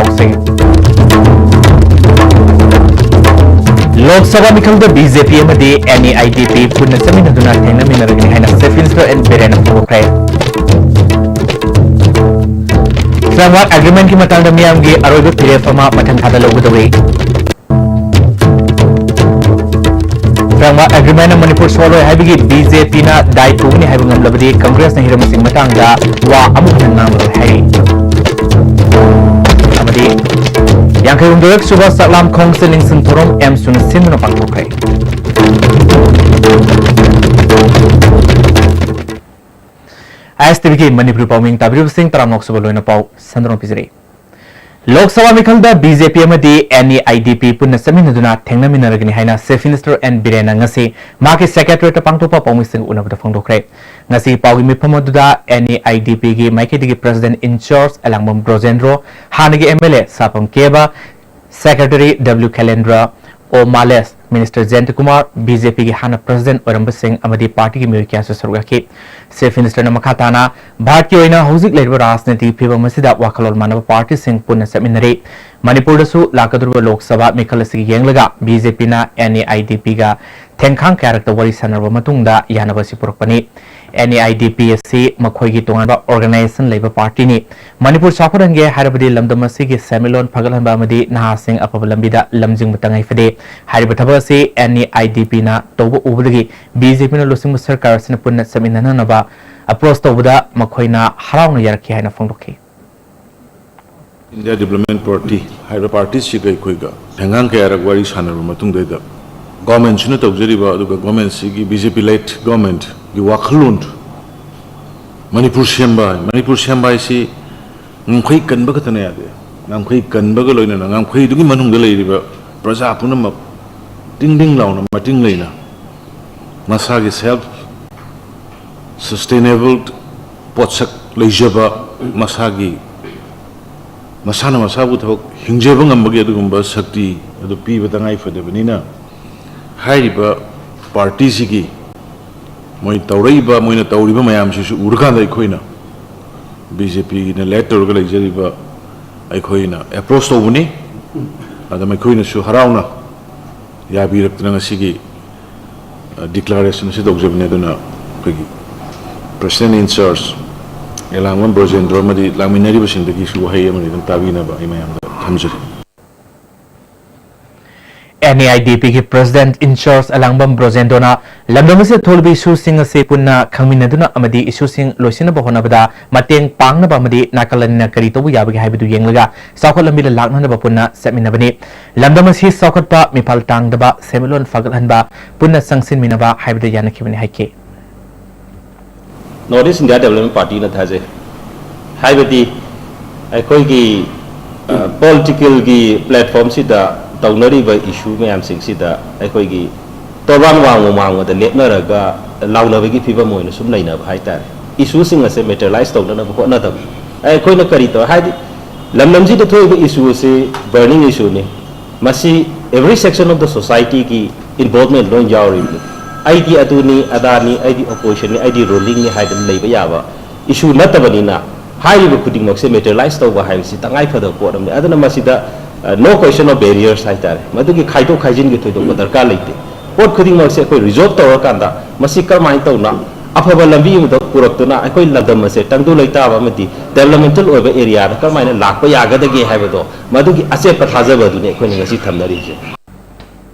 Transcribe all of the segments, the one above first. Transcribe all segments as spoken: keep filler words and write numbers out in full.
ꯄꯥꯎꯁꯤꯡ꯫ Lok Sabha ꯃꯤꯈꯜꯗ B J ꯄꯤ ꯑꯃꯗꯤ N A I D ꯄꯤ ꯄꯨꯟꯅ ꯆꯠꯃꯤꯟꯅꯗꯨꯅ ꯊꯦꯡꯅꯃꯤꯟꯅꯔꯒꯅꯤ ꯍꯥꯏꯅ Chief Minister N. ꯕꯤꯔꯦꯟꯅ ꯐꯣꯡꯗꯣꯛꯈ꯭ꯔꯦ꯫ Framework Agreement ꯀꯤ ꯃꯇꯥꯡꯗ ꯃꯤꯌꯥꯝꯒꯤ ꯑꯔꯣꯏꯕ ꯐꯤꯔꯦꯞ ꯑꯃ ꯃꯊꯪ ꯊꯥꯗ ꯂꯧꯒꯗꯧꯔꯤ꯫ Framework Agreement ꯅ ꯃꯅꯤꯄꯨꯔ ꯁꯣꯜꯂꯣꯏ ꯍꯥꯏꯕꯒꯤ ꯕꯤ ꯖꯦ ꯄꯤ ꯅ ꯗꯥꯏ ꯄꯨꯒꯅꯤ ꯍꯥꯏꯕ ꯉꯝꯂꯕꯗꯤ ꯀꯪꯒ꯭ꯔꯦꯁꯅ ꯍꯤꯔꯝꯁꯤꯡ ꯃꯇꯥꯡꯗ ꯋꯥ ꯑꯃꯨꯛ ꯍꯟꯅ ꯉꯥꯡꯂꯔꯣꯏ ꯍꯥꯏꯔꯤ꯫ ꯑꯃꯗꯤ ꯌꯥꯡꯈꯩ ꯍꯨꯝꯗꯣꯏꯔꯛ ꯁꯨꯕ ꯆꯥꯛꯂꯥꯝ ꯈꯣꯡ ꯆꯦ ꯅꯤꯡꯁꯤꯡ ꯊꯧꯔꯝ ꯑꯦꯝꯁꯨꯅ ꯁꯤꯟꯗꯨꯅ ꯄꯥꯡꯊꯣꯛꯈ꯭ꯔꯦ꯫ ꯑꯥꯏ ꯑꯦꯁ ꯇꯤ ꯚꯤ ꯒꯤ ꯃꯅꯤꯄꯨꯔꯤ ꯄꯥꯎꯃꯤ ꯇꯥꯕꯤꯔꯤꯕꯁꯤꯡ ꯇꯔꯥꯃꯉꯥ ꯁꯨꯕ ꯂꯣꯏꯅ ꯄꯥꯎ ꯁꯟꯗꯣꯛꯅ ꯄꯤꯖꯔꯤ꯫ ꯂꯣꯛ ꯁꯚꯥ ꯃꯤꯈꯜꯗ ꯕꯤ ꯖꯦ ꯄꯤ ꯑꯃꯗꯤ ꯑꯦꯟ ꯑꯦ ꯑꯥꯏ ꯗꯤ ꯄꯤ ꯄꯨꯟꯅ ꯆꯠꯃꯤꯟꯅꯗꯨꯅ ꯊꯦꯡꯅꯃꯤꯟꯅꯔꯒꯅꯤ ꯍꯥꯏꯅ Chief Minister N. ꯕꯤꯔꯦꯟꯅ ꯉꯁꯤ ꯃꯍꯥꯛꯀꯤ Secretariat ꯇ ꯄꯥꯡꯊꯣꯛꯄ ꯄꯥꯎꯃꯤꯁꯤꯡ ꯎꯅꯕꯗ ꯐꯣꯡꯗꯣꯛꯈ꯭ꯔꯦ꯫ ꯉꯁꯤ ꯄꯥꯎꯒꯤ ꯃꯤꯐꯝ ꯑꯗꯨꯗ ꯑꯦꯟ ꯑꯦ ꯑꯥꯏ ꯗꯤ ꯄꯤ ꯒꯤ ꯃꯥꯏꯀꯩꯗꯒꯤ President in charge Elangbam Brojendro, ꯍꯥꯟꯅꯒꯤ M L A Sapam Keba, Secretary W. Khelendra, O ꯃꯥꯂꯦꯁ, Minister Jayanta Kumar, B J P ꯒꯤ ꯍꯥꯟꯅ President ꯑꯣꯏꯔꯝꯕꯁꯤꯡ ꯑꯃꯗꯤ party ꯒꯤ ꯃꯤꯑꯣꯏ ꯀꯌꯥꯁꯨ ꯁꯔꯨꯛ ꯌꯥꯈꯤ꯫ Chief Minister ꯅ ꯃꯈꯥ ꯇꯥꯅ ꯚꯥꯔꯠꯀꯤ ꯑꯣꯏꯅ ꯍꯧꯖꯤꯛ ꯂꯩꯔꯤꯕ ꯔꯥꯖꯅꯤꯇꯤ ꯐꯤꯕꯝ ꯑꯁꯤꯗ ꯋꯥꯈꯜꯂꯣꯟ ꯃꯥꯟꯅꯕ party ꯁꯤꯡ ꯄꯨꯟꯅ ꯆꯠꯃꯤꯟꯅꯔꯤ꯫ ꯃꯅꯤꯄꯨꯔꯗꯁꯨ ꯂꯥꯛꯀꯗꯧꯔꯤꯕ ꯂꯣꯛ ꯁꯚꯥ ꯃꯤꯈꯜ ꯑꯁꯤꯒꯤ ꯌꯦꯡꯂꯒ ꯕꯤ ꯖꯦ ꯄꯤ ꯅ ꯑꯦꯟ ꯑꯦ ꯑꯥꯏ ꯗꯤ ꯄꯤ ꯒ ꯊꯦꯡꯈꯥꯡ ꯀꯌꯥꯔꯛꯇ ꯋꯥꯔꯤ ꯁꯥꯟꯅꯔꯕ ꯃꯇꯨꯡꯗ ꯌꯥꯅꯕ ꯑꯁꯤ ꯄꯨꯔꯛꯄꯅꯤ꯫ ꯑꯦꯟ ꯑꯦ ꯑꯥꯏ ꯗꯤ ꯄꯤ ꯑꯁꯤ ꯃꯈꯣꯏꯒꯤ ꯇꯣꯉꯥꯟꯕ organization ꯂꯩꯕ party ꯅꯤ꯫ ꯃꯅꯤꯄꯨꯔ ꯆꯥꯎꯈꯠꯍꯟꯒꯦ ꯍꯥꯏꯔꯕꯗꯤ ꯂꯝꯗꯝ ꯑꯁꯤꯒꯤ ꯁꯦꯟꯃꯤꯠꯂꯣꯟ ꯐꯒꯠꯍꯟꯕ ꯑꯃꯗꯤ ꯅꯍꯥꯁꯤꯡ ꯑꯐꯕ ꯂꯝꯕꯤꯗ ꯂꯝꯖꯤꯡꯕ ꯇꯉꯥꯏ ꯐꯗꯦ꯫ ꯍꯥꯏꯔꯤꯕ ꯊꯕꯛ ꯑꯁꯤ ꯑꯦꯟ ꯑꯦ ꯑꯥꯏ ꯗꯤ ꯄꯤ ꯅ ꯇꯧꯕ ꯎꯕꯗꯒꯤ ꯕꯤ ꯖꯦ ꯄꯤ ꯅ ꯂꯨꯆꯤꯡꯕ ꯁꯔꯀꯥꯔ ꯑꯁꯤꯅ ꯄꯨꯟꯅ ꯆꯠꯃꯤꯟꯅꯅꯅꯕ approach ꯇꯧꯕꯗ ꯃꯈꯣꯏꯅ ꯍꯔꯥꯎꯅ ꯌꯥꯔꯛꯈꯤ ꯍꯥꯏꯅ ꯐꯣꯡꯗꯣꯛꯈꯤ꯫ India Development Party ꯍꯥꯏꯔꯤꯕ party ꯁꯤꯒ ꯑꯩꯈꯣꯏꯒ ꯊꯦꯡꯒꯥꯡ ꯀꯌꯥꯔꯛ ꯋꯥꯔꯤ ꯁꯥꯟꯅꯔꯕ ꯃꯇꯨꯡꯗꯩꯗ government ꯁꯤꯅ ꯇꯧꯖꯔꯤꯕ, ꯑꯗꯨꯒ government ꯁꯤꯒꯤ B J P led government ꯒꯤ ꯋꯥꯈꯜꯂꯣꯟ, ꯃꯅꯤꯄꯨꯔ ꯁꯦꯝꯕ ꯍꯥꯏ, ꯃꯅꯤꯄꯨꯔ ꯁꯦꯝꯕ ꯍꯥꯏꯁꯤ ꯉꯝꯈꯩ ꯀꯟꯕ ꯈꯛꯇꯅ ꯌꯥꯗꯦ, ꯉꯝꯈꯩ ꯀꯟꯕꯒ ꯂꯣꯏꯅꯅ ꯉꯝꯈꯩꯗꯨꯒꯤ ꯃꯅꯨꯡꯗ ꯂꯩꯔꯤꯕ ꯄ꯭ꯔꯖꯥ ꯄꯨꯝꯅꯃꯛ ꯇꯤꯡ ꯇꯤꯡ ꯂꯥꯎꯅ ꯃꯇꯤꯡ ꯂꯩꯅ ꯃꯁꯥꯒꯤ self sustainable ꯄꯣꯠꯁꯛ ꯂꯩꯖꯕ, ꯃꯁꯥꯒꯤ, ꯃꯁꯥꯅ ꯃꯁꯥꯕꯨ ꯊꯕꯛ ꯍꯤꯡꯖꯕ ꯉꯝꯕꯒꯤ ꯑꯗꯨꯒꯨꯝꯕ ꯁꯛꯇꯤ ꯑꯗꯨ ꯄꯤꯕ ꯇꯉꯥꯏ ꯐꯗꯕꯅꯤꯅ, ꯍꯥꯏꯔꯤꯕ party ꯁꯤꯒꯤ ꯃꯣꯏ ꯇꯧꯔꯛꯏꯕ, ꯃꯣꯏꯅ ꯇꯧꯔꯤꯕ ꯃꯌꯥꯝꯁꯤꯁꯨ ꯎꯔꯀꯥꯟꯗ ꯑꯩꯈꯣꯏꯅ B J P ꯅ lead ꯇꯧꯔꯒ ꯂꯩꯖꯔꯤꯕ ꯑꯩꯈꯣꯏꯅ ꯑꯦꯄ꯭ꯔꯣꯁ ꯇꯧꯕꯅꯤ꯫ ꯑꯗ ꯃꯈꯣꯏꯅꯁꯨ ꯍꯔꯥꯎꯅ ꯌꯥꯕꯤꯔꯛꯇꯅ ꯉꯁꯤꯒꯤ, ꯑ, ꯗꯤꯀ꯭ꯂꯥꯔꯦꯁꯟ ꯑꯁꯤ ꯇꯧꯖꯕꯅꯤ꯫ ꯑꯗꯨꯅ ꯑꯩꯈꯣꯏꯒꯤ ꯄ꯭ꯔꯦꯁꯤꯗꯦꯟ ꯏꯟ ꯆꯥꯔꯖ ꯑꯦꯂꯥꯡꯕꯝ ꯕ꯭ꯔꯣꯖꯦꯟꯗ꯭ꯔꯣ ꯑꯃꯗꯤ ꯂꯥꯛꯃꯤꯟꯅꯔꯤꯕꯁꯤꯡꯗꯒꯤꯁꯨ ꯋꯥꯍꯩ ꯑꯃꯅꯤ ꯑꯗꯨꯝ ꯇꯥꯕꯤꯅꯕ ꯑꯩ ꯃꯌꯥꯝꯗ ꯊꯝꯖꯔꯤ꯫ NAIDPꯒꯤ president in charge ꯑꯦꯂꯥꯡꯕꯝ ꯕ꯭ꯔꯣꯖꯦꯟꯗ꯭ꯔꯣꯅ ꯂꯝꯗꯝ ꯑꯁꯤꯗ ꯊꯣꯛꯂꯤꯕ ꯏꯁꯨꯁꯤꯡ ꯑꯁꯤ ꯄꯨꯟꯅ ꯈꯪꯃꯤꯟꯅꯗꯨꯅ ꯑꯃꯗꯤ ꯏꯁꯨꯁꯤꯡ ꯂꯣꯏꯁꯤꯟꯅꯕ ꯍꯣꯠꯅꯕꯗ ꯃꯇꯦꯡ ꯄꯥꯡꯅꯕ ꯑꯃꯗꯤ ꯅꯥꯀꯜ ꯑꯅꯤꯅ ꯀꯔꯤ ꯇꯧꯕ ꯌꯥꯕꯒꯦ ꯍꯥꯏꯕꯗꯨ ꯌꯦꯡꯂꯒ ꯆꯥꯎꯈꯠ ꯂꯝꯕꯤꯗ ꯂꯥꯛꯅꯅꯕ ꯄꯨꯟꯅ ꯆꯠꯃꯤꯟꯅꯕꯅꯤ꯫ ꯂꯝꯗꯝ ꯑꯁꯤ ꯆꯥꯎꯈꯠꯄ, ꯃꯤꯄꯥꯜ ꯇꯥꯡꯗꯕ, ꯁꯦꯟꯃꯤꯠꯂꯣꯟ ꯐꯒꯠꯍꯟꯕ, ꯄꯨꯟꯅ ꯆꯪꯁꯤꯟꯃꯤꯟꯅꯕ ꯍꯥꯏꯕꯗ ꯌꯥꯅꯈꯤꯕꯅꯤ ꯍꯥꯏꯈꯤ꯫ North East India Development Partyꯅ ꯊꯥꯖꯩ꯫ ꯍꯥꯏꯕꯗꯤ ꯑꯩꯈꯣꯏꯒꯤ, ꯑ, politicalꯒꯤ platformꯁꯤꯗ ꯇꯧꯅꯔꯤꯕ issue ꯃꯌꯥꯝꯁꯤꯡꯁꯤꯗ ꯑꯩꯈꯣꯏꯒꯤ ꯇꯣꯔꯕꯥꯟ ꯋꯥꯡꯃ ꯋꯥꯡꯃꯗ ꯂꯦꯞꯅꯔꯒ ꯂꯥꯎꯅꯕꯒꯤ ꯐꯤꯕꯝ ꯑꯣꯏꯅ ꯁꯨꯝ ꯂꯩꯅꯕ ꯍꯥꯏꯇꯥꯔꯦ꯫ Issueꯁꯤꯡ ꯑꯁꯦ materialize ꯇꯧꯅꯅꯕ ꯍꯣꯠꯅꯗꯕ꯫ ꯑꯩꯈꯣꯏꯅ ꯀꯔꯤ ꯇꯧ-, ꯍꯥꯏꯗꯤ ꯂꯝꯗꯝꯁꯤꯗ ꯊꯣꯛꯏꯕ issue ꯑꯁꯤ burning issueꯅꯤ꯫ ꯃꯁꯤ every section of the societyꯒꯤ involvement ꯂꯣꯏ ꯌꯥꯎꯔꯤꯕꯅꯤ꯫ ꯑꯩꯗꯤ ꯑꯗꯨꯅꯤ, ꯑꯗꯥꯅꯤ, ꯑꯩꯗꯤ oppositionꯅꯤ, ꯑꯩꯗꯤ rulingꯅꯤ ꯍꯥꯏꯗꯅ ꯂꯩꯕ ꯌꯥꯕ issue ꯅꯠꯇꯕꯅꯤꯅ, ꯍꯥꯏꯔꯤꯕ ꯈꯨꯗꯤꯡꯃꯛꯁꯦ materialize ꯇꯧꯕ ꯍꯥꯏꯕꯁꯤ ꯇꯉꯥꯏ ꯐꯗꯕ ꯄꯣꯠ ꯑꯃꯅꯤ꯫ ꯑꯗꯨꯅ ꯃꯁꯤꯗ, ꯑ, no question of barriers ꯍꯥꯏꯇꯥꯔꯦ, ꯃꯗꯨꯒꯤ ꯈꯥꯏꯗꯣꯛ ꯈꯥꯏꯖꯤꯟꯒꯤ ꯊꯣꯏꯗꯣꯛꯄ ꯗꯔꯀꯥꯔ ꯂꯩꯇꯦ꯫ ꯄꯣꯠ ꯈꯨꯗꯤꯡꯃꯛꯁꯦ ꯑꯩꯈꯣꯏ resolve ꯇꯧꯔꯀꯥꯟꯗ ꯃꯁꯤ ꯀꯔꯝꯍꯥꯏꯅ ꯇꯧꯅ ꯑꯐꯕ ꯂꯝꯕꯤ ꯑꯃꯗ ꯄꯨꯔꯛꯇꯨꯅ ꯑꯩꯈꯣꯏ ꯂꯝꯗꯝ ꯑꯁꯦ ꯇꯪꯗꯨ ꯂꯩꯇꯥꯕ ꯑꯃꯗꯤ developmental ꯑꯣꯏꯕ areaꯗ ꯀꯔꯝꯍꯥꯏꯅ ꯂꯥꯛꯄ ꯌꯥꯒꯗꯒꯦ ꯍꯥꯏꯕꯗꯣ, ꯃꯗꯨꯒꯤ ꯑꯆꯦꯠꯄ ꯊꯥꯖꯕ ꯑꯗꯨꯅꯤ ꯑꯩꯈꯣꯏꯅ ꯉꯁꯤ ꯊꯝꯅꯔꯤꯕꯁꯦ꯫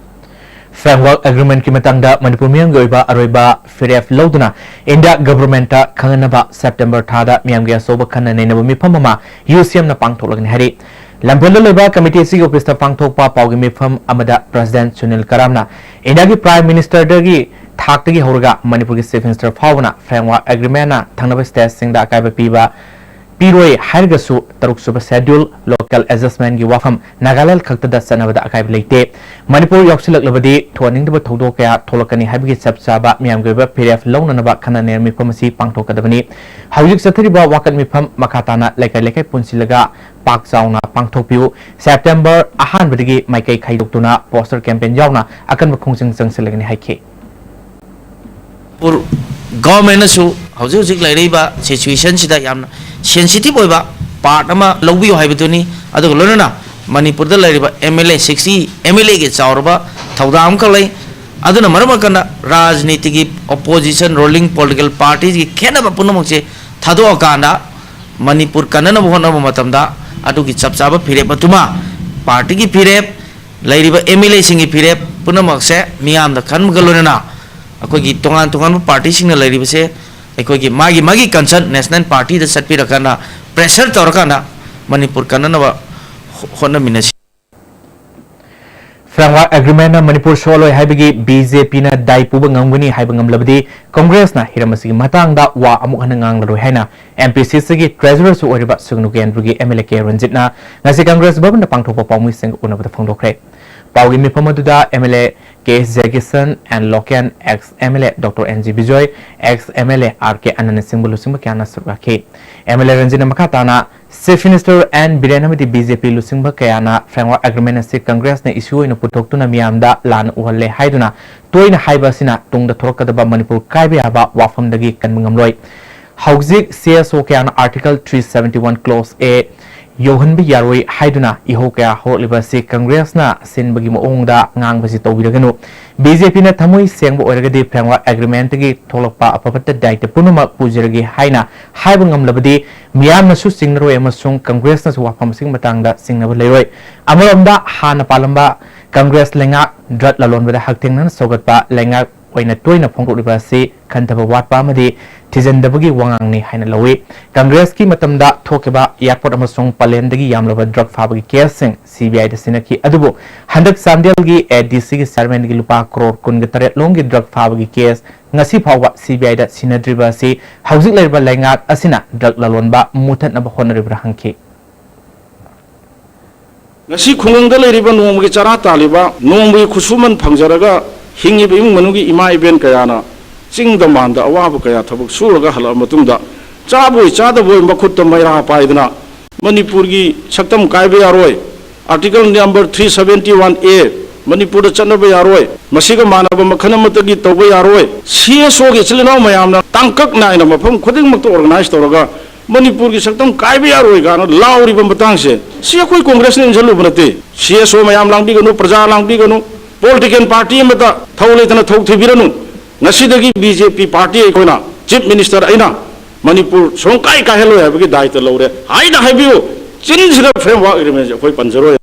Framework Agreementꯀꯤ ꯃꯇꯥꯡꯗ ꯃꯅꯤꯄꯨꯔ ꯃꯤꯌꯥꯝꯒꯤ ꯑꯣꯏꯕ ꯑꯔꯣꯏꯕ ꯐꯤꯔꯦꯞ ꯂꯧꯗꯨꯅ India governmentꯇ ꯈꯪꯍꯟꯅꯕ September ꯊꯥꯗ ꯃꯤꯌꯥꯝꯒꯤ ꯑꯆꯧꯕ ꯈꯟꯅ ꯅꯩꯅꯕ ꯃꯤꯐꯝ ꯑꯃ UCMꯅ ꯄꯥꯡꯊꯣꯛꯂꯒꯅꯤ ꯍꯥꯏꯔꯤ꯫ ꯂꯝꯐꯦꯜꯗ ꯂꯩꯕ committee ꯑꯁꯤꯒꯤ officeꯇ ꯄꯥꯡꯊꯣꯛꯄ ꯄꯥꯎꯒꯤ ꯃꯤꯐꯝ ꯑꯃꯗ president ꯁꯨꯅꯤꯜ ꯀꯔꯥꯝꯅ Indiaꯒꯤ prime ministerꯗꯒꯤ ꯊꯥꯛꯇꯒꯤ ꯍꯧꯔꯒ ꯃꯅꯤꯄꯨꯔꯒꯤ chief minister ꯐꯥꯎꯕꯅ framework agreementꯅ ꯊꯪꯅꯕ stateꯁꯤꯡꯗ ꯑꯀꯥꯏꯕ ꯄꯤꯕ ꯄꯤꯔꯣꯏ ꯍꯥꯏꯔꯒꯁꯨ, ꯇꯔꯨꯛꯁꯨꯕ schedule, local adjustmentꯀꯤ ꯋꯥꯐꯝ ꯅꯥꯒꯥꯂꯦꯟꯗ ꯈꯛꯇꯗ ꯆꯠꯅꯕꯗ ꯑꯀꯥꯏꯕ ꯂꯩꯇꯦ꯫ ꯃꯅꯤꯄꯨꯔ ꯌꯥꯎꯁꯤꯜꯂꯛꯂꯕꯗꯤ ꯊꯣꯛꯍꯟꯅꯤꯡꯗꯕ ꯊꯧꯗꯣꯛ ꯀꯌꯥ ꯊꯣꯛꯂꯛꯀꯅꯤ ꯍꯥꯏꯕꯒꯤ ꯆꯞ ꯆꯥꯕ ꯃꯤꯌꯥꯝꯒꯤ ꯑꯣꯏꯕ ꯐꯤꯔꯦꯞ ꯂꯧꯅꯅꯕ ꯈꯟꯅ ꯅꯩꯅꯕ ꯃꯤꯐꯝ ꯑꯁꯤ ꯄꯥꯡꯊꯣꯛꯀꯗꯕꯅꯤ꯫ ꯍꯧꯖꯤꯛ ꯆꯠꯊꯔꯤꯕ ꯋꯥꯀꯠ ꯃꯤꯐꯝ ꯃꯈꯥ ꯇꯥꯅ ꯂꯩꯀꯥꯏ ꯂꯩꯀꯥꯏ ꯄꯨꯟꯁꯤꯜꯂꯒ ꯄꯥꯛ ꯆꯥꯎꯅ ꯄꯥꯡꯊꯣꯛꯄꯤꯌꯨ꯫ September ꯑꯍꯥꯟꯕꯗꯒꯤ ꯃꯥꯏꯀꯩ ꯈꯥꯏꯗꯣꯛꯇꯨꯅ poster campaign ꯌꯥꯎꯅ ꯑꯀꯟꯕ ꯈꯣꯡꯖꯪ ꯆꯪꯁꯤꯜꯂꯒꯅꯤ ꯍꯥꯏꯈꯤ꯫ ꯃꯅꯤꯄꯨꯔ governmentꯅꯁꯨ ꯍꯧꯖꯤꯛ ꯍꯧꯖꯤꯛ ꯂꯩꯔꯛꯏꯕ situationꯁꯤꯗ ꯌꯥꯝꯅ sensitive ꯑꯣꯏꯕ ꯄꯥꯔꯠ ꯑꯃ ꯂꯧꯕꯤꯌꯨ ꯍꯥꯏꯕꯗꯨꯅꯤ꯫ ꯑꯗꯨꯒ ꯂꯣꯏꯅꯅ ꯃꯅꯤꯄꯨꯔꯗ ꯂꯩꯔꯤꯕ ꯑꯦꯝ ꯑꯦꯜ ꯑꯦ ꯁꯤꯛꯁꯇꯤ ꯑꯦꯝ ꯑꯦꯜ ꯑꯦꯒꯤ ꯆꯥꯎꯔꯕ ꯊꯧꯗꯥꯡ ꯑꯃꯈꯛ ꯂꯩ꯫ ꯑꯗꯨꯅ ꯃꯔꯝ ꯑꯣꯏꯔꯀꯥꯟꯗ ꯔꯥꯖꯅꯤꯇꯤꯒꯤ ꯑꯣꯄꯣꯖꯤꯁꯟ, ꯔꯨꯂꯤꯡ ꯄꯣꯂꯤꯇꯤꯀꯦꯜ ꯄꯥꯔꯇꯤꯒꯤ ꯈꯦꯠꯅꯕ ꯄꯨꯝꯅꯃꯛꯁꯦ ꯊꯥꯗꯣꯛꯑꯀꯥꯟꯗ ꯃꯅꯤꯄꯨꯔ ꯀꯟꯅꯅꯕ ꯍꯣꯠꯅꯕ ꯃꯇꯝꯗ ꯑꯗꯨꯒꯤ ꯆꯞ ꯆꯥꯕ ꯐꯤꯔꯦꯞ ꯑꯗꯨꯃ, ꯄꯥꯔꯇꯤꯒꯤ ꯐꯤꯔꯦꯞ, ꯂꯩꯔꯤꯕ ꯑꯦꯝ ꯑꯦꯜ ꯑꯦꯁꯤꯡꯒꯤ ꯐꯤꯔꯦꯞ ꯄꯨꯝꯅꯃꯛꯁꯦ ꯃꯤꯌꯥꯝꯗ ꯈꯟꯕꯒ ꯂꯣꯏꯅꯅ ꯑꯩꯈꯣꯏꯒꯤ ꯇꯣꯉꯥꯟ ꯇꯣꯉꯥꯟꯕ ꯄꯥꯔꯇꯤꯁꯤꯡꯅ ꯂꯩꯔꯤꯕꯁꯦ ꯑꯩꯈꯣꯏꯒꯤ ꯃꯥꯒꯤ ꯃꯥꯒꯤ ꯀꯟꯁꯔꯟ ꯅꯦꯁꯅꯦꯜ ꯄꯥꯔꯇꯤꯗ ꯆꯠꯄꯤꯔꯀꯥꯟꯗ, ꯄ꯭ꯔꯦꯁꯔ ꯇꯧꯔꯀꯥꯟꯗ ꯃꯅꯤꯄꯨꯔ ꯀꯟꯅꯅꯕ ꯍꯣꯠꯅꯃꯤꯟꯅꯁꯤ꯫ ꯐ꯭ꯔꯦꯝꯋꯥꯔꯛ ꯑꯦꯒ꯭ꯔꯤꯃꯦꯟꯅ ꯃꯅꯤꯄꯨꯔ ꯁꯣꯛꯍꯜꯂꯣꯏ ꯍꯥꯏꯕꯒꯤ ꯕꯤ ꯖꯦ ꯄꯤꯅ ꯗꯥꯏ ꯄꯨꯕ ꯉꯝꯒꯅꯤ ꯍꯥꯏꯕ ꯉꯝꯂꯕꯗꯤ ꯀꯪꯒ꯭ꯔꯦꯁꯅ ꯍꯤꯔꯝ ꯑꯁꯤꯒꯤ ꯃꯇꯥꯡꯗ ꯋꯥ ꯑꯃꯨꯛ ꯍꯟꯅ ꯉꯥꯡꯂꯔꯣꯏ ꯍꯥꯏꯅ ꯑꯦꯝ ꯄꯤ ꯁꯤ ꯁꯤꯒꯤ ꯇ꯭ꯔꯦꯖꯔꯔꯁꯨ ꯑꯣꯏꯔꯤꯕ ꯁꯨꯒꯅꯨ ꯀꯦꯟꯗ꯭ꯔꯒꯤ ꯑꯦꯝ ꯑꯦꯜ ꯑꯦ ꯀꯦ ꯔꯟꯖꯤꯠꯅ ꯉꯁꯤ ꯀꯪꯒ꯭ꯔꯦꯁ ꯚꯕꯟꯗ ꯄꯥꯡꯊꯣꯛꯄ ꯄꯥꯎꯃꯤꯁꯤꯡꯒ ꯎꯅꯕꯗ ꯐꯣꯡꯗꯣꯛꯈ꯭ꯔꯦ꯫ ꯄꯥꯎꯒꯤ ꯃꯤꯐꯝ ꯑꯗꯨꯗ M L A K Jayakishan N Loken, ex M L A doctor N G Bijoy, ex M L A R K ꯑꯅꯟꯅꯆꯤꯡꯕ ꯂꯨꯆꯤꯡꯕ ꯀꯌꯥꯅ ꯁꯔꯨꯛ ꯌꯥꯈꯤ꯫ ꯑꯦꯝ ꯑꯦꯜ ꯑꯦ ꯔꯟꯖꯤꯠꯅ ꯃꯈꯥ ꯇꯥꯅ ꯆꯤꯐ ꯃꯤꯅꯤꯁꯇꯔ ꯑꯦꯟ ꯕꯤꯔꯦꯟ ꯑꯃꯗꯤ ꯕꯤ ꯖꯦ ꯄꯤ ꯂꯨꯆꯤꯡꯕ ꯀꯌꯥꯅ ꯐ꯭ꯔꯦꯝꯋꯥꯔꯛ ꯑꯦꯒ꯭ꯔꯤꯃꯦꯟ ꯑꯁꯤ ꯀꯪꯒ꯭ꯔꯦꯁꯅ ꯏꯁꯨ ꯑꯣꯏꯅ ꯄꯨꯊꯣꯛꯇꯨꯅ ꯃꯤꯌꯥꯝꯗ ꯂꯥꯟꯅ ꯎꯍꯜꯂꯦ ꯍꯥꯏꯗꯨꯅ ꯇꯣꯏꯅ ꯍꯥꯏꯕ ꯑꯁꯤꯅ ꯇꯨꯡꯗ ꯊꯣꯔꯛꯀꯗꯕ ꯃꯅꯤꯄꯨꯔ ꯀꯥꯏꯕ ꯌꯥꯕ ꯋꯥꯐꯝꯗꯒꯤ ꯀꯟꯕ ꯉꯝꯂꯣꯏ꯫ ꯍꯧꯖꯤꯛ ꯁꯤ ꯑꯦꯁ ꯑꯣ ꯀꯌꯥꯅ article three seventy one clause A ꯌꯧꯍꯟꯕ ꯌꯥꯔꯣꯏ ꯍꯥꯏꯗꯨꯅ ꯏꯍꯧ ꯀꯌꯥ ꯍꯧꯔꯛꯂꯤꯕ ꯑꯁꯤ ꯀꯪꯒ꯭ꯔꯦꯁꯅ ꯁꯤꯟꯕꯒꯤ ꯃꯑꯣꯡꯗ ꯉꯥꯡꯕꯁꯤ ꯇꯧꯕꯤꯔꯒꯅꯨ꯫ ꯕꯤ ꯖꯦ ꯄꯤꯅ ꯊꯃꯣꯏ ꯁꯦꯡꯕ ꯑꯣꯏꯔꯒꯗꯤ ꯐ꯭ꯔꯦꯝꯋꯥꯔꯛ ꯑꯦꯒ꯭ꯔꯤꯃꯦꯟꯇꯒꯤ ꯊꯣꯛꯂꯛꯄ ꯑꯐ ꯐꯠꯇ ꯗꯥꯏꯇ ꯄꯨꯝꯅꯃꯛ ꯄꯨꯖꯔꯒꯦ ꯍꯥꯏꯅ ꯍꯥꯏꯕ ꯉꯝꯂꯕꯗꯤ ꯃꯤꯌꯥꯝꯅꯁꯨ ꯆꯤꯡꯅꯔꯣꯏ ꯑꯃꯁꯨꯡ ꯀꯪꯒ꯭ꯔꯦꯁꯅꯁꯨ ꯋꯥꯐꯝ ꯑꯁꯤꯒꯤ ꯃꯇꯥꯡꯗ ꯆꯤꯡꯅꯕ ꯂꯩꯔꯣꯏ꯫ ꯑꯃꯔꯣꯝꯗ ꯍꯥꯟꯅ ꯄꯥꯜꯂꯝꯕ ꯀꯪꯒ꯭ꯔꯦꯁ ꯂꯩꯉꯥꯛ ꯗ꯭ꯔꯒ ꯂꯂꯣꯟꯕꯗ ꯍꯛꯊꯦꯡꯅꯅ ꯁꯧꯒꯠꯄ ꯂꯩꯉꯥꯛ ꯑꯣꯏꯅ ꯇꯣꯏꯅ ꯐꯣꯡꯗꯣꯛꯂꯤꯕ ꯑꯁꯤ ꯈꯟꯊꯕ ꯋꯥꯠꯄ ꯑꯃꯗꯤ ꯊꯤꯖꯤꯟꯗꯕꯒꯤ ꯋꯥꯉꯥꯡꯅꯤ ꯍꯥꯏꯅ ꯂꯧꯏ꯫ ꯀꯪꯒ꯭ꯔꯦꯁꯀꯤ ꯃꯇꯝꯗ ꯊꯣꯛꯈꯤꯕ ꯑꯦꯌꯥꯔꯄꯣꯔꯠ ꯑꯃꯁꯨꯡ ꯄꯂꯦꯟꯗꯒꯤ ꯌꯥꯝꯂꯕ ꯗ꯭ꯔꯒ ꯐꯥꯕꯒꯤ ꯀꯦꯁꯁꯤꯡ ꯁꯤ ꯕꯤ ꯑꯥꯏꯗ ꯁꯤꯟꯅꯈꯤ, ꯑꯗꯨꯕꯨ ꯍꯟꯗꯛ ꯆꯥꯟꯗꯦꯜꯒꯤ ꯑꯦ ꯗꯤ ꯁꯤꯒꯤ ꯆꯤꯌꯔꯃꯦꯟꯒꯤ ꯂꯨꯄꯥ ꯀ꯭ꯔꯣꯔ ꯀꯨꯟꯒ ꯇꯔꯦꯠ ꯂꯣꯝꯒꯤ ꯗ꯭ꯔꯒ ꯐꯥꯕꯒꯤ ꯀꯦꯁ ꯉꯁꯤ ꯐꯥꯎꯕ ꯁꯤ ꯕꯤ ꯑꯥꯏꯗ ꯁꯤꯟꯅꯗ꯭ꯔꯤꯕ ꯑꯁꯤ ꯍꯧꯖꯤꯛ ꯂꯩꯔꯤꯕ ꯂꯩꯉꯥꯛ ꯑꯁꯤꯅ ꯗ꯭ꯔꯒ ꯂꯂꯣꯟꯕ ꯃꯨꯊꯠꯅꯕ ꯍꯣꯠꯅꯔꯤꯕ꯭ꯔꯥ ꯍꯪꯈꯤ꯫ ꯉꯁꯤ ꯈꯨꯡꯒꯪꯗ ꯂꯩꯔꯤꯕ ꯅꯣꯡꯃꯒꯤ ꯆꯔꯥ ꯇꯥꯜꯂꯤꯕ, ꯅꯣꯡꯃꯒꯤ ꯈꯨꯠꯁꯨꯃꯟ ꯐꯪꯖꯔꯒ ꯍꯤꯡꯉꯤꯕ ꯏꯃꯨꯡ ꯃꯅꯨꯡꯒꯤ ꯏꯃꯥ ꯏꯕꯦꯟ ꯀꯌꯥꯅ ꯆꯤꯡꯗ ꯃꯥꯟꯗ ꯑꯋꯥꯕ ꯀꯌꯥ ꯊꯕꯛ ꯁꯨꯔꯒ ꯍꯜꯂꯛꯑ ꯃꯇꯨꯡꯗ ꯆꯥꯕꯣꯏ ꯆꯥꯗꯕꯣꯏ ꯃꯈꯨꯠꯇ ꯃꯩꯔꯥ ꯄꯥꯏꯗꯅ ꯃꯅꯤꯄꯨꯔꯒꯤ ꯁꯛꯇꯝ ꯀꯥꯏꯕ ꯌꯥꯔꯣꯏ, article number three seventy one A ꯃꯅꯤꯄꯨꯔꯗ ꯆꯠꯅꯕ ꯌꯥꯔꯣꯏ, ꯃꯁꯤꯒ ꯃꯥꯟꯅꯕ ꯃꯈꯜ ꯑꯃꯠꯇꯒꯤ ꯇꯧꯕ ꯌꯥꯔꯣꯏ꯫ ꯁꯤ ꯑꯦꯁ ꯑꯣꯒꯤ ꯏꯆꯤꯜ ꯏꯅꯥꯎ ꯃꯌꯥꯝꯅ ꯇꯥꯡꯀꯛ ꯅꯥꯏꯅ ꯃꯐꯝ ꯈꯨꯗꯤꯡꯃꯛꯇ ꯑꯣꯔꯒꯅꯥꯏꯖ ꯇꯧꯔꯒ ꯃꯅꯤꯄꯨꯔꯒꯤ ꯁꯛꯇꯝ ꯀꯥꯏꯕ ꯌꯥꯔꯣꯏ ꯀꯥꯏꯅ ꯂꯥꯎꯔꯤꯕ ꯃꯇꯥꯡꯁꯦ, ꯁꯤ ꯑꯩꯈꯣꯏ ꯀꯣꯡꯒ꯭ꯔꯦꯁꯅ ꯏꯟꯁꯤꯜꯂꯨꯕ ꯅꯠꯇꯦ꯫ ꯁꯤ ꯑꯦꯁ ꯑꯣ ꯃꯌꯥꯝ ꯂꯥꯡꯕꯤꯒꯅꯨ, ꯄ꯭ꯔꯖꯥ ꯂꯥꯡꯕꯤꯒꯅꯨ, ꯄꯣꯂꯤꯇꯤꯀꯦꯜ ꯄꯥꯔꯇꯤ ꯑꯃꯠꯇ ꯊꯧ ꯂꯩꯇꯅ ꯊꯧ ꯊꯤꯕꯤꯔꯅꯨ꯫ ꯉꯁꯤꯗꯒꯤ ꯕꯤ ꯖꯦ ꯄꯤ ꯄꯥꯔꯇꯤ ꯑꯩꯈꯣꯏꯅ, ꯆꯤꯐ ꯃꯤꯅꯤꯁꯇꯔ ꯑꯩꯅ ꯃꯅꯤꯄꯨꯔ ꯁꯨꯡꯀꯥꯏ ꯀꯥꯏꯍꯜꯂꯣꯏ ꯍꯥꯏꯕꯒꯤ ꯗꯥꯏꯇ ꯂꯧꯔꯦ ꯍꯥꯏꯅ ꯍꯥꯏꯕꯤꯌꯨ꯫ ꯆꯤꯟꯁꯤꯗ ꯐ꯭ꯔꯦꯝꯋꯥꯔꯛ ꯑꯦꯒ꯭ꯔꯤꯃꯦꯟꯁꯦ ꯑꯩꯈꯣꯏ ꯄꯟꯖꯔꯣꯏ꯫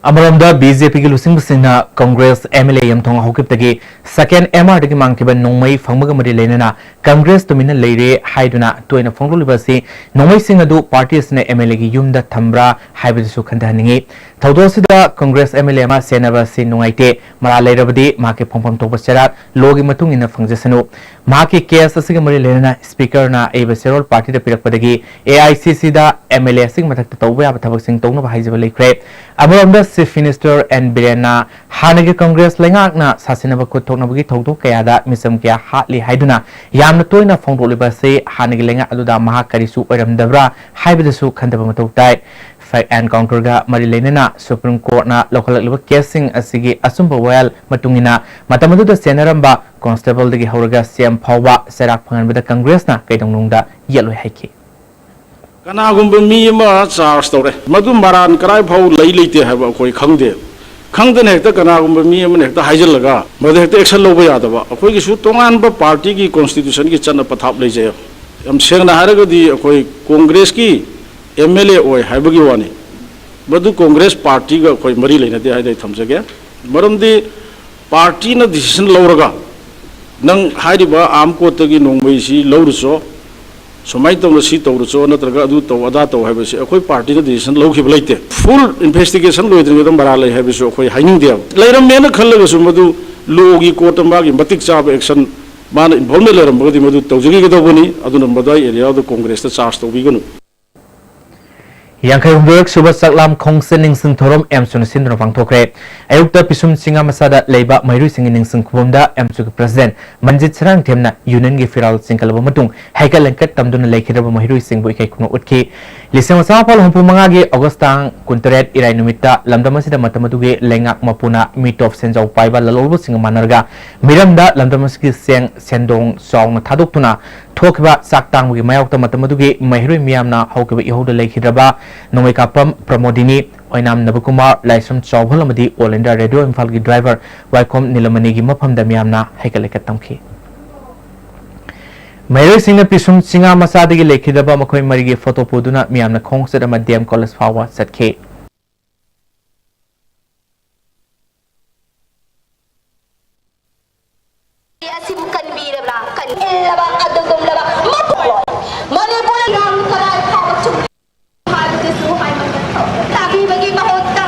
ꯑꯃꯔꯣꯝꯗ, ꯕꯤ ꯖꯦ ꯄꯤꯒꯤ ꯂꯨꯆꯤꯡꯕꯁꯤꯡꯅ Congress M L A Yamthong ꯍꯧꯈꯤꯕꯗꯒꯤ ꯁꯦꯀꯦꯟ ꯑꯦꯝ ꯑꯥꯔꯗꯒꯤ ꯃꯥꯡꯈꯤꯕ ꯅꯣꯡꯃꯩ ꯐꯪꯕꯒ ꯃꯔꯤ ꯂꯩꯅꯅ ꯀꯪꯒ꯭ꯔꯦꯁ ꯇꯨꯃꯤꯟꯅ ꯂꯩꯔꯦ ꯍꯥꯏꯗꯨꯅ ꯇꯣꯏꯅ ꯐꯣꯡꯗꯣꯛꯂꯤꯕ ꯑꯁꯤ ꯅꯣꯡꯃꯩꯁꯤꯡ ꯑꯗꯨ ꯄꯥꯔꯇꯤ ꯑꯁꯤꯅ ꯑꯦꯝ ꯑꯦꯜ ꯑꯦꯒꯤ ꯌꯨꯝꯗ ꯊꯝꯕ꯭ꯔꯥ ꯍꯥꯏꯕꯗꯨꯁꯨ ꯈꯟꯊꯍꯟꯅꯤꯡꯉꯤ꯫ ꯊꯧꯗꯣꯛ ꯑꯁꯤꯗ ꯀꯪꯒ꯭ꯔꯦꯁ ꯑꯦꯝ ꯑꯦꯜ ꯑꯦ ꯑꯃ ꯁꯦꯟꯅꯕ ꯑꯁꯤ ꯅꯨꯡꯉꯥꯏꯇꯦ, ꯃꯔꯥꯜ ꯂꯩꯔꯕꯗꯤ ꯃꯍꯥꯛꯀꯤ ꯐꯪꯐꯝ ꯊꯣꯛꯄ ꯆꯩꯔꯥꯛ ꯂꯣꯒꯤ ꯃꯇꯨꯡ ꯏꯟꯅ ꯐꯪꯖꯁꯅꯨ꯫ ꯃꯍꯥꯛꯀꯤ ꯀꯦꯁ ꯑꯁꯤꯒ ꯃꯔꯤ ꯂꯩꯅꯅ ꯁ꯭ꯄꯤꯀꯔꯅ ꯑꯏꯕ ꯆꯦꯔꯣꯜ ꯄꯥꯔꯇꯤꯗ ꯄꯤꯔꯛꯄꯗꯒꯤ ꯑꯦ ꯑꯥꯏ ꯁꯤ ꯁꯤꯗ ꯑꯦꯝ ꯑꯦꯜ ꯑꯦ ꯑꯁꯤꯒꯤ ꯃꯊꯛꯇ ꯇꯧꯕ ꯌꯥꯕ ꯊꯕꯛꯁꯤꯡ ꯇꯧꯅꯕ ꯍꯥꯏꯖꯕ ꯂꯩꯈ꯭ꯔꯦ꯫ ꯑꯃꯔꯣꯝꯗ, ꯆꯤꯐ ꯃꯤꯅꯤꯁꯇꯔ ꯑꯦꯟ ꯕꯤꯔꯦꯟꯅ ꯍꯥꯟꯅꯒꯤ ꯀꯪꯒ꯭ꯔꯦꯁ ꯂꯩꯉꯥꯛꯅ ꯁꯥꯁꯤꯟꯅꯕ ꯈꯨꯠ ꯊꯣꯛꯅꯕꯒꯤ ꯊꯧꯗꯣꯛ ꯀꯌꯥꯗ ꯃꯤꯆꯝ ꯀꯌꯥ ꯍꯥꯠꯂꯤ ꯍꯥꯏꯗꯨꯅ ꯌꯥꯝꯅ ꯇꯣꯏꯅ ꯐꯣꯡꯗꯣꯛꯂꯤꯕ ꯑꯁꯤ ꯍꯥꯟꯅꯒꯤ ꯂꯩꯉꯥꯛ ꯑꯗꯨꯗ ꯃꯍꯥꯛ ꯀꯔꯤꯁꯨ ꯑꯣꯏꯔꯝꯗꯕ꯭ꯔꯥ ꯍꯥꯏꯕꯗꯨꯁꯨ ꯈꯟꯊꯕ ꯃꯊꯧ ꯇꯥꯏ꯫ ꯐꯦꯛ ꯑꯦꯟꯀꯥꯎꯟꯇꯔꯒ ꯃꯔꯤ ꯂꯩꯅꯅ ꯁꯨꯄ꯭ꯔꯤꯝ ꯀꯣꯔꯠꯅ ꯂꯧꯈꯠꯂꯛꯂꯤꯕ ꯀꯦꯁꯁꯤꯡ ꯑꯁꯤꯒꯤ ꯑꯆꯨꯝꯕ ꯋꯥꯌꯦꯜ ꯃꯇꯨꯡ ꯏꯟꯅ ꯃꯇꯝ ꯑꯗꯨꯗ ꯆꯦꯟꯅꯔꯝꯕ ꯀꯣꯟꯁꯇꯦꯕꯜꯗꯒꯤ ꯍꯧꯔꯒ ꯁꯤ ꯑꯦꯝ ꯐꯥꯎꯕ ꯆꯩꯔꯥꯛ ꯐꯪꯍꯟꯕꯗ ꯀꯪꯒ꯭ꯔꯦꯁꯅ ꯀꯩꯗꯧꯅꯨꯡꯗ ꯌꯦꯠꯂꯣꯏ ꯍꯥꯏꯈꯤ꯫ ꯀꯅꯥꯒꯨꯝꯕ ꯃꯤ ꯑꯃ ꯆꯥꯔꯖ ꯇꯧꯔꯦ, ꯃꯗꯨ ꯃꯔꯥꯟ ꯀꯔꯥꯏ ꯐꯥꯎ ꯂꯩ ꯂꯩꯇꯦ ꯍꯥꯏꯕ ꯑꯩꯈꯣꯏ ꯈꯪꯗꯦ꯫ ꯈꯪꯗꯅ ꯍꯦꯛꯇ ꯀꯅꯥꯒꯨꯝꯕ ꯃꯤ ꯑꯃꯅ ꯍꯦꯛꯇ ꯍꯥꯏꯖꯤꯜꯂꯒ ꯃꯗꯨ ꯍꯦꯛꯇ ꯑꯦꯛꯁꯟ ꯂꯧꯕ ꯌꯥꯗꯕ꯫ ꯑꯩꯈꯣꯏꯒꯤꯁꯨ ꯇꯣꯉꯥꯟꯕ ꯄꯥꯔꯇꯤꯒꯤ ꯀꯣꯟꯁꯇꯤꯇ꯭ꯌꯨꯁꯟꯒꯤ ꯆꯠꯅ ꯄꯊꯥꯞ ꯂꯩꯖꯩ꯫ ꯌꯥꯝ ꯁꯦꯡꯅ ꯍꯥꯏꯔꯒꯗꯤ ꯑꯩꯈꯣꯏ ꯀꯣꯡꯒ꯭ꯔꯦꯁꯀꯤ ꯑꯦꯝ ꯑꯦꯜ ꯑꯦ ꯑꯣꯏ ꯍꯥꯏꯕꯒꯤ ꯋꯥꯅꯤ, ꯃꯗꯨ ꯀꯣꯡꯒ꯭ꯔꯦꯁ ꯄꯥꯔꯇꯤꯒ ꯑꯩꯈꯣꯏ ꯃꯔꯤ ꯂꯩꯅꯗꯦ ꯍꯥꯏꯅ ꯑꯩ ꯊꯝꯖꯒꯦ꯫ ꯃꯔꯝꯗꯤ ꯄꯥꯔꯇꯤꯅ ꯗꯤꯁꯤꯖꯟ ꯂꯧꯔꯒ ꯅꯪ ꯍꯥꯏꯔꯤꯕ ꯑꯥꯔꯝ ꯀꯣꯔꯠꯇꯒꯤ ꯅꯣꯡꯃꯩꯁꯤ ꯂꯧꯔꯨꯆꯣ, ꯁꯨꯃꯥꯏꯅ ꯇꯧꯅ ꯁꯤ ꯇꯧꯔꯨꯆꯣ, ꯅꯠꯇ꯭ꯔꯒ ꯑꯗꯨ ꯇꯧ, ꯑꯗꯥ ꯇꯧ ꯍꯥꯏꯕꯁꯤ ꯑꯩꯈꯣꯏ ꯄꯥꯔꯇꯤꯅ ꯗꯤꯁꯤꯖꯟ ꯂꯧꯈꯤꯕ ꯂꯩꯇꯦ꯫ ꯐꯨꯜ ꯏꯟꯚꯦꯁꯇꯤꯒꯦꯁꯟ ꯂꯣꯏꯗ꯭ꯔꯤꯉꯩꯗ ꯃꯔꯥꯜ ꯂꯩ ꯍꯥꯏꯕꯁꯨ ꯑꯩꯈꯣꯏ ꯍꯥꯏꯅꯤꯡꯗꯦꯕ꯫ ꯂꯩꯔꯝꯃꯦꯅ ꯈꯜꯂꯒꯁꯨ ꯃꯗꯨ ꯂꯣꯒꯤ ꯀꯣꯔꯠꯇ ꯃꯥꯒꯤ ꯃꯇꯤꯛ ꯆꯥꯕ ꯑꯦꯛꯁꯟ, ꯃꯥꯅ ꯏꯟꯚꯣꯜꯕꯃꯦꯟ ꯂꯩꯔꯝꯃꯒꯗꯤ ꯃꯗꯨ ꯇꯧꯖꯈꯤꯒꯗꯧꯕꯅꯤ꯫ ꯑꯗꯨꯅ ꯃꯗꯨꯒꯤ ꯑꯦꯔꯤꯌꯥꯗ ꯀꯣꯡꯒ꯭ꯔꯦꯁꯇ ꯆꯥꯔꯖ ꯇꯧꯕꯤꯒꯅꯨ꯫ ꯌꯥꯡꯈꯩ ꯍꯨꯝꯗꯣꯏꯔꯛ ꯁꯨꯕ ꯆꯥꯛꯂꯥꯝ ꯈꯣꯡꯆꯠ ꯅꯤꯡꯁꯤꯡ ꯊꯧꯔꯝ ꯑꯦꯝꯁꯨꯅ ꯁꯤꯟꯗꯨꯅ ꯄꯥꯡꯊꯣꯛꯈ꯭ꯔꯦ꯫ ꯑꯌꯨꯛꯇ ꯄꯤꯁꯨꯝ ꯆꯤꯡꯉꯥ ꯃꯆꯥꯗ ꯂꯩꯕ ꯃꯍꯩꯔꯣꯏꯁꯤꯡꯒꯤ ꯅꯤꯡꯁꯤꯡ ꯈꯨꯕꯝꯗ ꯑꯦꯝꯁꯨꯒꯤ ꯄ꯭ꯔꯁꯤꯗꯦꯟ ꯃꯟꯖꯤꯠ ꯁꯔꯥꯡꯊꯦꯝꯅ ꯌꯨꯅꯤꯌꯟꯒꯤ ꯐꯤꯔꯥꯜ ꯆꯤꯡꯈꯠꯂꯕ ꯃꯇꯨꯡ ꯍꯩꯀꯠ ꯂꯩꯀꯠ ꯇꯝꯗꯨꯅ ꯂꯩꯈꯤꯗ꯭ꯔꯕ ꯃꯍꯩꯔꯣꯏꯁꯤꯡꯕꯨ ꯏꯀꯥꯏ ꯈꯨꯝꯅꯧ ꯎꯠꯈꯤ꯫ ꯂꯤꯁꯤꯡ ꯑꯃ ꯆꯥꯃꯥꯄꯜ ꯍꯨꯝꯐꯨ ꯃꯉꯥꯒꯤ ꯑꯣꯒꯁ ꯇꯥꯡ ꯀꯨꯟꯇꯔꯦꯠ ꯏꯔꯥꯏ ꯅꯨꯃꯤꯠꯇ ꯂꯝꯗꯝ ꯑꯁꯤꯗ ꯃꯇꯝ ꯑꯗꯨꯒꯤ ꯂꯩꯉꯥꯛ ꯃꯄꯨꯅ ꯃꯤꯇꯣꯞ ꯁꯦꯟꯖꯥꯎ ꯄꯥꯏꯕ ꯂꯂꯣꯟꯕꯁꯤꯡꯒ ꯃꯥꯟꯅꯔꯒ ꯃꯤꯔꯝꯗ ꯂꯝꯗꯝ ꯑꯁꯤꯒꯤ ꯆꯦꯡ ꯁꯦꯟꯗꯣꯡ ꯆꯥꯎꯅ ꯊꯥꯗꯣꯛꯇꯨꯅ ꯊꯣꯛꯈꯤꯕ ꯆꯥꯛ ꯇꯥꯡꯕꯒꯤ ꯃꯥꯌꯣꯛꯇ ꯃꯇꯝ ꯑꯗꯨꯒꯤ ꯃꯍꯩꯔꯣꯏ ꯃꯤꯌꯥꯝꯅ ꯍꯧꯈꯤꯕ ꯏꯍꯧꯗ ꯂꯩꯈꯤꯗ꯭ꯔꯕ ꯅꯣꯡꯃꯩꯀꯥꯞꯄꯝ ꯄ꯭ꯔꯃꯣꯗꯤꯅꯤ, ꯑꯣꯏꯅꯥꯝ ꯅꯕꯀꯨꯃꯥꯔ, ꯂꯥꯏꯁ꯭ꯔꯝ ꯆꯥꯎꯕꯍꯜ ꯑꯃꯗꯤ ꯑꯣꯜ ꯏꯟꯗꯤꯌꯥ ꯔꯦꯗꯤꯑꯣ ꯏꯝꯐꯥꯜꯒꯤ ꯗ꯭ꯔꯥꯏꯚꯔ ꯋꯥꯏꯈꯣꯝ ꯅꯤꯂꯃꯅꯤꯒꯤ ꯃꯐꯝꯗ ꯃꯤꯌꯥꯝꯅ ꯍꯩꯀꯠ ꯂꯩꯀꯠ ꯇꯝꯈꯤ꯫ ꯃꯍꯩꯔꯣꯏꯁꯤꯡꯅ ꯄꯤꯁꯨꯝ ꯆꯤꯡꯉꯥ ꯃꯆꯥꯗꯒꯤ ꯂꯩꯈꯤꯗꯕ ꯃꯈꯣꯏ ꯃꯔꯤꯒꯤ ꯐꯣꯇꯣ ꯄꯨꯗꯨꯅ ꯃꯤꯌꯥꯝꯅ ꯈꯣꯡꯆꯠ ꯑꯃ ꯗꯤ ꯑꯦꯝ ꯀꯣꯂꯦꯖ ꯐꯥꯎꯕ ꯆꯠꯈꯤ꯫ ꯑꯁꯤꯕꯨ ꯀꯟꯕꯤꯔꯕ꯭ꯔꯥ? ꯀꯟꯕꯤꯔꯕ ꯑꯗꯨꯒꯨꯝꯂꯕ ꯃꯄꯨꯡ ꯑꯣꯏ꯫ ꯃꯅꯤꯄꯨꯔ ꯏꯔꯥꯡ ꯀꯗꯥꯏ ꯐꯥꯎꯕ ꯆꯨꯝꯂꯤ ꯍꯥꯏꯕꯗꯨꯁꯨ ꯍꯥꯏꯃꯟꯕ ꯊꯣꯛꯂꯦ꯫ ꯇꯥꯕꯤꯕꯒꯤ ꯃꯍꯨꯠꯇ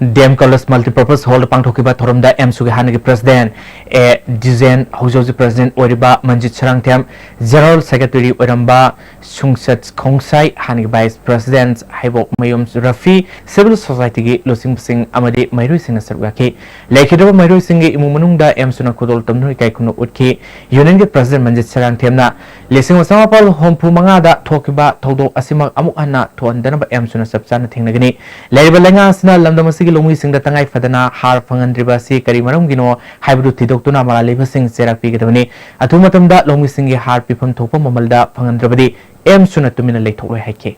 ꯗꯤ ꯑꯦꯝ ꯀꯣꯂꯦꯖ ꯃꯜꯇꯤꯄꯔꯄꯁ ꯍꯣꯜꯗ ꯄꯥꯡꯊꯣꯛꯈꯤꯕ ꯊꯧꯔꯝꯗ ꯑꯦꯝꯁꯨꯒꯤ ꯍꯥꯟꯅꯒꯤ ꯄ꯭ꯔꯁꯤꯗꯦꯟ ꯑꯦ ꯗꯤꯖꯦꯟ, ꯍꯧꯖꯤꯛ ꯍꯧꯖꯤꯛ ꯄ꯭ꯔꯁꯤꯗꯦꯟ ꯑꯣꯏꯔꯤꯕ ꯃꯟꯖꯤꯠ ꯁꯔꯥꯡꯊꯦꯝ, ꯖꯦꯅꯔꯦꯜ ꯁꯦꯀ꯭ꯔꯦꯇꯔꯤ ꯑꯣꯏꯔꯝꯕ ꯁꯨꯡꯁꯠ ꯈꯣꯡꯁꯥꯏ, ꯍꯥꯟꯅꯒꯤ ꯚꯥꯏꯁ ꯄ꯭ꯔꯁꯤꯗꯦꯟ ꯍꯩꯕꯣꯛꯃꯌꯨꯝ ꯔꯐꯤ, ꯁꯤꯚꯤꯜ ꯁꯣꯁꯥꯏꯇꯤꯒꯤ ꯂꯨꯆꯤꯡꯕꯁꯤꯡ ꯑꯃꯗꯤ ꯃꯍꯩꯔꯣꯏꯁꯤꯡꯅ ꯁꯔꯨꯛ ꯌꯥꯈꯤ꯫ ꯂꯩꯈꯤꯗ꯭ꯔꯕ ꯃꯍꯩꯔꯣꯏꯁꯤꯡꯒꯤ ꯏꯃꯨꯡ ꯃꯅꯨꯡꯗ ꯑꯦꯝꯁꯨꯅ ꯈꯨꯗꯣꯜ ꯇꯝꯗꯨꯅ ꯏꯀꯥꯏ ꯈꯨꯝꯅꯧ ꯎꯠꯈꯤ꯫ ꯌꯨꯅꯤꯌꯟꯒꯤ ꯄ꯭ꯔꯁꯤꯗꯦꯟ ꯃꯟꯖꯤꯠ ꯁꯔꯥꯡꯊꯦꯝꯅ ꯂꯤꯁꯤꯡ ꯑꯃ ꯆꯥꯃꯥꯄꯜ ꯍꯨꯝꯐꯨ ꯃꯉꯥꯗ ꯊꯣꯛꯈꯤꯕ ꯊꯧꯗꯣꯛ ꯑꯁꯤꯃꯛ ꯑꯃꯨꯛ ꯍꯟꯅ ꯊꯣꯛꯍꯟꯗꯅꯕ ꯑꯦꯝꯁꯨꯅ ꯆꯞ ꯆꯥꯅ ꯊꯦꯡꯅꯒꯅꯤ꯫ ꯂꯩꯔꯤꯕ ꯂꯩꯉꯥꯛ ꯑꯁꯤꯅ ꯂꯝꯗꯝ ꯑꯁꯤꯒꯤ ꯂꯧꯃꯤꯁꯤꯡꯗ ꯇꯉꯥꯏ ꯐꯗꯅ ꯍꯥꯔ ꯐꯪꯍꯟꯗ꯭ꯔꯤꯕ ꯑꯁꯤ ꯀꯔꯤ ꯃꯔꯝꯒꯤꯅꯣ ꯍꯥꯏꯕꯗꯨ ꯊꯤꯗꯣꯛꯇꯨꯅ ꯃꯔꯥꯜ ꯂꯩꯕꯁꯤꯡ ꯆꯩꯔꯥꯛ ꯄꯤꯒꯗꯕꯅꯤ꯫ ꯑꯊꯨꯕ ꯃꯇꯝꯗ ꯂꯧꯃꯤꯁꯤꯡꯒꯤ ꯍꯥꯔ ꯄꯤꯐꯝ ꯊꯣꯛꯄ ꯃꯃꯜꯗ ꯐꯪꯍꯟꯗ꯭ꯔꯕꯗꯤ ꯑꯦꯝꯁꯨꯅ ꯇꯨꯃꯤꯟꯅ ꯂꯩꯊꯣꯛꯂꯣꯏ ꯍꯥꯏꯈꯤ꯫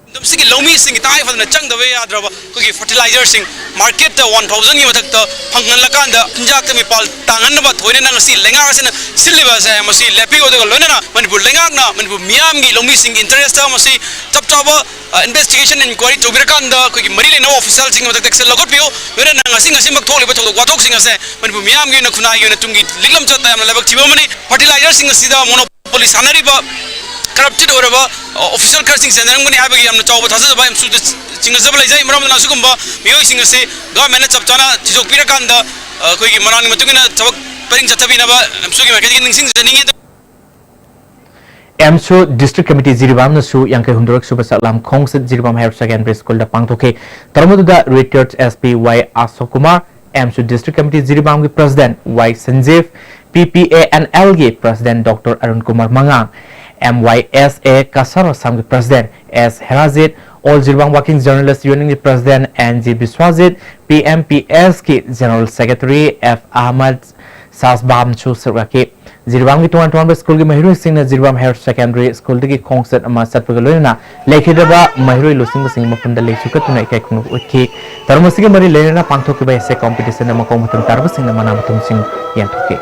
ꯃꯇꯝꯁꯤꯒꯤ ꯂꯧꯃꯤꯁꯤꯡꯒꯤ ꯇꯉꯥꯏ ꯐꯗꯅ ꯆꯪꯗꯕ ꯌꯥꯗ꯭ꯔꯕ ꯑꯩꯈꯣꯏꯒꯤ ꯐꯔꯇꯤꯂꯥꯏꯖꯔꯁꯤꯡ ꯃꯥꯔꯀꯦꯠꯇ ꯋꯥꯟ ꯊꯥꯎꯖꯟꯒꯤ ꯃꯊꯛꯇ ꯐꯪꯍꯜꯂꯀꯥꯟꯗ ꯆꯤꯟꯖꯥꯛꯇ ꯃꯤꯄꯥꯜ ꯇꯥꯡꯍꯟꯅꯕ ꯊꯑꯣꯏꯅ ꯉꯁꯤ ꯂꯩꯉꯥꯛ ꯑꯁꯤꯅ ꯁꯤꯜꯂꯤꯕ ꯑꯁꯦ ꯃꯁꯤ ꯂꯦꯞꯄꯤꯌꯨ꯫ ꯑꯗꯨꯒ ꯂꯣꯏꯅꯅ ꯃꯅꯤꯄꯨꯔ ꯂꯩꯉꯥꯛꯅ ꯃꯅꯤꯄꯨꯔ ꯃꯤꯌꯥꯝꯒꯤ ꯂꯧꯃꯤꯁꯤꯡꯒꯤ ꯏꯟꯇꯔꯦꯁꯇ ꯃꯁꯤ ꯆꯞ ꯆꯥꯕ ꯏꯟꯚꯦꯁꯇꯤꯒꯦꯁꯟ ꯏꯟꯀ꯭ꯋꯥꯏꯔꯤ ꯇꯧꯕꯤꯔꯀꯥꯟꯗ ꯑꯩꯈꯣꯏꯒꯤ ꯃꯔꯤ ꯂꯩꯅꯕ ꯑꯣꯐꯤꯁꯤꯌꯦꯜꯁꯤꯡꯒꯤ ꯃꯊꯛꯇ ꯑꯦꯛꯁꯟ ꯂꯧꯈꯠꯄꯤꯌꯨ꯫ ꯂꯣꯏꯅꯅ ꯉꯁꯤ ꯉꯁꯤꯃꯛ ꯊꯣꯛꯂꯤꯕ ꯊꯧꯗꯣꯛ ꯋꯥꯊꯣꯛꯁꯤꯡ ꯑꯁꯦ ꯃꯅꯤꯄꯨꯔ ꯃꯤꯌꯥꯝꯒꯤ ꯑꯣꯏꯅ ꯈꯨꯟꯅꯥꯏꯒꯤ ꯑꯣꯏꯅ ꯇꯨꯡꯒꯤ ꯂꯤꯛꯂꯝ ꯆꯠꯇ ꯌꯥꯝꯅ ꯂꯥꯏꯕꯛ ꯊꯤꯕ ꯑꯃꯅꯤ꯫ ꯐꯔꯇꯤꯂꯥꯏꯖꯔꯁꯤꯡ ꯑꯁꯤꯗ ꯃꯣꯅꯣ ꯄꯣꯂꯤ ꯁꯥꯟꯅꯔꯤꯕ ꯀꯔꯞꯇꯦꯠ ꯑꯣꯏꯔꯕ ꯑꯣꯐꯤꯁꯤꯌꯦꯜ ꯈꯔꯁꯤꯡ ꯆꯦꯟꯅꯔꯝꯒꯅꯤ ꯍꯥꯏꯕꯒꯤ ꯌꯥꯝꯅ ꯆꯥꯎꯕ ꯊꯥꯖꯖꯕ ꯑꯦꯝꯁꯨꯗ ꯆꯤꯡꯅꯖꯕ ꯂꯩꯖꯩ꯫ ꯃꯔꯝ ꯑꯗꯨꯅ ꯑꯁꯤꯒꯨꯝꯕ ꯃꯤꯑꯣꯏꯁꯤꯡ ꯑꯁꯤ ꯒꯚꯔꯟꯃꯦꯟꯠꯅ ꯆꯞ ꯆꯥꯅ ꯊꯤꯗꯣꯛꯄꯤꯔꯀꯥꯟꯗ ꯑꯩꯈꯣꯏꯒꯤ ꯃꯔꯥꯡꯒꯤ ꯃꯇꯨꯡ ꯏꯟꯅ ꯊꯕꯛ ꯄꯔꯤꯡ ꯆꯠꯊꯕꯤꯅꯕ ꯑꯦꯝꯁꯨꯒꯤ ꯃꯥꯏꯀꯩꯗꯒꯤ ꯅꯤꯡꯁꯤꯡꯖꯅꯤꯡꯉꯤ꯫ ꯑꯦꯝꯁꯨ ꯗꯤꯁꯇ꯭ꯔꯤꯛ ꯀꯃꯤꯇꯤ ꯖꯤꯔꯤꯕꯥꯝꯅꯁꯨ ꯌꯥꯡꯈꯩ ꯍꯨꯝꯗꯣꯏꯔꯛ ꯁꯨꯕ ꯆꯥꯛꯂꯥꯝ ꯈꯣꯡꯆꯠ ꯖꯤꯔꯤꯕꯥꯝ ꯍꯥꯌꯔ ꯁꯦꯀꯦꯟꯗꯔꯤ ꯁ꯭ꯀꯨꯜꯗ ꯄꯥꯡꯊꯣꯛꯈꯤ꯫ ꯊꯧꯔꯝ ꯑꯗꯨꯗ ꯔꯤꯇꯥꯌꯔꯗ S P Y Ashok Kumar, ꯑꯦꯝꯁꯨ ꯗꯤꯁꯇ꯭ꯔꯤꯛ ꯀꯃꯤꯇꯤ ꯖꯤꯔꯤꯕꯥꯝꯒꯤ president Y Sanjib, P P A N ꯑꯦꯜꯒꯤ ꯄ꯭ꯔꯁꯤꯗꯦꯟꯠ ꯗꯣꯛꯇꯔ ꯑꯔꯨꯟ ꯀꯨꯃꯥꯔ ꯃꯉꯥꯡ, M Y S A Kashar ꯑꯁꯥꯝꯒꯤ president S Herajit, all Jiribam working journalist ꯌꯨꯅꯤꯌꯟꯒꯤ president N G Biswajit, P M P ꯑꯦꯁꯀꯤ ꯖꯦꯅꯔꯦꯜ ꯁꯦꯀ꯭ꯔꯦꯇꯔꯤ ꯑꯦꯐ ꯑꯍꯃꯗ ꯁꯥꯁꯕꯥꯝꯁꯨ ꯁꯔꯨꯛ ꯌꯥꯈꯤ꯫ ꯖꯤꯔꯤꯕꯥꯝꯒꯤ ꯇꯣꯉꯥꯟ ꯇꯣꯉꯥꯟꯕ ꯁ꯭ꯀꯨꯜꯒꯤ ꯃꯍꯩꯔꯣꯏꯁꯤꯡꯅ ꯖꯤꯔꯤꯕꯥꯝ ꯍꯥꯌꯔ ꯁꯦꯀꯦꯟꯗꯔꯤ ꯁ꯭ꯀꯨꯜꯗꯒꯤ ꯈꯣꯡꯆꯠ ꯑꯃ ꯆꯠꯄꯒ ꯂꯣꯏꯅꯅ ꯂꯩꯈꯤꯗ꯭ꯔꯕ ꯃꯍꯩꯔꯣꯏ ꯂꯨꯆꯤꯡꯕꯁꯤꯡꯒꯤ ꯃꯐꯝꯗ ꯂꯩꯁꯨ ꯀꯠꯇꯨꯅ ꯏꯀꯥꯏ ꯈꯨꯝꯅꯕ ꯎꯠꯈꯤ꯫ ꯊꯧꯔꯝ ꯑꯁꯤꯒꯤ ꯃꯔꯤ ꯂꯩꯅꯅ ꯄꯥꯡꯊꯣꯛꯈꯤꯕ essay competition ꯗ ꯃꯀꯣꯛ ꯃꯊꯨꯝ ꯇꯥꯔꯕꯁꯤꯡꯅ ꯃꯅꯥ ꯃꯊꯨꯝꯁꯤꯡ ꯌꯦꯟꯊꯣꯛꯈꯤ꯫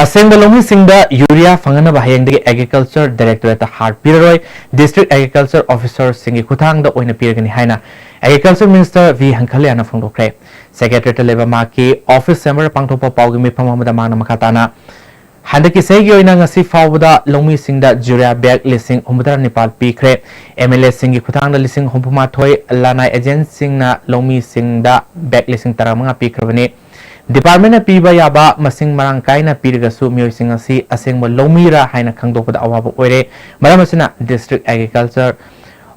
ꯑꯁꯦꯡꯕ ꯂꯧꯃꯤꯁꯤꯡꯗ ꯌꯨꯔꯤꯌꯥ ꯐꯪꯍꯟꯅꯕ ꯍꯌꯦꯡꯗꯒꯤ ꯑꯦꯒ꯭ꯔꯤꯀꯜꯆꯔ ꯗꯥꯏꯔꯦꯛꯇꯣꯔꯦꯠꯇ ꯍꯥꯔ ꯄꯤꯔꯔꯣꯏ, ꯗꯤꯁꯇ꯭ꯔꯤꯛ ꯑꯦꯒ꯭ꯔꯤꯀꯜꯆꯔ ꯑꯣꯐꯤꯁꯔꯁꯤꯡꯒꯤ ꯈꯨꯠꯊꯥꯡꯗ ꯑꯣꯏꯅ ꯄꯤꯔꯒꯅꯤ ꯍꯥꯏꯅ ꯑꯦꯒ꯭ꯔꯤꯀꯜꯆꯔ ꯃꯤꯅꯤꯁꯇꯔ ꯚꯤ ꯍꯪꯈꯂꯤꯌꯥꯅ ꯐꯣꯡꯗꯣꯛꯈ꯭ꯔꯦ꯫ ꯁꯦꯀ꯭ꯔꯦꯇꯔꯤꯌꯦꯠꯇ ꯂꯩꯕ ꯃꯍꯥꯛꯀꯤ ꯑꯣꯐꯤꯁ ꯆꯦꯝꯕꯔꯗ ꯄꯥꯡꯊꯣꯛꯄ ꯄꯥꯎꯒꯤ ꯃꯤꯐꯝ ꯑꯃꯗ ꯃꯍꯥꯛꯅ ꯃꯈꯥ ꯇꯥꯅ, ꯍꯟꯗꯛꯀꯤ ꯆꯍꯤꯒꯤ ꯑꯣꯏꯅ ꯉꯁꯤ ꯐꯥꯎꯕꯗ ꯂꯧꯃꯤꯁꯤꯡꯗ ꯌꯨꯔꯤꯌꯥ ꯕꯦꯒ ꯂꯤꯁꯤꯡ ꯍꯨꯝꯐꯨꯇꯔꯥ ꯅꯤꯄꯥꯜ ꯄꯤꯈ꯭ꯔꯦ꯫ ꯑꯦꯝ ꯑꯦꯜ ꯑꯦꯁꯤꯡꯒꯤ ꯈꯨꯠꯊꯥꯡꯗ ꯂꯤꯁꯤꯡ ꯍꯨꯝꯐꯨꯃꯥꯊꯣꯏ, ꯂꯅꯥꯏ ꯑꯦꯖꯦꯟꯁꯤꯡꯅ ꯂꯧꯃꯤꯁꯤꯡꯗ ꯕꯦꯒ ꯂꯤꯁꯤꯡ ꯇꯔꯥꯃꯉꯥ ꯄꯤꯈ꯭ꯔꯕꯅꯤ꯫ ꯗꯤꯄꯥꯔꯠꯃꯦꯟꯅ ꯄꯤꯕ ꯌꯥꯕ ꯃꯁꯤꯡ ꯃꯔꯥꯡ ꯀꯥꯏꯅ ꯄꯤꯔꯒꯁꯨ ꯃꯤꯑꯣꯏꯁꯤꯡ ꯑꯁꯤ ꯑꯁꯦꯡꯕ ꯂꯧꯃꯤꯔꯥ ꯍꯥꯏꯅ ꯈꯪꯗꯣꯛꯄꯗ ꯑꯋꯥꯕ ꯑꯣꯏꯔꯦ꯫ ꯃꯔꯝ ꯑꯁꯤꯅ ꯗꯤꯁꯇ꯭ꯔꯤꯛ ꯑꯦꯒ꯭ꯔꯤꯀꯜꯆꯔ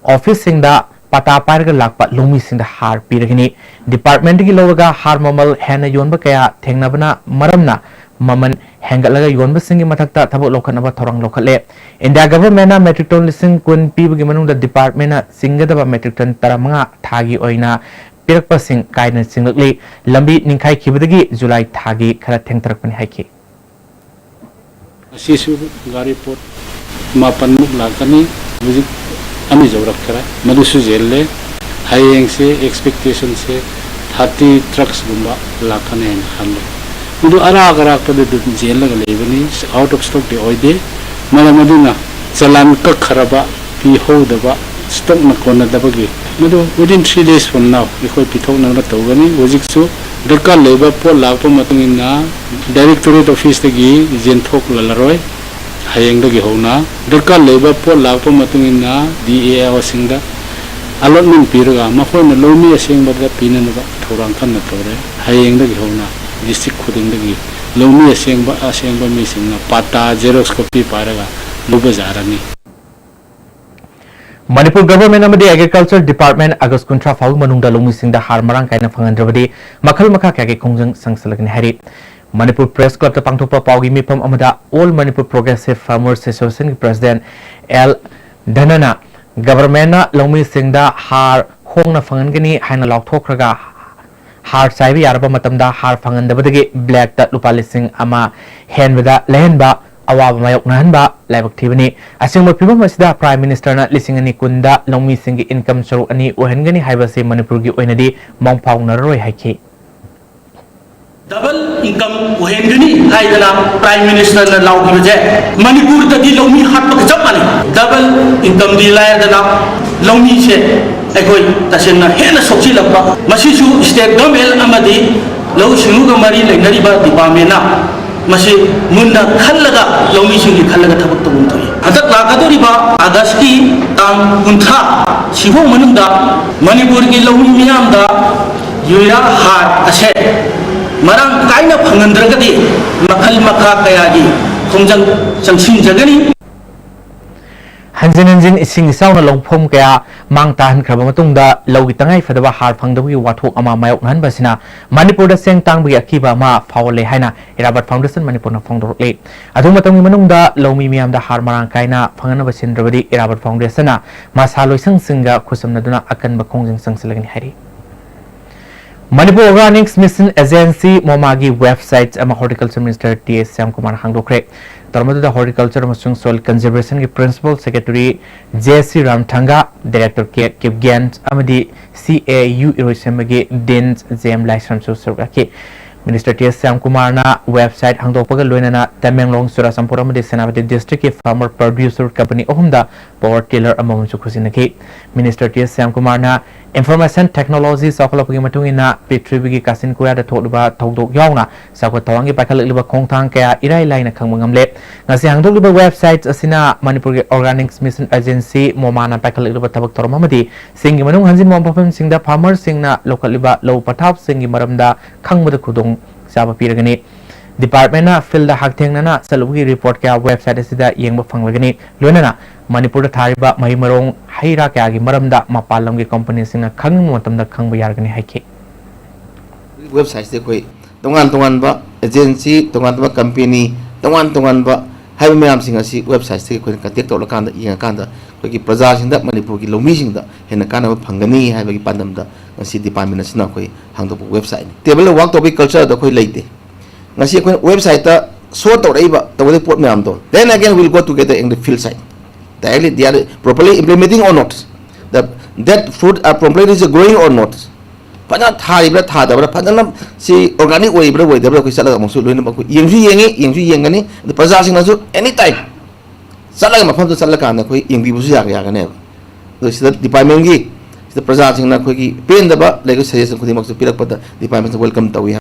ꯑꯣꯐꯤꯁꯁꯤꯡꯗ ꯄꯇꯥ ꯄꯥꯏꯔꯒ ꯂꯥꯛꯄ ꯂꯧꯃꯤꯁꯤꯡꯗ ꯍꯥꯔ ꯄꯤꯔꯒꯅꯤ꯫ ꯗꯤꯄꯥꯔꯠꯃꯦꯟꯗꯒꯤ ꯂꯧꯔꯒ ꯍꯥꯔ ꯃꯃꯜ ꯍꯦꯟꯅ ꯌꯣꯟꯕ ꯀꯌꯥ ꯊꯦꯡꯅꯕꯅ ꯃꯔꯝꯅ ꯃꯃꯜ ꯍꯦꯟꯒꯠꯂꯒ ꯌꯣꯟꯕꯁꯤꯡꯒꯤ ꯃꯊꯛꯇ ꯊꯕꯛ ꯂꯧꯈꯠꯅꯕ ꯊꯧꯔꯥꯡ ꯂꯧꯈꯠꯂꯦ꯫ ꯏꯟꯗꯤꯌꯥ ꯒꯚꯔꯟꯃꯦꯟꯠꯅ ꯃꯦꯇ꯭ꯔꯤꯛ ꯇꯟ ꯂꯤꯁꯤꯡ ꯀꯨꯟ ꯄꯤꯕꯒꯤ ꯃꯅꯨꯡꯗ ꯗꯤꯄꯥꯔꯠꯃꯦꯟꯠꯅ ꯆꯤꯡꯒꯗꯕ ꯃꯦꯇ꯭ꯔꯤꯛ ꯇꯟ ꯇꯔꯥꯃꯉꯥ ꯊꯥꯒꯤ ꯑꯣꯏꯅ ꯄꯤꯔꯛꯄꯁꯤꯡ ꯀꯥꯏꯗꯅ ꯆꯤꯡꯂꯛꯂꯤ꯫ ꯂꯝꯕꯤ ꯅꯤꯡꯈꯥꯏꯈꯤꯕꯗꯒꯤ ꯖꯨꯂꯥꯏ ꯊꯥꯒꯤ ꯈꯔ ꯊꯦꯡꯊꯔꯛꯄꯅꯤ ꯍꯥꯏꯈꯤ꯫ ꯉꯁꯤꯁꯨ ꯒꯥꯔꯤ ꯄꯣꯠ ꯃꯥꯄꯟꯃꯨꯛ ꯂꯥꯛꯀꯅꯤ꯫ ꯍꯧꯖꯤꯛ ꯑꯅꯤ ꯌꯧꯔꯛꯈ꯭ꯔꯦ, ꯃꯗꯨꯁꯨ ꯌꯦꯜꯂꯦ꯫ ꯍꯌꯦꯡꯁꯦ ꯑꯦꯛꯁꯄꯦꯛꯇꯦꯁꯟꯁꯦ ꯊꯥꯔꯇꯤ ꯇ꯭ꯔꯛꯁꯀꯨꯝꯕ ꯂꯥꯛꯀꯅꯤ ꯍꯥꯏꯅ ꯈꯜꯂꯦ꯫ ꯃꯗꯨ ꯑꯔꯥꯛ ꯑꯔꯥꯛꯄꯗ ꯑꯗꯨꯝ ꯌꯦꯜꯂꯒ ꯂꯩꯕꯅꯤ, ꯑꯥꯎꯠ ꯑꯣꯐ ꯁ꯭ꯇꯣꯛꯇꯤ ꯑꯣꯏꯗꯦ꯫ ꯃꯔꯝ ꯑꯗꯨꯅ ꯆꯂꯥꯟ ꯀꯛꯈ꯭ꯔꯕ, ꯄꯤꯍꯧꯗꯕ, ꯁ꯭ꯇꯣꯛꯅ ꯀꯣꯟꯅꯗꯕꯒꯤ ꯃꯗꯨ within three days from now ꯑꯩꯈꯣꯏ ꯄꯤꯊꯣꯛꯅꯕ ꯇꯧꯒꯅꯤ꯫ ꯍꯧꯖꯤꯛꯁꯨ ꯗꯔꯀꯥꯔ ꯂꯩꯕ ꯄꯣꯠ ꯂꯥꯛꯄ ꯃꯇꯨꯡ ꯏꯟꯅ ꯗꯥꯏꯔꯦꯛꯇꯣꯔꯦꯠ ꯑꯣꯐꯤꯁꯇꯒꯤ ꯌꯦꯟꯊꯣꯛꯂꯔꯣꯏ꯫ ꯍꯌꯦꯡꯗꯒꯤ ꯍꯧꯅ ꯗꯔꯀꯥꯔ ꯂꯩꯕ ꯄꯣꯠ ꯂꯥꯛꯄ ꯃꯇꯨꯡ ꯏꯟꯅ ꯗꯤ ꯑꯦ ꯑꯣꯁꯤꯡꯗ ꯑꯦꯂꯣꯠꯃꯦꯟ ꯄꯤꯔꯒ ꯃꯈꯣꯏꯅ ꯂꯧꯃꯤ ꯑꯁꯦꯡꯕꯗ ꯄꯤꯅꯅꯕ ꯊꯧꯔꯥꯡ ꯀꯟꯅ ꯇꯧꯔꯦ꯫ ꯍꯌꯦꯡꯗꯒꯤ ꯍꯧꯅ ꯗꯤꯁꯇ꯭ꯔꯤꯛ ꯈꯨꯗꯤꯡꯗꯒꯤ ꯂꯧꯃꯤ ꯑꯁꯦꯡꯕ, ꯑꯁꯦꯡꯕ ꯃꯤꯁꯤꯡꯅ ꯄꯥꯇꯥ ꯖꯦꯔꯣꯛꯁ ꯀꯣꯄꯤ ꯄꯥꯏꯔꯒ ꯂꯧꯕ ꯌꯥꯔꯅꯤ꯫ ꯃꯅꯤꯄꯨꯔ ꯒꯚꯔꯟꯃꯦꯟꯠ ꯑꯃꯗꯤ ꯑꯦꯒ꯭ꯔꯤꯀꯜꯆꯔ ꯗꯤꯄꯥꯔꯠꯃꯦꯟꯠ ꯑꯥꯒꯁ꯭ꯠ ꯀꯨꯟꯊ꯭ꯔꯥ ꯐꯥꯎꯒꯤ ꯃꯅꯨꯡꯗ ꯂꯧꯃꯤꯁꯤꯡꯗ ꯍꯥꯔ ꯃꯔꯥꯡ ꯀꯥꯏꯅ ꯐꯪꯍꯟꯗ꯭ꯔꯕꯗꯤ ꯃꯈꯜ ꯃꯈꯥ ꯀꯌꯥꯒꯤ ꯈꯣꯡꯖꯪ ꯆꯪꯁꯤꯜꯂꯒꯅꯤ ꯍꯥꯏꯔꯤ꯫ ꯃꯅꯤꯄꯨꯔ ꯄ꯭ꯔꯦꯁ ꯀ꯭ꯂꯕꯇ ꯄꯥꯡꯊꯣꯛꯄ ꯄꯥꯎꯒꯤ ꯃꯤꯐꯝ ꯑꯃꯗ ꯑꯣꯜ ꯃꯅꯤꯄꯨꯔ ꯄ꯭ꯔꯣꯒ꯭ꯔꯦꯁꯤꯚ ꯐꯥꯔꯃꯔꯁ ꯑꯦꯁꯣꯁꯤꯌꯦꯁꯟꯒꯤ ꯄ꯭ꯔꯦꯁꯤꯗꯦꯟꯠ ꯑꯦꯜ ꯙꯅꯅ ꯒꯚꯔꯟꯃꯦꯟꯠꯅ ꯂꯧꯃꯤꯁꯤꯡꯗ ꯍꯥꯔ ꯍꯣꯡꯅ ꯐꯪꯍꯟꯒꯅꯤ ꯍꯥꯏꯅ ꯂꯥꯎꯊꯣꯛꯈ꯭ꯔꯒ ꯍꯥꯔ ꯆꯥꯏꯕ ꯌꯥꯔꯕ ꯃꯇꯝꯗ ꯍꯥꯔ ꯐꯪꯍꯟꯗꯕꯗꯒꯤ ꯕ꯭ꯂꯦꯛꯇ ꯂꯨꯄꯥ ꯂꯤꯁꯤꯡ ꯑꯃ ꯍꯦꯟꯕꯗ ꯂꯩꯍꯟꯕ, ꯑꯋꯥꯕ ꯃꯥꯌꯣꯛꯅꯍꯟꯕ ꯂꯥꯏꯕꯛ ꯊꯤꯕꯅꯤ꯫ ꯑꯁꯦꯡꯕ ꯐꯤꯕꯝ ꯑꯁꯤꯗ ꯄ꯭ꯔꯥꯏꯝ ꯃꯤꯅꯤꯁꯇꯔꯅ ꯂꯤꯁꯤꯡ ꯑꯅꯤ ꯀꯨꯟꯗ ꯂꯧꯃꯤꯁꯤꯡꯒꯤ ꯏꯟꯀꯝ ꯁꯔꯨꯛ ꯑꯅꯤ ꯑꯣꯏꯍꯟꯒꯅꯤ ꯍꯥꯏꯕꯁꯤ ꯃꯅꯤꯄꯨꯔꯒꯤ ꯑꯣꯏꯅꯗꯤ ꯃꯪ ꯐꯥꯎꯅꯔꯔꯣꯏ ꯍꯥꯏꯈꯤ꯫ ꯗꯕꯜ ꯏꯟꯀꯝ ꯑꯣꯏꯍꯟꯒꯅꯤ ꯍꯥꯏꯗꯅ ꯄ꯭ꯔꯥꯏꯝ ꯃꯤꯅꯤꯁꯇꯔꯅ ꯂꯥꯎꯈꯤꯕꯁꯦ ꯃꯅꯤꯄꯨꯔꯗꯗꯤ ꯂꯧꯃꯤ ꯍꯥꯠꯄꯒ ꯆꯞ ꯃꯥꯟꯅꯩ꯫ ꯗꯕꯜ ꯏꯟꯀꯝꯗꯤ ꯂꯥꯏꯔꯗꯅ ꯂꯧꯃꯤꯁꯦ ꯑꯩꯈꯣꯏ ꯇꯁꯦꯡꯅ ꯍꯦꯟꯅ ꯁꯣꯛꯆꯤꯜꯂꯛꯄ, ꯃꯁꯤꯁꯨ ꯁ꯭ꯇꯦꯠ ꯒꯚꯔꯟꯃꯦꯟꯠ ꯑꯃꯗꯤ ꯂꯧꯎ ꯁꯤꯡꯎꯒ ꯃꯔꯤ ꯂꯩꯅꯔꯤꯕ ꯗꯤꯄꯥꯔꯠꯃꯦꯟꯠꯅ ꯃꯁꯤ ꯃꯨꯟꯅ ꯈꯜꯂꯒ, ꯂꯧꯃꯤꯁꯤꯡꯒꯤ ꯈꯜꯂꯒ ꯊꯕꯛ ꯇꯧꯐꯝ ꯊꯣꯛꯏ꯫ ꯍꯟꯗꯛ ꯂꯥꯛꯀꯗꯧꯔꯤꯕ ꯑꯥꯒꯁ꯭ꯠꯀꯤ ꯇꯥꯡ ꯀꯨꯟꯊ꯭ꯔꯥ ꯁꯤꯐꯥꯎ ꯃꯅꯨꯡꯗ ꯃꯅꯤꯄꯨꯔꯒꯤ ꯂꯧꯃꯤ ꯃꯤꯌꯥꯝꯗ ꯌꯨꯔꯤꯌꯥ ꯍꯥꯔ ꯑꯁꯦ ꯃꯔꯥꯡ ꯀꯥꯏꯅ ꯐꯪꯍꯟꯗ꯭ꯔꯒꯗꯤ ꯃꯈꯜ ꯃꯈꯥ ꯀꯌꯥꯒꯤ ꯈꯣꯡꯖꯪ ꯆꯪꯁꯤꯟꯖꯒꯅꯤ꯫ ꯍꯟꯖꯤꯟ ꯍꯟꯖꯤꯟ ꯏꯁꯤꯡ ꯏꯆꯥꯎꯅ ꯂꯧꯐꯝ ꯀꯌꯥ ꯃꯥꯡ ꯇꯥꯍꯟꯈ꯭ꯔꯕ ꯃꯇꯨꯡꯗ ꯂꯧꯒꯤ ꯇꯉꯥꯏ ꯐꯗꯕ ꯍꯥꯔ ꯐꯪꯗꯕꯒꯤ ꯋꯥꯊꯣꯛ ꯑꯃ ꯃꯥꯌꯣꯛꯅꯍꯟꯕ ꯑꯁꯤꯅ ꯃꯅꯤꯄꯨꯔꯗ ꯆꯦꯡ ꯇꯥꯡꯕꯒꯤ ꯑꯀꯤꯕ ꯑꯃ ꯐꯥꯎꯍꯜꯂꯦ ꯍꯥꯏꯅ ꯏꯔꯥꯕꯠ ꯐꯥꯎꯟꯗꯦꯁꯟ ꯃꯅꯤꯄꯨꯔꯅ ꯐꯣꯡꯗꯣꯔꯛꯂꯤ꯫ ꯑꯗꯨ ꯃꯇꯝꯒꯤ ꯃꯅꯨꯡꯗ ꯂꯧꯃꯤ ꯃꯤꯌꯥꯝꯗ ꯍꯥꯔ ꯃꯔꯥꯡ ꯀꯥꯏꯅ ꯐꯪꯍꯟꯅꯕ ꯁꯤꯟꯗ꯭ꯔꯕꯗꯤ ꯏꯔꯥꯕꯠ ꯐꯥꯎꯟꯗꯦꯁꯟꯅ ꯃꯁꯥ ꯂꯣꯏꯁꯪꯁꯤꯡꯒ ꯈꯨꯠꯁꯝꯅꯗꯨꯅ ꯑꯀꯟꯕ ꯈꯣꯡꯖꯪ ꯆꯪꯁꯤꯜꯂꯒꯅꯤ ꯍꯥꯏꯔꯤ꯫ Manipur Organics Mission Agency, MOMA-ꯒꯤ website ꯑꯃ Horticulture Minister T S ꯁ꯭ꯌꯥꯝꯀꯨꯃꯥꯔꯅ ꯍꯥꯡꯗꯣꯛꯈ꯭ꯔꯦ꯫ ꯊꯧꯔꯝ ꯑꯗꯨꯗ Horticulture ꯑꯃꯁꯨꯡ Soil Conservation-ꯒꯤ Principal Secretary J C ꯔꯥꯝꯊꯪꯒ, Director K Kipgen ꯑꯃꯗꯤ C A U ꯏꯔꯣꯏꯁꯦꯝꯕꯒꯤ Dean J M ꯂꯥꯏꯁ꯭ꯔꯝꯁꯨ ꯁꯔꯨꯛ ꯌꯥꯈꯤ꯫ Minister T S ꯁ꯭ꯌꯥꯝꯀꯨꯃꯥꯔꯅ website ꯍꯥꯡꯗꯣꯛꯄꯒ ꯂꯣꯏꯅꯅ ꯇꯃꯦꯡꯂꯣꯡ, ꯆꯨꯔꯥꯆꯥꯟꯄꯨꯔ ꯑꯃꯗꯤ ꯁꯦꯅꯥꯄꯇꯤ district-ꯀꯤ farmer producer company ꯑꯍꯨꯝꯗ power tiller ꯑꯃꯃꯝꯁꯨ ꯈꯨꯠꯁꯤꯟꯅꯈꯤ꯫ Minister T S ꯁ꯭ꯌꯥꯝꯀꯨꯃꯥꯔꯅ Information technology ꯆꯥꯎꯈꯠꯂꯛꯄꯒꯤ ꯃꯇꯨꯡ ꯏꯟꯅ ꯄ꯭ꯔꯤꯊꯤꯕꯤꯒꯤ ꯀꯥꯆꯤꯟ ꯀꯣꯌꯥꯗ ꯊꯣꯛꯂꯤꯕ ꯊꯧꯗꯣꯛ ꯌꯥꯎꯅ ꯆꯥꯎꯈꯠ ꯊꯧꯔꯥꯡꯒꯤ ꯄꯥꯏꯈꯠꯂꯛꯂꯤꯕ ꯈꯣꯡꯊꯥꯡ ꯀꯌꯥ ꯏꯔꯥꯏ ꯂꯥꯏꯅ ꯈꯪꯕ ꯉꯝꯂꯦ꯫ ꯉꯁꯤ ꯍꯥꯡꯗꯣꯛꯂꯤꯕ website ꯑꯁꯤꯅ ꯃꯅꯤꯄꯨꯔꯒꯤ Organics Mission Agency, MOMA-ꯅ ꯄꯥꯏꯈꯠꯂꯛꯂꯤꯕ ꯊꯕꯛ ꯊꯧꯔꯝ ꯑꯃꯗꯤ ꯆꯤꯡꯒꯤ ꯃꯅꯨꯡ ꯍꯟꯖꯤꯟꯕ ꯃꯐꯝꯁꯤꯡꯗ farmer-ꯁꯤꯡꯅ ꯂꯧꯈꯠꯂꯤꯕ ꯂꯧ ꯄꯊꯥꯞꯁꯤꯡꯒꯤ ꯃꯔꯝꯗ ꯈꯪꯕꯗ ꯈꯨꯗꯣꯡ ꯆꯥꯕ ꯄꯤꯔꯒꯅꯤ꯫ Department-ꯅ field-ꯗ ꯍꯛꯊꯦꯡꯅꯅ ꯆꯠꯂꯨꯕꯒꯤ report ꯀꯌꯥ website ꯑꯁꯤꯗ ꯌꯦꯡꯕ ꯐꯪꯂꯒꯅꯤ꯫ ꯂꯣꯏꯅꯅ ꯃꯅꯤꯄꯨꯔꯗ ꯊꯥꯔꯤꯕ ꯃꯍꯩ ꯃꯔꯣꯡ, ꯍꯩ ꯔꯥ ꯀꯌꯥꯒꯤ ꯃꯔꯝꯗ ꯃꯄꯥꯟ ꯂꯝꯒꯤ company-ꯁꯤꯡꯅ ꯈꯪꯅꯤꯡꯕ ꯃꯇꯝꯗ ꯈꯪꯕ ꯌꯥꯔꯒꯅꯤ ꯍꯥꯏꯈꯤ꯫ Website-ꯁꯤꯗ ꯑꯩꯈꯣꯏ ꯇꯣꯉꯥꯟ ꯇꯣꯉꯥꯟꯕ agency, ꯇꯣꯉꯥꯟ ꯇꯣꯉꯥꯟꯕ company, ꯇꯣꯉꯥꯟ ꯇꯣꯉꯥꯟꯕ ꯍꯥꯏꯕ ꯃꯌꯥꯝꯁꯤꯡ ꯑꯁꯤ website-ꯁꯤꯗꯒꯤ ꯑꯩꯈꯣꯏꯅ contact ꯇꯧꯔꯀꯥꯟꯗ, ꯌꯦꯡꯉꯀꯥꯟꯗ ꯑꯩꯈꯣꯏꯒꯤ ꯄ꯭ꯔꯖꯥꯁꯤꯡꯗ, ꯃꯅꯤꯄꯨꯔꯒꯤ ꯂꯧꯃꯤꯁꯤꯡꯗ ꯍꯦꯟꯅ ꯀꯥꯟꯅꯕ ꯐꯪꯒꯅꯤ ꯍꯥꯏꯕꯒꯤ ꯄꯥꯟꯗꯝꯗ ꯉꯁꯤ department ꯑꯁꯤꯅ ꯑꯩꯈꯣꯏ ꯍꯥꯡꯗꯣꯛꯄ website-ꯅꯤ꯫ Table of work ꯇꯧꯕꯒꯤ culture ꯑꯗꯣ ꯑꯩꯈꯣꯏ ꯂꯩꯇꯦ꯫ ꯉꯁꯤ ꯑꯩꯈꯣꯏꯅ website-ꯇ show ꯇꯧꯔꯛꯏꯕ, ꯇꯧꯒꯗꯕ ꯄꯣꯠ ꯃꯌꯥꯝꯗꯣ, then again we'll go together in the field site. Directly they are properly implementing or not? The, that fruit, uh, pomegranate is growing or not? ꯐꯖꯅ ꯊꯥꯔꯤꯕ꯭ꯔꯥ ꯊꯥꯗꯕ꯭ꯔꯥ, ꯐꯖꯅ ꯁꯤ organic ꯑꯣꯏꯔꯤꯕ꯭ꯔꯥ ꯑꯣꯏꯗꯕ꯭ꯔꯥ ꯑꯩꯈꯣꯏ ꯆꯠꯂꯒ ꯑꯃꯨꯛꯁꯨ ꯂꯣꯏꯅꯃꯛ ꯑꯩꯈꯣꯏ ꯌꯦꯡꯁꯨ ꯌꯦꯡꯉꯤ, ꯌꯦꯡꯁꯨ ꯌꯦꯡꯒꯅꯤ꯫ ꯑꯗꯨ ꯄ꯭ꯔꯖꯥꯁꯤꯡꯅꯁꯨ any time ꯆꯠꯂꯒ, ꯃꯐꯝꯗꯨ ꯆꯠꯂꯀꯥꯟꯗ ꯑꯩꯈꯣꯏ ꯌꯦꯡꯕꯤꯕꯁꯨ ꯌꯥꯒ-, ꯌꯥꯒꯅꯦꯕ꯫ ꯑꯗꯨ ꯁꯤꯗ department-ꯒꯤ, ꯁꯤꯗ ꯄ꯭ꯔꯖꯥꯁꯤꯡꯅ ꯑꯩꯈꯣꯏꯒꯤ ꯄꯦꯟꯗꯕ ꯂꯩꯔꯤꯕ suggestion ꯈꯨꯗꯤꯡꯃꯛꯁꯨ ꯄꯤꯔꯛꯄꯗ department-ꯅ welcome ꯇꯧꯏ꯫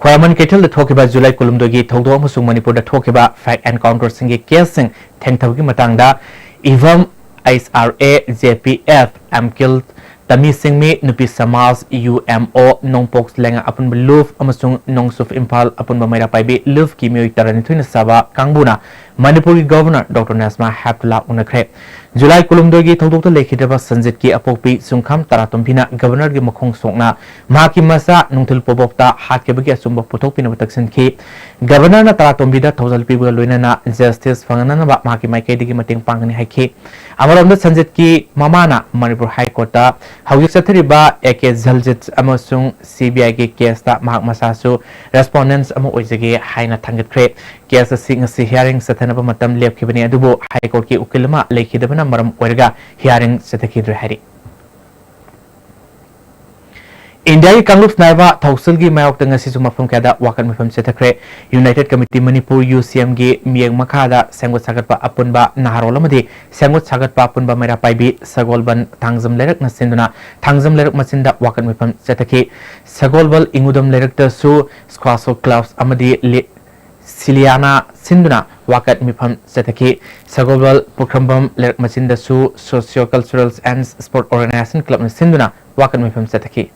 ꯈ꯭ꯋꯥꯏꯔꯝꯕꯟ ꯀꯩꯊꯦꯜꯗ ꯊꯣꯛꯈꯤꯕ July ꯀꯨꯟꯍꯨꯝꯗꯣꯏꯒꯤ ꯊꯧꯗꯣꯛ ꯑꯃꯁꯨꯡ ꯃꯅꯤꯄꯨꯔꯗ ꯊꯣꯛꯈꯤꯕ fact encounter-ꯁꯤꯡꯒꯤ case-ꯁꯤꯡ ꯊꯦꯡꯊꯕꯒꯤ ꯃꯇꯥꯡꯗ ꯏꯚꯝ, H R A, J P F, ꯑꯦꯝꯀꯤꯜ, ꯇꯃꯤ ꯁꯤꯡꯃꯤ, ꯅꯨꯄꯤ ꯁꯃꯥꯖ, U M O, ꯅꯣꯡꯄꯣꯛ ꯂꯩꯉꯥꯛ ꯑꯄꯨꯟꯕ ꯂꯨꯞ ꯑꯃꯁꯨꯡ ꯅꯣꯡꯆꯨꯞ ꯏꯝꯐꯥꯜ ꯑꯄꯨꯟꯕ ꯃꯩꯔꯥ ꯄꯥꯏꯕꯤ ꯂꯨꯞꯀꯤ ꯃꯤꯑꯣꯏ ꯇꯔꯥꯅꯤꯊꯣꯏꯅ ꯁꯥꯕ ꯀꯥꯡꯕꯨꯅ ꯃꯅꯤꯄꯨꯔꯒꯤ Governor Doctor ꯅꯖꯃꯥ ꯍꯦꯞꯇꯨꯂꯥ ꯎꯅꯈ꯭ꯔꯦ꯫ ꯖꯨꯂꯥꯏ ꯀꯨꯟꯍꯨꯝꯗꯣꯏꯒꯤ ꯊꯧꯗꯣꯛꯇ ꯂꯩꯈꯤꯗ꯭ꯔꯕ ꯁꯟꯖꯤꯠꯀꯤ ꯑꯄꯣꯛꯄꯤ ꯆꯨꯡꯈꯥꯝ ꯇꯔꯥꯇꯣꯝꯕꯤꯅ ꯒꯕꯔꯅꯔꯒꯤ ꯃꯈꯣꯡ ꯁꯣꯛꯅ ꯃꯍꯥꯛꯀꯤ ꯃꯆꯥ ꯅꯨꯡꯊꯤꯜ ꯄꯣꯕꯣꯛꯇ ꯍꯥꯠꯈꯤꯕꯒꯤ ꯑꯆꯨꯝꯕ ꯄꯨꯊꯣꯛꯄꯤꯅꯕ ꯇꯛꯁꯤꯟꯈꯤ꯫ ꯒꯕꯔꯅꯔꯅ ꯇꯔꯥꯇꯣꯝꯕꯤꯗ ꯊꯧꯖꯥꯜ ꯄꯤꯕꯒ ꯂꯣꯏꯅꯅ ꯖꯁꯇꯤꯁ ꯐꯪꯍꯟꯅꯕ ꯃꯍꯥꯛꯀꯤ ꯃꯥꯏꯀꯩꯗꯒꯤ ꯃꯇꯦꯡ ꯄꯥꯡꯒꯅꯤ ꯍꯥꯏꯈꯤ꯫ ꯑꯃꯔꯣꯝꯗ ꯁꯟꯖꯤꯠꯀꯤ ꯃꯃꯥꯅ ꯃꯅꯤꯄꯨꯔ ꯍꯥꯏ ꯀꯣꯔꯠꯇ ꯍꯧꯖꯤꯛ ꯆꯠꯊꯔꯤꯕ ꯑꯦ ꯀꯦ ꯖꯜꯖꯤꯠ ꯑꯃꯁꯨꯡ ꯁꯤ ꯕꯤ ꯑꯥꯏꯒꯤ ꯀꯦꯁꯇ ꯃꯍꯥꯛ ꯃꯁꯥꯁꯨ ꯔꯦꯁꯄꯣꯟꯗꯦꯟꯠ ꯑꯃ ꯑꯣꯏꯖꯒꯦ ꯍꯥꯏꯅ ꯊꯥꯡꯒꯠꯈ꯭ꯔꯦ꯫ ꯀꯦꯁ ꯑꯁꯤ ꯉꯁꯤ ꯍꯤꯌꯥꯔꯤꯡ ꯆꯠꯊꯅꯕ ꯃꯇꯝ ꯂꯦꯞꯈꯤꯕꯅꯤ, ꯑꯗꯨꯕꯨ ꯍꯥꯏ ꯀꯣꯔꯠꯀꯤ ꯎꯀꯤꯜ ꯑꯃ ꯂꯩꯈꯤꯗꯕꯅ ꯃꯔꯝ ꯑꯣꯏꯔꯒ ꯍꯤꯌꯥꯔꯤꯡ ꯆꯠꯊꯈꯤꯗ꯭ꯔꯦ ꯍꯥꯏꯔꯤ꯫ ꯏꯟꯗꯤꯌꯥꯒꯤ ꯀꯥꯡꯂꯨꯞ ꯅꯥꯏꯕ ꯊꯧꯁꯤꯜꯒꯤ ꯃꯥꯌꯣꯛꯇ ꯉꯁꯤꯁꯨ ꯃꯐꯝ ꯀꯌꯥꯗ ꯋꯥꯀꯠ ꯃꯤꯐꯝ ꯆꯠꯊꯈ꯭ꯔꯦ꯫ ꯌꯨꯅꯥꯏꯇꯦꯗ ꯀꯃꯤꯇꯤ ꯃꯅꯤꯄꯨꯔ, ꯌꯨ ꯁꯤ ꯑꯦꯝꯒꯤ ꯃꯤꯠꯌꯦꯡ ꯃꯈꯥꯗ ꯁꯦꯝꯒꯠ ꯁꯥꯒꯠꯄ ꯑꯄꯨꯟꯕ ꯅꯍꯥꯔꯣꯜ ꯑꯃꯗꯤ ꯁꯦꯝꯒꯠ ꯁꯥꯒꯠꯄ ꯑꯄꯨꯟꯕ ꯃꯩꯔꯥ ꯄꯥꯏꯕꯤ ꯁꯒꯣꯜꯕꯟ ꯊꯥꯡꯖꯝ ꯂꯩꯔꯛꯅ ꯁꯤꯟꯗꯨꯅ ꯊꯥꯡꯖꯝ ꯂꯩꯔꯛ ꯃꯆꯤꯟꯗ ꯋꯥꯀꯠ ꯃꯤꯐꯝ ꯆꯠꯊꯈꯤ꯫ ꯁꯒꯣꯜꯕꯟ ꯏꯉꯨꯗꯝ ꯂꯩꯔꯛꯇꯁꯨ ꯁ꯭ꯀ꯭ꯋꯥꯁꯣ ꯀ꯭ꯂꯕ ꯑꯃꯗꯤ ꯂꯤ-, ꯁꯤꯂꯤꯌꯥꯅ ꯁꯤꯟꯗꯨꯅ ꯋꯥꯀꯠ ꯃꯤꯐꯝ ꯆꯠꯊꯈꯤ꯫ ꯁꯒꯣꯜꯕꯟ ꯄꯨꯈ꯭ꯔꯝꯕꯝ ꯂꯩꯔꯛ ꯃꯆꯤꯟꯗꯁꯨ Socio Cultural and Sport Organization ꯀ꯭ꯂꯕꯅ ꯁꯤꯟꯗꯨꯅ ꯋꯥꯀꯠ ꯃꯤꯐꯝ ꯆꯠꯊꯈꯤ꯫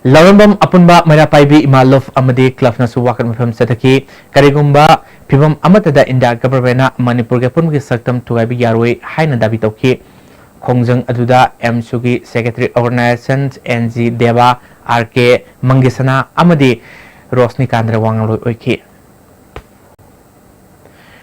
ꯂꯧꯔꯝꯕꯝ ꯑꯄꯨꯟꯕ ꯃꯩꯔꯥ ꯄꯥꯏꯕꯤ ꯏꯃꯥ ꯂꯨꯞ ꯑꯃꯗꯤ ꯀ꯭ꯂꯕꯅꯁꯨ ꯋꯥꯀꯠ ꯃꯤꯐꯝ ꯆꯠꯊꯈꯤ꯫ ꯀꯔꯤꯒꯨꯝꯕ ꯐꯤꯚꯝ ꯑꯃꯠꯇꯗ ꯏꯟꯗꯤꯌꯥ ꯒꯚꯔꯟꯃꯦꯟꯠꯅ ꯃꯅꯤꯄꯨꯔꯒꯤ ꯑꯄꯨꯟꯕꯒꯤ ꯁꯛꯇꯝ ꯊꯨꯒꯥꯏꯕ ꯌꯥꯔꯣꯏ ꯍꯥꯏꯅ ꯗꯥꯕꯤ ꯇꯧꯈꯤ꯫ ꯈꯣꯡꯖꯪ ꯑꯗꯨꯗ ꯑꯦꯝꯁꯨꯒꯤ secretary organisation N G Deb, R K ꯃꯪꯒꯦꯁꯅꯥ ꯑꯃꯗꯤ ꯔꯣꯁꯅꯤꯀꯥꯟꯗ ꯋꯥ ꯉꯥꯡꯂꯣꯏ ꯑꯣꯏꯈꯤ꯫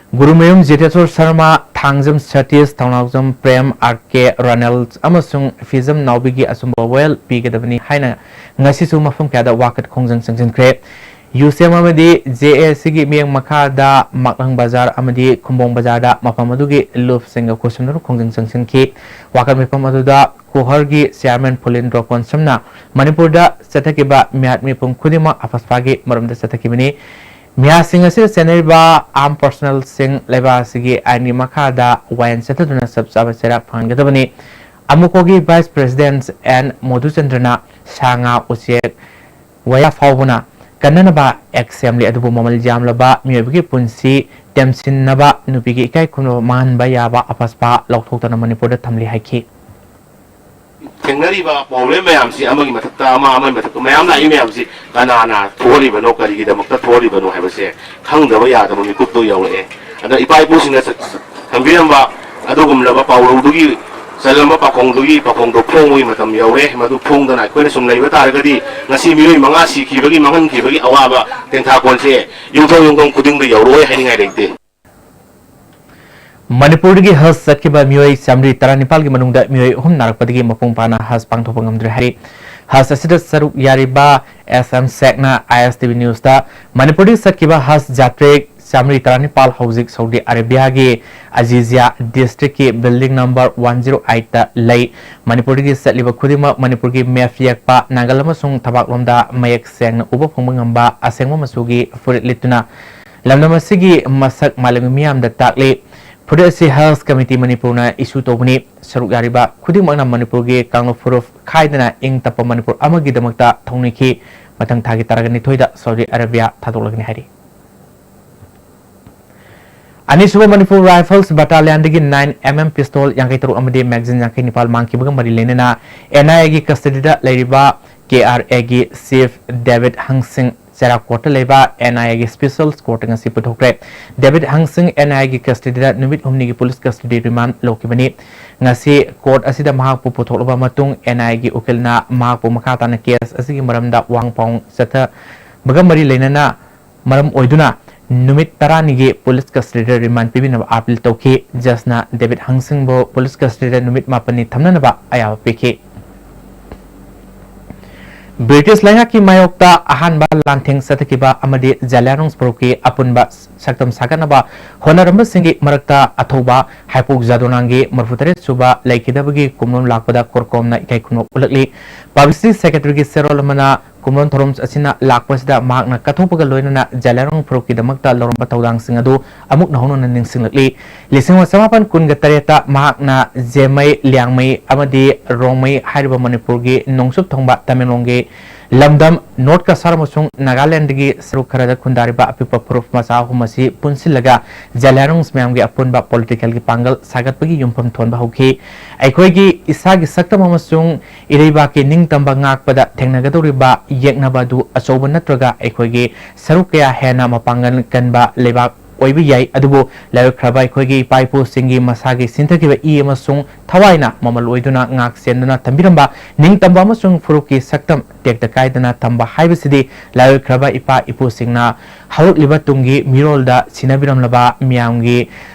ꯒꯨꯔꯨꯃꯌꯨꯝ ꯖꯤꯇꯦꯁꯣꯔ ꯁꯔꯃ, ꯊꯥꯡꯖꯝ ꯁꯇꯤꯁ, ꯊꯧꯅꯥꯎꯖꯝ ꯄ꯭ꯔꯦꯝ, ꯑꯥꯔ ꯀꯦ ꯔꯣꯅꯦꯜ ꯑꯃꯁꯨꯡ ꯐꯤꯖꯝ ꯅꯥꯎꯕꯤꯒꯤ ꯑꯆꯨꯝꯕ ꯋꯥꯌꯦꯜ ꯄꯤꯒꯗꯕꯅꯤ ꯍꯥꯏꯅ ꯉꯁꯤꯁꯨ ꯃꯐꯝ ꯀꯌꯥꯗ ꯋꯥꯀꯠ ꯈꯣꯡꯖꯪ ꯆꯪꯁꯤꯟꯈ꯭ꯔꯦ꯫ ꯌꯨ ꯁꯤ ꯑꯦꯝ ꯑꯃꯗꯤ ꯖꯦ ꯑꯦ ꯁꯤꯒꯤ ꯃꯤꯠꯌꯦꯡ ꯃꯈꯥꯗ ꯃꯥꯛꯂꯪ ꯕꯖꯥꯔ ꯑꯃꯗꯤ ꯈꯨꯝꯕꯣꯡ ꯕꯖꯥꯔꯗ ꯃꯐꯝ ꯑꯗꯨꯒꯤ ꯂꯨꯞꯁꯤꯡꯒ ꯈꯨꯠꯁꯝꯅꯗꯨꯅ ꯈꯣꯡꯖꯪ ꯆꯪꯁꯤꯟꯈꯤ꯫ ꯋꯥꯀꯠ ꯃꯤꯐꯝ ꯑꯗꯨꯗ ꯀꯣꯍꯔꯒꯤ ꯆꯤꯌꯥꯔꯃꯦꯟ ꯐꯨꯂꯤꯟꯗ꯭ꯔꯣ ꯀꯣꯟꯁꯝꯅ ꯃꯅꯤꯄꯨꯔꯗ ꯆꯠꯊꯈꯤꯕ ꯃꯤꯍꯥꯠ ꯃꯤꯄꯨꯝ ꯈꯨꯗꯤꯡꯃꯛ ꯑꯐꯁꯄꯥꯒꯤ ꯃꯔꯝꯗ ꯆꯠꯊꯈꯤꯕꯅꯤ꯫ ꯃꯤꯍꯥꯠꯁꯤꯡ ꯑꯁꯤꯗ ꯆꯦꯟꯅꯔꯤꯕ ꯑꯥꯔꯝ ꯄꯔꯁꯅꯦꯜꯁꯤꯡ ꯂꯩꯕꯥꯛ ꯑꯁꯤꯒꯤ ꯑꯥꯏꯟꯒꯤ ꯃꯈꯥꯗ ꯋꯥꯌꯦꯜ ꯆꯠꯊꯗꯨꯅ ꯆꯞ ꯆꯥꯕ ꯆꯩꯔꯥꯛ ꯐꯪꯍꯟꯒꯗꯕꯅꯤ꯫ ꯑꯃꯨꯀꯣꯒꯤ ꯚꯥꯏꯁ ꯄ꯭ꯔꯦꯁꯤꯗꯦꯟꯠ ꯑꯦꯟ ꯃꯣꯙꯨꯆꯟꯗ꯭ꯔꯅ ꯁꯥ ꯉꯥ, ꯎꯆꯦꯛ, ꯋꯥꯌꯥ ꯐꯥꯎꯕꯅ ꯀꯟꯅꯅꯕ ꯑꯦꯛ ꯁꯦꯝꯂꯤ, ꯑꯗꯨꯕꯨ ꯃꯃꯜ ꯌꯥꯝꯂꯕ ꯃꯤꯑꯣꯏꯕꯒꯤ ꯄꯨꯟꯁꯤ ꯇꯦꯝꯁꯤꯟꯅꯕ, ꯅꯨꯄꯤꯒꯤ ꯏꯀꯥꯏ ꯈꯨꯝꯅꯕ ꯃꯥꯡꯍꯟꯕ ꯌꯥꯕ ꯑꯐꯁꯄꯥ ꯂꯧꯊꯣꯛꯇꯅ ꯃꯅꯤꯄꯨꯔꯗ ꯊꯝꯂꯤ ꯍꯥꯏꯈꯤ꯫ ꯊꯦꯡꯅꯔꯤꯕ ꯄ꯭ꯔꯣꯕ꯭ꯂꯦꯝ ꯃꯌꯥꯝꯁꯤ, ꯑꯃꯒꯤ ꯃꯊꯛꯇ ꯑꯃ, ꯑꯃꯒꯤ ꯃꯊꯛꯇ ꯃꯌꯥꯝ ꯂꯥꯛꯏ ꯃꯌꯥꯝꯁꯤ ꯀꯅꯥꯅ ꯊꯣꯛꯍꯜꯂꯤꯕꯅꯣ, ꯀꯔꯤꯒꯤꯗꯃꯛꯇ ꯊꯣꯛꯍꯜꯂꯤꯕꯅꯣ ꯍꯥꯏꯕꯁꯦ ꯈꯪꯗꯕ ꯌꯥꯗꯕ ꯃꯤꯀꯨꯞꯇꯣ ꯌꯧꯔꯛꯑꯦ꯫ ꯑꯗ ꯏꯄꯥ ꯏꯄꯨꯁꯤꯡꯅ ꯆꯠ-, ꯊꯝꯕꯤꯔꯝꯕ ꯑꯗꯨꯒꯨꯝꯂꯕ ꯄꯥꯎꯔꯧꯗꯨꯒꯤ ꯆꯜꯂꯝꯕ ꯄꯥꯈꯣꯡꯗꯨꯒꯤ ꯄꯥꯈꯣꯡꯗꯣ ꯐꯣꯡꯕꯒꯤ ꯃꯇꯝ ꯌꯧꯔꯦ꯫ ꯃꯗꯨ ꯐꯣꯡꯗꯅ ꯑꯩꯈꯣꯏꯅ ꯁꯨꯝ ꯂꯩꯕ ꯇꯥꯔꯒꯗꯤ ꯉꯁꯤ ꯃꯤꯑꯣꯏ ꯃꯉꯥ ꯁꯤꯈꯤꯕꯒꯤ, ꯃꯥꯡꯍꯟꯈꯤꯕꯒꯤ ꯑꯋꯥꯕ ꯇꯦꯟꯊꯥ ꯀꯣꯟꯁꯦ ꯌꯨꯝꯊꯣꯡ ꯌꯨꯝꯊꯣꯡ ꯈꯨꯗꯤꯡꯗ ꯌꯧꯔꯛꯑꯣꯏ ꯍꯥꯏꯅꯤꯡꯉꯥꯏ ꯂꯩꯇꯦ꯫ ꯃꯅꯤꯄꯨꯔꯗꯒꯤ ꯍꯖ ꯆꯠꯈꯤꯕ ꯃꯤꯑꯣꯏ ꯆꯥꯃꯔꯤ ꯇꯔꯥꯅꯤꯄꯥꯜꯒꯤ ꯃꯅꯨꯡꯗ ꯃꯤꯑꯣꯏ ꯑꯍꯨꯝ ꯅꯥꯔꯛꯄꯗꯒꯤ ꯃꯄꯨꯡ ꯐꯥꯅ ꯍꯖ ꯄꯥꯡꯊꯣꯛꯄ ꯉꯝꯗ꯭ꯔꯦ ꯍꯥꯏꯔꯤ꯫ ꯍꯖ ꯑꯁꯤꯗ ꯁꯔꯨꯛ ꯌꯥꯔꯤꯕ ꯑꯦꯁ ꯑꯦꯝ ꯁꯦꯛꯅ ꯑꯥꯏ ꯑꯦꯁ ꯇꯤ ꯚꯤ ꯅ꯭ꯌꯨꯁꯇ ꯃꯅꯤꯄꯨꯔꯗꯒꯤ ꯆꯠꯈꯤꯕ ꯍꯖ ꯖꯥꯇ꯭ꯔꯤꯛ ꯆꯥꯃꯔꯤ ꯇꯔꯥꯅꯤꯄꯥꯜ ꯍꯧꯖꯤꯛ ꯁꯥꯎꯗꯤ ꯑꯔꯦꯕꯤꯌꯥꯒꯤ ꯑꯖꯤꯖꯤꯌꯥ ꯗꯤꯁꯇ꯭ꯔꯤꯛꯀꯤ ꯕꯤꯜꯗꯤꯡ ꯅꯝꯕꯔ ꯋꯥꯟ ꯖꯤꯔꯣ ꯑꯩꯠꯇ ꯂꯩ꯫ ꯃꯅꯤꯄꯨꯔꯗꯒꯤ ꯆꯠꯂꯤꯕ ꯈꯨꯗꯤꯡꯃꯛ ꯃꯅꯤꯄꯨꯔꯒꯤ ꯃꯦꯞ ꯌꯦꯛꯄ, ꯅꯥꯒꯜ ꯑꯃꯁꯨꯡ ꯊꯕꯥꯛꯂꯣꯝꯗ ꯃꯌꯦꯛ ꯁꯦꯡꯅ ꯎꯕ ꯐꯪꯕ ꯉꯝꯕ ꯑꯁꯦꯡꯕ ꯃꯆꯨꯒꯤ ꯐꯨꯔꯤꯠ ꯂꯤꯠꯇꯨꯅ ꯂꯝꯗꯝ ꯑꯁꯤꯒꯤ ꯃꯁꯛ ꯃꯥꯂꯦꯝꯒꯤ ꯃꯤꯌꯥꯝꯗ ꯇꯥꯛꯂꯤ꯫ ꯐꯨꯔꯤꯠ ꯑꯁꯤ ꯍꯦꯜꯁ ꯀꯃꯤꯇꯤ ꯃꯅꯤꯄꯨꯔꯅ ꯏꯁꯨ ꯇꯧꯕꯅꯤ꯫ ꯁꯔꯨꯛ ꯌꯥꯔꯤꯕ ꯈꯨꯗꯤꯡꯃꯛꯅ ꯃꯅꯤꯄꯨꯔꯒꯤ ꯀꯥꯡꯂꯨꯞ ꯐꯨꯔꯨꯞ ꯈꯥꯏꯗꯅ ꯏꯪ ꯇꯞꯄ ꯃꯅꯤꯄꯨꯔ ꯑꯃꯒꯤꯗꯃꯛꯇ ꯊꯧꯅꯤꯈꯤ꯫ ꯃꯊꯪ ꯊꯥꯒꯤ ꯇꯔꯥꯒ ꯅꯤꯊꯣꯏꯗ ꯁꯥꯎꯗꯤ ꯑꯔꯦꯕꯤꯌꯥ ꯊꯥꯗꯣꯛꯂꯒꯅꯤ ꯍꯥꯏꯔꯤ꯫ ꯑꯅꯤꯁꯨꯕ ꯃꯅꯤꯄꯨꯔ ꯔꯥꯏꯐꯜꯁ ꯕꯇꯥꯂꯤꯌꯟꯗꯒꯤ ꯅꯥꯏꯟ ꯑꯦꯝ ꯑꯦꯝ ꯄꯤꯁꯇꯣꯜ ꯌꯥꯡꯈꯩ ꯇꯔꯨꯛ ꯑꯃꯗꯤ ꯃꯦꯒꯥꯖꯤꯟ ꯌꯥꯡꯈꯩ ꯅꯤꯄꯥꯜ ꯃꯥꯡꯈꯤꯕꯒ ꯃꯔꯤ ꯂꯩꯅꯅ ꯑꯦꯟ ꯑꯥꯏ ꯑꯦꯒꯤ ꯀꯁꯇꯗꯤꯗ ꯂꯩꯔꯤꯕ ꯀꯦ ꯑꯥꯔ ꯑꯦꯒꯤ ꯆꯤꯐ ꯗꯦꯕꯤꯠ ꯍꯪꯁꯤꯡ ꯆꯦꯔꯥ ꯀꯣꯔꯠꯇ ꯂꯩꯕ ꯑꯦꯟ ꯑꯥꯏ ꯑꯦꯒꯤ ꯁ꯭ꯄꯦꯁꯦꯜ ꯀꯣꯔꯠꯇ ꯉꯁꯤ ꯄꯨꯊꯣꯛꯈ꯭ꯔꯦ꯫ ꯗꯦꯕꯤꯠ ꯍꯪꯁꯤꯡ ꯑꯦꯟ ꯑꯥꯏ ꯑꯦꯒꯤ ꯀꯁꯇꯗꯤꯗ ꯅꯨꯃꯤꯠ ꯍꯨꯝꯅꯤꯒꯤ ꯄꯨꯂꯤꯁ ꯀꯁꯇꯗꯤ ꯔꯤꯃꯥꯟ ꯂꯧꯈꯤꯕꯅꯤ꯫ ꯉꯁꯤ ꯀꯣꯔꯠ ꯑꯁꯤꯗ ꯃꯍꯥꯛꯄꯨ ꯄꯨꯊꯣꯛꯂꯕ ꯃꯇꯨꯡ ꯑꯦꯟ ꯑꯥꯏ ꯑꯦꯒꯤ ꯎꯀꯤꯜꯅ ꯃꯍꯥꯛꯄꯨ ꯃꯈꯥ ꯇꯥꯅ ꯀꯦꯁ ꯑꯁꯤꯒꯤ ꯃꯔꯝꯗ ꯋꯥꯍꯪ ꯄꯥꯎꯍꯪ ꯆꯠꯊꯕꯒ ꯃꯔꯤ ꯂꯩꯅꯅ ꯃꯔꯝ ꯑꯣꯏꯗꯨꯅ ꯅꯨꯃꯤꯠ ꯇꯔꯥꯅꯤꯒꯤ ꯄꯨꯂꯤꯁ ꯀꯁꯇꯗꯤꯗ ꯔꯤꯃꯥꯟ ꯄꯤꯕꯤꯅꯕ ꯑꯥꯄꯤꯜ ꯇꯧꯈꯤ꯫ ꯖꯖꯅ ꯗꯦꯕꯤꯠ ꯍꯪꯁꯤꯡꯕꯨ ꯄꯨꯂꯤꯁ ꯀꯁꯇꯗꯤꯗ ꯅꯨꯃꯤꯠ ꯃꯥꯄꯟꯅꯤ ꯊꯝꯅꯅꯕ ꯑꯌꯥꯕ ꯄꯤꯈꯤ꯫ ꯕ꯭ꯔꯤꯇꯤꯁ ꯂꯩꯉꯥꯛꯀꯤ ꯃꯥꯌꯣꯛꯇ ꯑꯍꯥꯟꯕ ꯂꯥꯟꯊꯦꯡ ꯆꯠꯊꯈꯤꯕ ꯑꯃꯗꯤ ꯖꯂꯤꯌꯥꯡꯔꯣꯡ ꯐꯨꯔꯨꯞꯀꯤ ꯑꯄꯨꯟꯕ ꯁꯛꯇꯝ ꯁꯥꯒꯠꯅꯕ ꯍꯣꯠꯅꯔꯝꯕꯁꯤꯡꯒꯤ ꯃꯔꯛꯇ ꯑꯊꯧꯕ ꯍꯥꯏꯄꯣꯛ ꯖꯥꯗꯣꯅꯥꯡꯒꯤ ꯃꯔꯤꯐꯨ ꯇꯔꯦꯠ ꯁꯨꯕ ꯂꯩꯈꯤꯗꯕꯒꯤ ꯀꯨꯝꯂꯣꯝ ꯂꯥꯛꯄꯗ ꯀꯣꯔꯀꯣꯝꯅ ꯏꯀꯥꯏ ꯈꯨꯝꯅꯕ ꯎꯠꯂꯛꯂꯤ꯫ ꯄꯕ꯭ꯂꯤꯁꯤꯇꯤ ꯁꯦꯀ꯭ꯔꯦꯇꯔꯤꯒꯤ ꯆꯦꯔꯣꯜ ꯑꯃꯅ ꯀꯨꯝꯂꯣꯟ ꯊꯧꯔꯝ ꯑꯁꯤꯅ ꯂꯥꯛꯄꯁꯤꯗ ꯃꯍꯥꯛꯅ ꯀꯠꯊꯣꯛꯄꯒ ꯂꯣꯏꯅꯅ ꯖꯂꯤꯌꯥꯡꯔꯣꯡ ꯐꯨꯔꯨꯞꯀꯤꯗꯃꯛꯇ ꯂꯧꯔꯝꯕ ꯊꯧꯗꯥꯡꯁꯤꯡ ꯑꯗꯨ ꯑꯃꯨꯛ ꯅꯧꯍꯧꯅꯅ ꯅꯤꯡꯁꯤꯡꯂꯛꯂꯤ꯫ ꯂꯤꯁꯤꯡ ꯑꯃ ꯆꯃꯥꯄꯟ ꯀꯨꯟꯒ ꯇꯔꯦꯠꯇ ꯃꯍꯥꯛꯅ ꯖꯦꯃꯩ, ꯂꯤꯌꯥꯡꯃꯩ ꯑꯃꯗꯤ ꯔꯣꯡꯃꯩ ꯍꯥꯏꯔꯤꯕ ꯃꯅꯤꯄꯨꯔꯒꯤ ꯅꯣꯡꯆꯨꯞ ꯊꯪꯕ ꯇꯃꯦꯡꯂꯣꯡꯒꯤ ꯂꯝꯗꯝ ꯅꯣꯔꯠ ꯀꯁꯥꯔ ꯑꯃꯁꯨꯡ ꯅꯥꯒꯥꯂꯦꯟꯗꯒꯤ ꯁꯔꯨꯛ ꯈꯔꯗ ꯈꯨꯟꯗꯥꯔꯤꯕ ꯑꯄꯤꯛꯄ ꯐꯨꯔꯨꯞ ꯃꯆꯥ ꯑꯍꯨꯝ ꯑꯁꯤ ꯄꯨꯟꯁꯤꯜꯂꯒ ꯖꯂꯤꯌꯥꯡꯔꯣꯡ ꯃꯌꯥꯝꯒꯤ ꯑꯄꯨꯟꯕ ꯄꯣꯂꯤꯇꯤꯀꯦꯜꯒꯤ ꯄꯥꯡꯒꯜ ꯁꯥꯒꯠꯄꯒꯤ ꯌꯨꯝꯐꯝ ꯊꯣꯟꯕ ꯍꯧꯈꯤ꯫ ꯑꯩꯈꯣꯏꯒꯤ ꯏꯁꯥꯒꯤ ꯁꯛꯇꯝ ꯑꯃꯁꯨꯡ ꯏꯔꯩꯕꯥꯛꯀꯤ ꯅꯤꯡꯇꯝꯕ ꯉꯥꯛꯄꯗ ꯊꯦꯡꯅꯒꯗꯧꯔꯤꯕ ꯌꯦꯛꯅꯕ ꯑꯗꯨ ꯑꯆꯧꯕ ꯅꯠꯇ꯭ꯔꯒ ꯑꯩꯈꯣꯏꯒꯤ ꯁꯔꯨꯛ ꯀꯌꯥ ꯍꯦꯟꯅ ꯃꯄꯥꯡꯒꯜ ꯀꯟꯕ ꯂꯩꯕꯥꯛ ꯑꯣꯏꯕ ꯌꯥꯏ, ꯑꯗꯨꯕꯨ ꯂꯥꯏꯑꯣꯏꯈ꯭ꯔꯕ ꯑꯩꯈꯣꯏꯒꯤ ꯏꯄꯥ ꯏꯄꯨꯁꯤꯡꯒꯤ ꯃꯁꯥꯒꯤ ꯁꯤꯟꯊꯈꯤꯕ ꯏ ꯑꯃꯁꯨꯡ ꯊꯋꯥꯏꯅ ꯃꯃꯜ ꯑꯣꯏꯗꯨꯅ ꯉꯥꯛ ꯁꯦꯟꯗꯨꯅ ꯊꯝꯕꯤꯔꯝꯕ ꯅꯤꯡꯇꯝꯕ ꯑꯃꯁꯨꯡ ꯐꯨꯔꯨꯞꯀꯤ ꯁꯛꯇꯝ ꯇꯦꯛꯇ ꯀꯥꯏꯗꯅ ꯊꯝꯕ ꯍꯥꯏꯕꯁꯤꯗꯤ ꯂꯥꯏꯑꯣꯏꯈ꯭ꯔꯕ ꯏꯄꯥ ꯏꯄꯨꯁꯤꯡꯅ ꯍꯧꯔꯛꯂꯤꯕ ꯇꯨꯡꯒꯤ ꯃꯤꯔꯣꯜꯗ ꯁꯤꯟꯅꯕꯤꯔꯝꯂꯕ ꯃꯤꯌꯥꯝꯒꯤ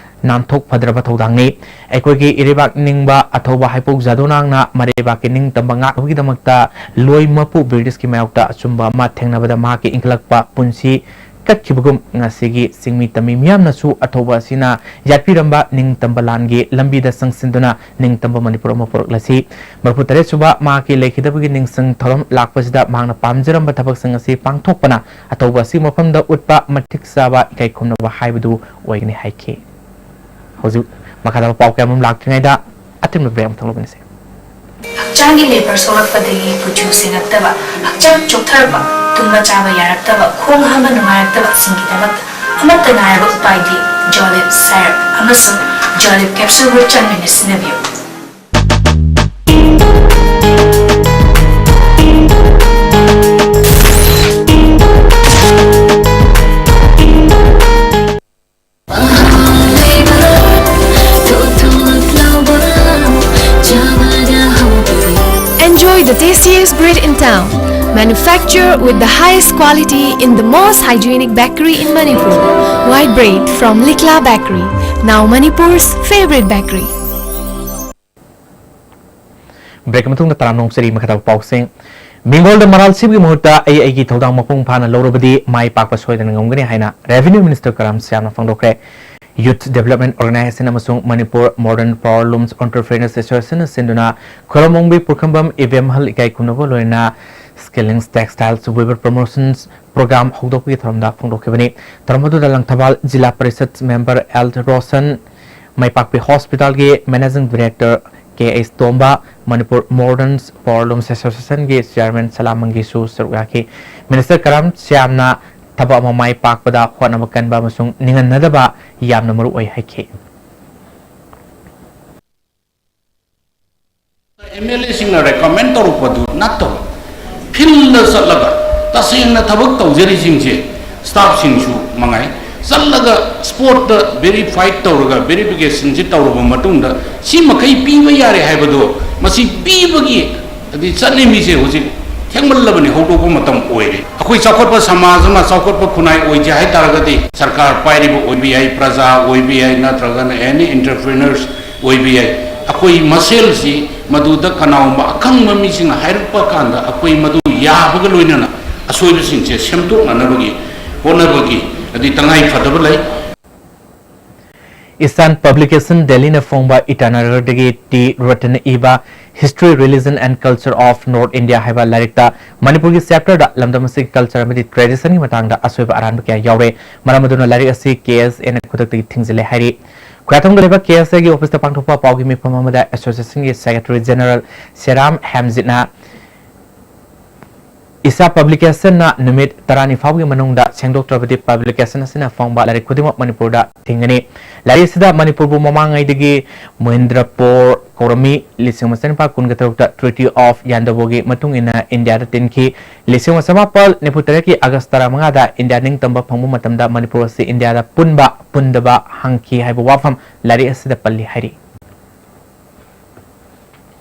ꯅꯥꯟꯊꯣꯛ ꯐꯗ꯭ꯔꯕ ꯊꯧꯗꯥꯡꯅꯤ꯫ ꯑꯩꯈꯣꯏꯒꯤ ꯏꯔꯩꯕꯥꯛ ꯅꯤꯡꯕ ꯑꯊꯧꯕ ꯍꯥꯏꯄꯣꯛ ꯖꯥꯗꯣꯅꯥꯡꯅ ꯃꯔꯩꯕꯥꯛꯀꯤ ꯅꯤꯡꯇꯝꯕ ꯉꯥꯛꯅꯕꯒꯤꯗꯃꯛꯇ ꯂꯣꯏ ꯃꯄꯨ ꯕ꯭ꯔꯤꯇꯤꯁꯀꯤ ꯃꯥꯌꯣꯛꯇ ꯑꯆꯨꯝꯕ ꯑꯃ ꯊꯦꯡꯅꯕꯗ ꯃꯍꯥꯛꯀꯤ ꯏꯟꯈꯠꯂꯛꯄ ꯄꯨꯟꯁꯤ ꯀꯠꯈꯤꯕꯒꯨꯝ, ꯉꯁꯤꯒꯤ ꯆꯤꯡꯃꯤ ꯇꯝꯃꯤ ꯃꯤꯌꯥꯝꯅꯁꯨ ꯑꯊꯧꯕ ꯑꯁꯤꯅ ꯌꯥꯠꯄꯤꯔꯝꯕ ꯅꯤꯡꯇꯝꯕ ꯂꯥꯟꯒꯤ ꯂꯝꯕꯤꯗ ꯆꯪꯁꯤꯟꯗꯨꯅ ꯅꯤꯡꯇꯝꯕ ꯃꯅꯤꯄꯨꯔ ꯑꯃ ꯄꯨꯔꯛꯂꯁꯤ꯫ ꯃꯔꯤꯐꯨ ꯇꯔꯦꯠ ꯁꯨꯕ ꯃꯍꯥꯛꯀꯤ ꯂꯩꯈꯤꯗꯕꯒꯤ ꯅꯤꯡꯁꯤꯡ ꯊꯧꯔꯝ ꯂꯥꯛꯄꯁꯤꯗ ꯃꯍꯥꯛꯅ ꯄꯥꯝꯖꯔꯝꯕ ꯊꯕꯛꯁꯤꯡ ꯑꯁꯤ ꯄꯥꯡꯊꯣꯛꯄꯅ ꯑꯊꯧꯕ ꯑꯁꯤ ꯃꯐꯝꯗ ꯎꯠꯄ ꯃꯇꯤꯛ ꯆꯥꯕ ꯏꯀꯥꯏ ꯈꯨꯝꯅꯕ ꯍꯥꯏꯕꯗꯨ ꯑꯣꯏꯒꯅꯤ ꯍꯥꯏꯈꯤ꯫ ꯍꯧꯖꯤꯛ ꯃꯈꯥ ꯇꯥꯕ ꯄꯥꯎ ꯀꯌꯥ ꯑꯃꯔꯣꯝ ꯂꯥꯛꯇ꯭ꯔꯤꯉꯩꯗ ꯑꯇꯦꯟꯕ ꯕ꯭ꯔꯦꯛ ꯑꯃꯇꯪ ꯂꯧꯃꯤꯟꯅꯁꯤ꯫ ꯍꯛꯆꯥꯡꯒꯤ ꯂꯦꯕꯔ ꯁꯣꯛꯂꯛꯄꯗꯒꯤ ꯀꯨꯆꯨ ꯁꯦꯡꯉꯛꯇꯕ, ꯍꯛꯆꯥꯡ ꯆꯣꯛꯊꯔꯛꯄ, ꯇꯨꯝꯕ ꯆꯥꯕ ꯌꯥꯔꯛꯇꯕ, ꯈꯣꯡ ꯍꯥꯝꯕ ꯅꯨꯡꯉꯥꯏꯔꯛꯇꯕꯁꯤꯡꯒꯤꯗꯃꯛꯇ ꯑꯃꯠꯇ ꯉꯥꯏꯔꯕ ꯎꯄꯥꯏꯗꯤ ꯖꯣꯂꯤꯞ ꯁꯥꯏꯔꯞ ꯑꯃꯁꯨꯡ ꯖꯣꯂꯤꯞ ꯀꯦꯞꯁꯨꯜꯕꯨ ꯆꯥꯡ ꯅꯥꯏꯅ ꯁꯤꯖꯤꯟꯅꯕꯤꯌꯨ꯫ Enjoy the tastiest bread in town. Manufactured with the highest quality in the most hygienic bakery in Manipur. White bread from Likla Bakery, now Manipur's favorite bakery. Break ꯃꯇꯨꯡꯗ ꯇꯔꯥꯝꯅ ꯑꯣꯛꯆꯔꯤ꯫ ꯃꯈꯥ ꯇꯥꯕ ꯄꯥꯎꯁꯤꯡ꯫ ꯃꯤꯡꯒꯣꯜꯗ ꯃꯔꯥꯜ ꯁꯤꯕꯒꯤ ꯃꯍꯨꯠꯇ ꯑꯩ ꯑꯩꯒꯤ ꯊꯧꯗꯥꯡ ꯃꯄꯨꯡ ꯐꯥꯅ ꯂꯧꯔꯕꯗꯤ ꯃꯥꯏ ꯄꯥꯛꯄ ꯁꯣꯏꯗꯅ ꯉꯝꯒꯅꯤ ꯍꯥꯏꯅ Revenue Minister ꯀꯔꯝ ꯁ꯭ꯌꯥꯝꯅ ꯐꯣꯡꯗꯣꯛꯈ꯭ꯔꯦ꯫ Youth Development Organization ꯑꯃꯁꯨꯡ Manipur Modern Powerlooms Entrepreneurs Association ꯅ ꯁꯤꯟꯗꯨꯅ ꯈꯨꯔꯝꯕꯣꯡꯕꯤ ꯄꯨꯈ꯭ꯔꯝꯕꯝ ꯏꯕꯦꯝꯍꯜ ꯏꯀꯥꯏ ꯈꯨꯝꯅꯕ ꯂꯣꯏꯅꯅ Skillings Textiles Weaver Promotions Program ꯍꯧꯗꯣꯛꯄꯒꯤ ꯊꯧꯔꯝꯗ ꯐꯣꯡꯗꯣꯛꯈꯤꯕꯅꯤ꯫ ꯊꯧꯔꯝ ꯑꯗꯨꯗ ꯂꯪꯊꯕꯥꯜ ꯖꯤꯂꯥ ꯄꯔꯤꯁꯠ member L ꯔꯣꯁꯟ, ꯃꯥꯏꯄꯥꯛꯄꯤ ꯍꯣꯁꯄꯤꯇꯥꯜꯒꯤ Managing Director ꯀꯦ ꯑꯩꯆ ꯇꯣꯝꯕ, ꯃꯅꯤꯄꯨꯔ Modern Powerlooms Association ꯒꯤ Chairman ꯁꯂꯥꯝ ꯃꯪꯒꯤꯁꯨ ꯁꯔꯨꯛ ꯌꯥꯈꯤ꯫ Minister ꯀꯔꯝ ꯁ꯭ꯌꯥꯝꯅ ꯊꯕꯛ ꯑꯃ ꯃꯥꯏ ꯄꯥꯛꯄꯗ ꯍꯣꯠꯅꯕ ꯀꯟꯕ ꯑꯃꯁꯨꯡ ꯅꯤꯡꯍꯟꯅꯗꯕ ꯌꯥꯝꯅ ꯃꯔꯨ ꯑꯣꯏ ꯍꯥꯏꯈꯤ꯫ ꯑꯦꯝ ꯑꯦꯜ ꯑꯦꯁꯤꯡꯅ recommend ꯇꯧꯔꯛꯄꯗꯨ ꯅꯠꯇꯕ, field ꯗ ꯆꯠꯂꯒ ꯇꯁꯦꯡꯅ ꯊꯕꯛ ꯇꯧꯖꯔꯤꯁꯤꯡꯁꯦ, staff ꯁꯤꯡꯁꯨ ꯃꯉꯥꯏ, ꯆꯠꯂꯒ ꯁ꯭ꯄꯣꯠꯇ ꯚꯦꯔꯤꯐꯥꯏꯠ ꯇꯧꯔꯒ ꯚꯦꯔꯤꯐꯤꯀꯦꯁꯟꯁꯤ ꯇꯧꯔꯕ ꯃꯇꯨꯡꯗ ꯁꯤ ꯃꯈꯩ ꯄꯤꯕ ꯌꯥꯔꯦ ꯍꯥꯏꯕꯗꯣ, ꯃꯁꯤ ꯄꯤꯕꯒꯤ ꯍꯥꯏꯗꯤ ꯆꯠꯅꯕꯤꯁꯦ ꯍꯧꯖꯤꯛ ꯊꯦꯡꯃꯜꯂꯕꯅꯤ, ꯍꯧꯗꯣꯛꯄ ꯃꯇꯝ ꯑꯣꯏꯔꯦ꯫ ꯑꯩꯈꯣꯏ ꯆꯥꯎꯈꯠꯄ ꯁꯃꯥꯖ ꯑꯃ, ꯆꯥꯎꯈꯠꯄ ꯈꯨꯟꯅꯥꯏ ꯑꯣꯏꯁꯦ ꯍꯥꯏ ꯇꯥꯔꯒꯗꯤ ꯁꯔꯀꯥꯔ ꯄꯥꯏꯔꯤꯕ ꯑꯣꯏꯕ ꯌꯥꯏ, ꯄ꯭ꯔꯖꯥ ꯑꯣꯏꯕ ꯌꯥꯏ, ꯅꯠꯇ꯭ꯔꯒꯅ ꯑꯦꯅꯤ ꯑꯦꯟꯇꯔꯄ꯭ꯔꯤꯅꯔꯁ ꯑꯣꯏꯕ ꯌꯥꯏ꯫ ꯑꯩꯈꯣꯏ ꯃꯁꯦꯜꯁꯤ ꯃꯗꯨꯗ ꯀꯅꯥꯒꯨꯝꯕ ꯑꯈꯪꯕ ꯃꯤꯁꯤꯡꯅ ꯍꯥꯏꯔꯛꯄ ꯀꯥꯟꯗ ꯑꯩꯈꯣꯏ ꯃꯗꯨ ꯌꯥꯕꯒ ꯂꯣꯏꯅꯅ ꯑꯁꯣꯏꯕꯁꯤꯡꯁꯦ ꯁꯦꯝꯗꯣꯛꯅꯅꯕꯒꯤ ꯍꯣꯠꯅꯕꯒꯤ ꯑꯗꯩ ꯇꯉꯥꯏ ꯐꯗꯕ ꯂꯩ꯫ ꯏꯁꯥꯟ ꯄꯕ꯭ꯂꯤꯀꯦꯁꯟ ꯗꯦꯜꯂꯤꯅ ꯐꯣꯡꯕ ꯏꯇꯥꯅꯒꯔꯗꯒꯤ ꯇꯤ ꯔꯇꯟꯅ ꯏꯕ History, Religion and Culture of North India ꯍꯥꯏꯕ ꯂꯥꯏꯔꯤꯛꯇ ꯃꯅꯤꯄꯨꯔꯒꯤ ꯆꯦꯞꯇꯔꯗ ꯂꯝꯗꯝ ꯑꯁꯤꯒꯤ ꯀꯜꯆꯔ ꯑꯃꯗꯤ ꯇ꯭ꯔꯦꯗꯤꯁꯟꯒꯤ ꯃꯇꯥꯡꯗ ꯑꯁꯣꯏꯕ ꯑꯔꯥꯟꯕ ꯀꯌꯥ ꯌꯥꯎꯔꯦ꯫ ꯃꯔꯝ ꯑꯗꯨꯅ ꯂꯥꯏꯔꯤꯛ ꯑꯁꯤ ꯀꯦ ꯑꯦꯁ ꯑꯦꯅ ꯈꯨꯗꯛꯇꯒꯤ ꯊꯤꯡꯖꯤꯜꯂꯦ ꯍꯥꯏꯔꯤ꯫ ꯈꯨꯌꯥꯊꯣꯡꯗ ꯂꯩꯕ ꯀꯦ ꯑꯦꯁ ꯑꯦꯒꯤ ꯑꯣꯐꯤꯁꯇ ꯄꯥꯡꯊꯣꯛꯄ ꯄꯥꯎꯒꯤ ꯃꯤꯐꯝ ꯑꯃꯗ ꯑꯦꯁꯣꯁꯤꯌꯦꯁꯟꯒꯤ ꯁꯦꯀ꯭ꯔꯦꯇꯔꯤ ꯖꯦꯅꯔꯦꯜ ꯁꯦꯔꯥꯝ ꯍꯦꯝꯖꯤꯠꯅ ꯏꯁꯥ ꯄꯕ꯭ꯂꯤꯀꯦꯁꯟꯅ ꯅꯨꯃꯤꯠ ꯇꯔꯥꯅꯤ ꯐꯥꯎꯕꯒꯤ ꯃꯅꯨꯡꯗ ꯁꯦꯡꯗꯣꯛꯇ꯭ꯔꯕꯗꯤ ꯄꯕ꯭ꯂꯤꯀꯦꯁꯟ ꯑꯁꯤꯅ ꯐꯣꯡꯕ ꯂꯥꯏꯔꯤꯛ ꯈꯨꯗꯤꯡꯃꯛ ꯃꯅꯤꯄꯨꯔꯗ ꯊꯤꯡꯒꯅꯤ꯫ ꯂꯥꯏꯔꯤꯛ ꯑꯁꯤꯗ ꯃꯅꯤꯄꯨꯔꯕꯨ ꯃꯃꯥꯡꯉꯩꯗꯒꯤ ꯃꯍꯤꯟꯗ꯭ꯔ ꯄꯣꯔ ꯀꯧꯔꯝꯃꯤ꯫ ꯂꯤꯁꯤꯡ ꯑꯃ ꯆꯅꯤꯄꯥꯟ ꯀꯨꯟꯒ ꯇꯔꯨꯛꯇ Treaty of Yandabo ꯒꯤ ꯃꯇꯨꯡ ꯏꯟꯅ ꯏꯟꯗꯤꯌꯥꯗ ꯇꯤꯟꯈꯤ꯫ ꯂꯤꯁꯤꯡ ꯑꯃ ꯆꯃꯥꯄꯜ ꯅꯤꯐꯨ ꯇꯔꯦꯠꯀꯤ ꯑꯥꯒꯁ ꯇꯔꯥꯃꯉꯥꯗ ꯏꯟꯗꯤꯌꯥ ꯅꯤꯡꯇꯝꯕ ꯐꯪꯕ ꯃꯇꯝꯗ ꯃꯅꯤꯄꯨꯔ ꯑꯁꯤ ꯏꯟꯗꯤꯌꯥꯗ ꯄꯨꯟꯕ, ꯄꯨꯟꯗꯕ ꯍꯪꯈꯤ ꯍꯥꯏꯕ ꯋꯥꯐꯝ ꯂꯥꯏꯔꯤꯛ ꯑꯁꯤꯗ ꯄꯜꯂꯤ ꯍꯥꯏꯔꯤ꯫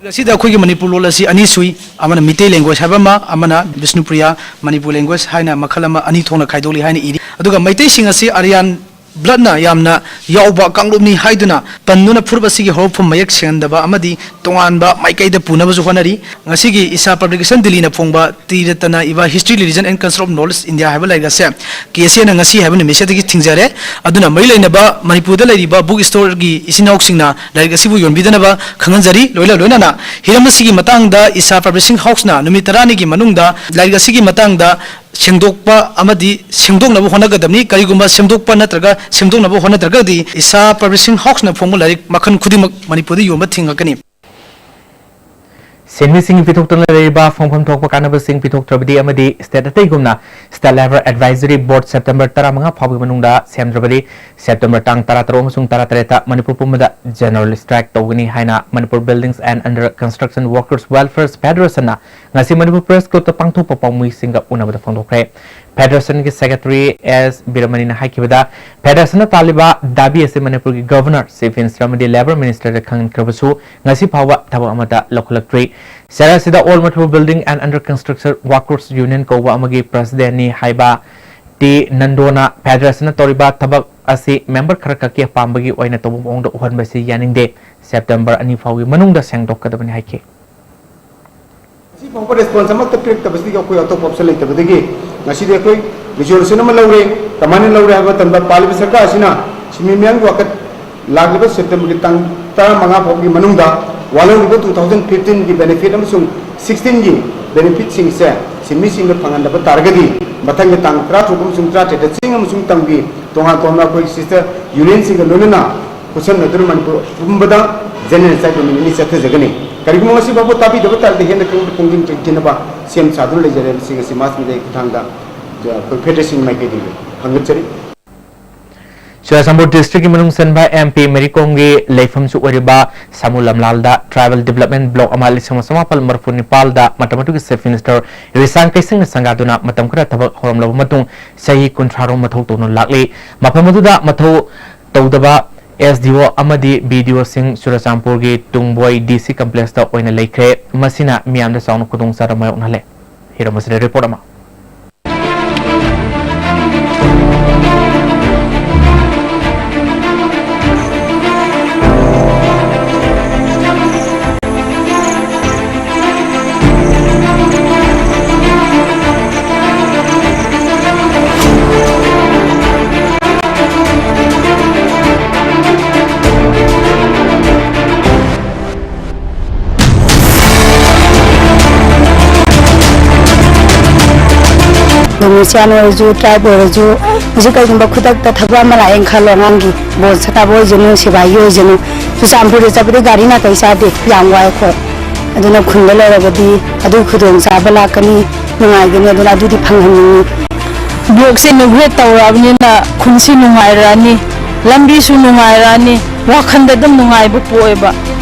ꯑꯁꯤꯗ ꯑꯩꯈꯣꯏꯒꯤ ꯃꯅꯤꯄꯨꯔ ꯂꯣꯜ ꯑꯁꯤ ꯑꯅꯤ ꯁꯨꯏ, ꯑꯃꯅ ꯃꯤꯇꯩ ꯂꯦꯡꯒ꯭ꯋꯦꯖ ꯍꯥꯏꯕ ꯑꯃ, ꯑꯃꯅ ꯕꯤꯁꯅꯨꯄ꯭ꯔꯤꯌꯥ ꯃꯅꯤꯄꯨꯔ ꯂꯦꯡꯒ꯭ꯋꯦꯖ ꯍꯥꯏꯅ ꯃꯈꯜ ꯑꯃ ꯑꯅꯤ ꯊꯣꯛꯅ ꯈꯥꯏꯗꯣꯛꯂꯤ ꯍꯥꯏꯅ ꯏꯔꯤ꯫ ꯑꯗꯨꯒ ꯃꯩꯇꯩꯁꯤꯡ ꯑꯁꯤ ꯑꯔꯤꯌꯥꯟ ꯕ꯭ꯂꯠꯅ ꯌꯥꯝꯅ ꯌꯥꯎꯕ ꯀꯥꯡꯂꯨꯞꯅꯤ ꯍꯥꯏꯗꯨꯅ ꯄꯟꯗꯨꯅ ꯐꯨꯔꯨꯞ ꯑꯁꯤꯒꯤ ꯍꯧꯔꯛꯐꯝ ꯃꯌꯦꯛ ꯁꯦꯡꯍꯟꯗꯕ ꯑꯃꯗꯤ ꯇꯣꯉꯥꯟꯕ ꯃꯥꯏꯀꯩꯗ ꯄꯨꯅꯕꯁꯨ ꯍꯣꯠꯅꯔꯤ꯫ ꯉꯁꯤꯒꯤ ꯏꯁꯥ ꯄꯕ꯭ꯂꯤꯀꯦꯁꯟ ꯗꯤꯜꯂꯤꯅ ꯐꯣꯡꯕ ꯇ꯭ꯔꯤꯔꯇꯅ ꯏꯕ History, Religion and Culture of North East India ꯍꯥꯏꯕ ꯂꯥꯏꯔꯤꯛ ꯑꯁꯦ ꯀꯦ ꯑꯦꯁ ꯑꯦꯅ ꯉꯁꯤ ꯍꯥꯏꯕ ꯅꯨꯃꯤꯠꯁꯤꯗꯒꯤ ꯊꯤꯡꯖꯔꯦ꯫ ꯑꯗꯨꯅ ꯃꯔꯤ ꯂꯩꯅꯕ ꯃꯅꯤꯄꯨꯔꯗ ꯂꯩꯔꯤꯕ ꯕꯨꯛ ꯁ꯭ꯇꯣꯔꯒꯤ ꯏꯆꯤꯟ ꯏꯅꯥꯎꯁꯤꯡꯅ ꯂꯥꯏꯔꯤꯛ ꯑꯁꯤꯕꯨ ꯌꯣꯟꯕꯤꯗꯅꯕ ꯈꯪꯍꯟꯖꯔꯤ꯫ ꯂꯣꯏꯅ ꯂꯣꯏꯅꯅ ꯍꯤꯔꯝ ꯑꯁꯤꯒꯤ ꯃꯇꯥꯡꯗ ꯏꯁꯥ ꯄꯕ꯭ꯂꯤꯁꯤꯡ ꯍꯥꯎꯁꯅ ꯅꯨꯃꯤꯠ ꯇꯔꯥꯅꯤꯒꯤ ꯃꯅꯨꯡꯗ ꯂꯥꯏꯔꯤꯛ ꯑꯁꯤꯒꯤ ꯃꯇꯥꯡꯗ ꯁꯦꯡꯗꯣꯛꯄ ꯑꯃꯗꯤ ꯁꯦꯡꯗꯣꯛꯅꯕ ꯍꯣꯠꯅꯒꯗꯕꯅꯤ꯫ ꯀꯔꯤꯒꯨꯝꯕ ꯁꯦꯝꯗꯣꯛꯄ ꯅꯠꯇ꯭ꯔꯒ ꯁꯦꯝꯗꯣꯛꯅꯕ ꯍꯣꯠꯅꯗ꯭ꯔꯒꯗꯤ ꯏꯁꯥ ꯄꯕ꯭ꯂꯤꯁꯤꯡ ꯍꯥꯎꯁꯅ ꯐꯣꯡꯕ ꯂꯥꯏꯔꯤꯛ ꯃꯈꯜ ꯈꯨꯗꯤꯡꯃꯛ ꯃꯅꯤꯄꯨꯔꯗ ꯌꯣꯟꯕ ꯊꯤꯡꯉꯛꯀꯅꯤ꯫ ꯁꯦꯟꯃꯤꯁꯤꯡꯒꯤ ꯄꯤꯊꯣꯛꯇꯨꯅ ꯂꯩꯔꯤꯕ ꯐꯪꯐꯝ ꯊꯣꯛꯄ ꯀꯥꯟꯅꯕꯁꯤꯡ ꯄꯤꯊꯣꯛꯇ꯭ꯔꯕꯗꯤ ꯑꯃꯗꯤ ꯁ꯭ꯇꯦꯠ ꯑꯇꯩꯒꯨꯝꯅ State Labour Advisory Board September ꯇꯔꯥꯃꯉꯥ ꯐꯥꯎꯕꯒꯤ ꯃꯅꯨꯡꯗ ꯁꯦꯝꯗ꯭ꯔꯕꯗꯤ ꯁꯦꯞꯇꯦꯝꯕꯔ ꯇꯥꯡ ꯇꯔꯥꯇꯔꯨꯛ ꯑꯃꯁꯨꯡ ꯇꯔꯥꯇꯔꯦꯠꯇ ꯃꯅꯤꯄꯨꯔ ꯄꯨꯝꯕꯗ ꯖꯦꯅꯔꯦꯜ ꯁ꯭ꯇ꯭ꯔꯥꯏꯛ ꯇꯧꯒꯅꯤ ꯍꯥꯏꯅ Manipur Buildings and Under Construction Workers Welfare Federationꯅ ꯉꯁꯤ ꯃꯅꯤꯄꯨꯔ ꯄ꯭ꯔꯦꯁ ꯀ꯭ꯂꯕꯇ ꯄꯥꯡꯊꯣꯛꯄ ꯄꯥꯎꯃꯤꯁꯤꯡꯒ ꯎꯅꯕꯗ ꯐꯣꯡꯗꯣꯛꯈ꯭ꯔꯦ꯫ Federationꯒꯤ Secretary S ꯕꯤꯔꯃꯅꯤꯅ ꯍꯥꯏꯈꯤꯕꯗ, Federationꯅ ꯇꯥꯜꯂꯤꯕ ꯗꯥꯕꯤ ꯑꯁꯤ ꯃꯅꯤꯄꯨꯔꯒꯤ Governor, Chief Minister ꯑꯃꯗꯤ Labour Ministerꯗ ꯈꯪꯍꯟꯈ꯭ꯔꯕꯁꯨ ꯉꯁꯤ ꯐꯥꯎꯕ ꯊꯕꯛ ꯑꯃꯠꯇ ꯂꯧꯈꯠꯂꯛꯇ꯭ꯔꯤ꯫ ꯆꯩꯔꯥꯛ ꯑꯁꯤꯗ All Manipur Building and Under Construction Workers Union ꯀꯧꯕ ꯑꯃꯒꯤ Presidentꯅꯤ ꯍꯥꯏꯕ ꯇꯤ ꯅꯟꯗꯣꯅ Federationꯅ ꯇꯧꯔꯤꯕ ꯊꯕꯛ ꯑꯁꯤ member ꯈꯔ ꯈꯛꯀꯤ ꯑꯄꯥꯝꯕꯒꯤ ꯑꯣꯏꯅ ꯇꯧꯕ ꯃꯑꯣꯡꯗ ꯎꯍꯟꯕꯁꯤ ꯌꯥꯅꯤꯡꯗꯦ꯫ September ꯑꯅꯤ ꯐꯥꯎꯒꯤ ꯃꯅꯨꯡꯗ ꯁꯦꯡꯗꯣꯛꯀꯗꯕꯅꯤ ꯍꯥꯏꯈꯤ꯫ ꯉꯁꯤ ꯐꯥꯎꯕ response ꯑꯃꯠꯇ ꯄꯤꯔꯛꯇꯕꯁꯤꯗꯒꯤ ꯑꯩꯈꯣꯏ ꯑꯇꯣꯞꯄ option ꯂꯩꯇꯕꯗꯒꯤ ꯉꯁꯤꯗꯤ ꯑꯩꯈꯣꯏ resolution ꯑꯃ ꯂꯧꯔꯦ꯫ ꯀꯃꯥꯏꯅ ꯂꯧꯔꯦ ꯍꯥꯏꯕ ꯃꯇꯝꯗ ꯄꯥꯜꯂꯤꯕ ꯁꯔꯀꯥꯔ ꯑꯁꯤꯅ ꯁꯤꯟꯃꯤ ꯃꯤꯌꯥꯝꯒꯤ ꯋꯥꯀꯠ ꯂꯥꯛꯂꯤꯕ Septemberꯒꯤ ꯇꯥꯡ ꯇꯔꯥꯃꯉꯥ ꯐꯥꯎꯒꯤ ꯃꯅꯨꯡꯗ ꯋꯥꯠꯍꯧꯔꯤꯕ two thousand fifteenꯒꯤ benefit ꯑꯃꯁꯨꯡ sixteenꯒꯤ benefitꯁꯤꯡꯁꯦ ꯁꯤꯟꯃꯤꯁꯤꯡꯗ ꯐꯪꯍꯟꯗꯕ ꯇꯥꯔꯒꯗꯤ ꯃꯊꯪꯒꯤ ꯇꯥꯡ ꯇꯔꯥꯇꯔꯨꯛ ꯑꯃꯁꯨꯡ ꯇꯔꯥꯇꯔꯦꯠꯇ ꯆꯤꯡ ꯑꯃꯁꯨꯡ ꯇꯝꯒꯤ ꯇꯣꯉꯥꯟ ꯇꯣꯉꯥꯟꯕ ꯑꯩꯈꯣꯏ sister unionꯁꯤꯡꯒ ꯂꯣꯏꯅꯅ ꯈꯨꯠꯁꯝꯅꯗꯨꯅ ꯃꯅꯤꯄꯨꯔ ꯄꯨꯝꯕꯗ general strike ꯅꯨꯃꯤꯠ ꯅꯤꯅꯤ ꯆꯠꯊꯖꯒꯅꯤ꯫ ꯀꯔꯤꯒꯨꯝꯕ ꯉꯁꯤ ꯐꯥꯎꯕ ꯇꯥꯕꯤꯗꯕ ꯇꯥꯔꯗꯤ ꯍꯦꯟꯅ ꯈꯪꯕ ꯈꯣꯡꯖꯪ ꯆꯪꯁꯤꯟꯅꯕ ꯁꯦꯝ ꯁꯥꯗꯨꯅ ꯂꯩꯖꯔꯦ ꯍꯥꯏꯕꯁꯤ ꯉꯁꯤ mass mediaꯒꯤ ꯈꯨꯠꯊꯥꯡꯗ ꯑꯩꯈꯣꯏ federation ꯃꯥꯏꯀꯩꯗꯒꯤ ꯈꯪꯒꯠꯆꯔꯤ꯫ ꯆꯨꯔꯆꯥꯟꯄꯨꯔ districtꯀꯤ ꯃꯅꯨꯡ ꯆꯟꯕ MP ꯃꯦꯔꯤ ꯀꯣꯝꯒꯤ ꯂꯩꯐꯝꯁꯨ ꯑꯣꯏꯔꯤꯕ ꯁꯥꯃꯨ ꯂꯝꯂꯥꯜꯗ tribal development block ꯑꯃ ꯂꯤꯁꯤꯡ ꯑꯃ ꯆꯃꯥꯄꯜ ꯃꯔꯤꯐꯨ ꯅꯤꯄꯥꯜꯗ ꯃꯇꯝ ꯑꯗꯨꯒꯤ Chief Minister ꯔꯤꯁꯥꯡ ꯀꯩꯁꯤꯡꯅ ꯁꯪꯒꯥꯗꯨꯅ ꯃꯇꯝ ꯈꯔ ꯊꯕꯛ ꯍꯧꯔꯝꯂꯕ ꯃꯇꯨꯡ ꯆꯍꯤ ꯀꯨꯟꯊ꯭ꯔꯥ ꯔꯣꯝ ꯃꯊꯧ ꯇꯧꯅ ꯂꯥꯛꯂꯤ꯫ ꯃꯐꯝ ꯑꯗꯨꯗ ꯃꯊꯧ ꯇꯧꯗꯕ SDO ꯑꯃꯗꯤ BDOꯁꯤꯡ ꯆꯨꯔꯆꯥꯟꯄꯨꯔꯒꯤ ꯇꯨꯡꯕꯣꯏ DC complexꯇ ꯑꯣꯏꯅ ꯂꯩꯈ꯭ꯔꯦ꯫ ꯃꯁꯤꯅ ꯃꯤꯌꯥꯝꯗ ꯆꯥꯎꯅ ꯈꯨꯗꯣꯡꯆꯥꯗꯕ ꯃꯥꯌꯣꯛꯅꯍꯜꯂꯦ꯫ ꯍꯤꯔꯝ ꯑꯁꯤꯗ report ꯑꯃ꯫ ꯑꯗꯨꯝ ꯃꯤꯁꯤꯌꯥꯟ ꯑꯣꯏꯔꯁꯨ, tribe ꯑꯣꯏꯔꯁꯨ, ꯍꯧꯖꯤꯛ ꯀꯩꯒꯨꯝꯕ ꯈꯨꯗꯛꯇ ꯊꯕꯛ ꯑꯃ ꯂꯥꯛꯑꯦꯅ ꯈꯜꯂꯣ, ꯑꯉꯥꯡꯒꯤ ꯕꯣꯜ ꯁꯥꯟꯅꯕ ꯑꯣꯏꯁꯅꯨ, ꯁꯤꯕꯥꯏꯒꯤ ꯑꯣꯏꯁꯅꯨ, ꯆꯨꯔꯆꯥꯟꯄꯨꯔꯗ ꯆꯠꯄꯗ ꯒꯥꯔꯤ ꯅꯥꯇꯩ ꯆꯥꯗꯦ, ꯌꯥꯝ ꯋꯥꯏ ꯑꯩꯈꯣꯏ꯫ ꯑꯗꯨꯅ ꯈꯨꯟꯗ ꯂꯩꯔꯒꯗꯤ ꯑꯗꯨꯒꯤ ꯈꯨꯗꯣꯡꯆꯥꯕ ꯂꯥꯛꯀꯅꯤ, ꯅꯨꯡꯉꯥꯏꯒꯅꯤ, ꯑꯗꯨꯅ ꯑꯗꯨꯗꯤ ꯐꯪꯍꯟꯅꯤꯡꯉꯤ꯫ Blockꯁꯦ inaugurate ꯇꯧꯔꯛꯑꯕꯅꯤꯅ ꯈꯨꯟꯁꯤ ꯅꯨꯡꯉꯥꯏꯔꯛꯑꯅꯤ, ꯂꯝꯕꯤꯁꯨ ꯅꯨꯡꯉꯥꯏꯔꯛꯑꯅꯤ, ꯋꯥꯈꯟꯗ ꯑꯗꯨꯝ ꯅꯨꯡꯉꯥꯏꯕ ꯄꯣꯛꯑꯦꯕ꯫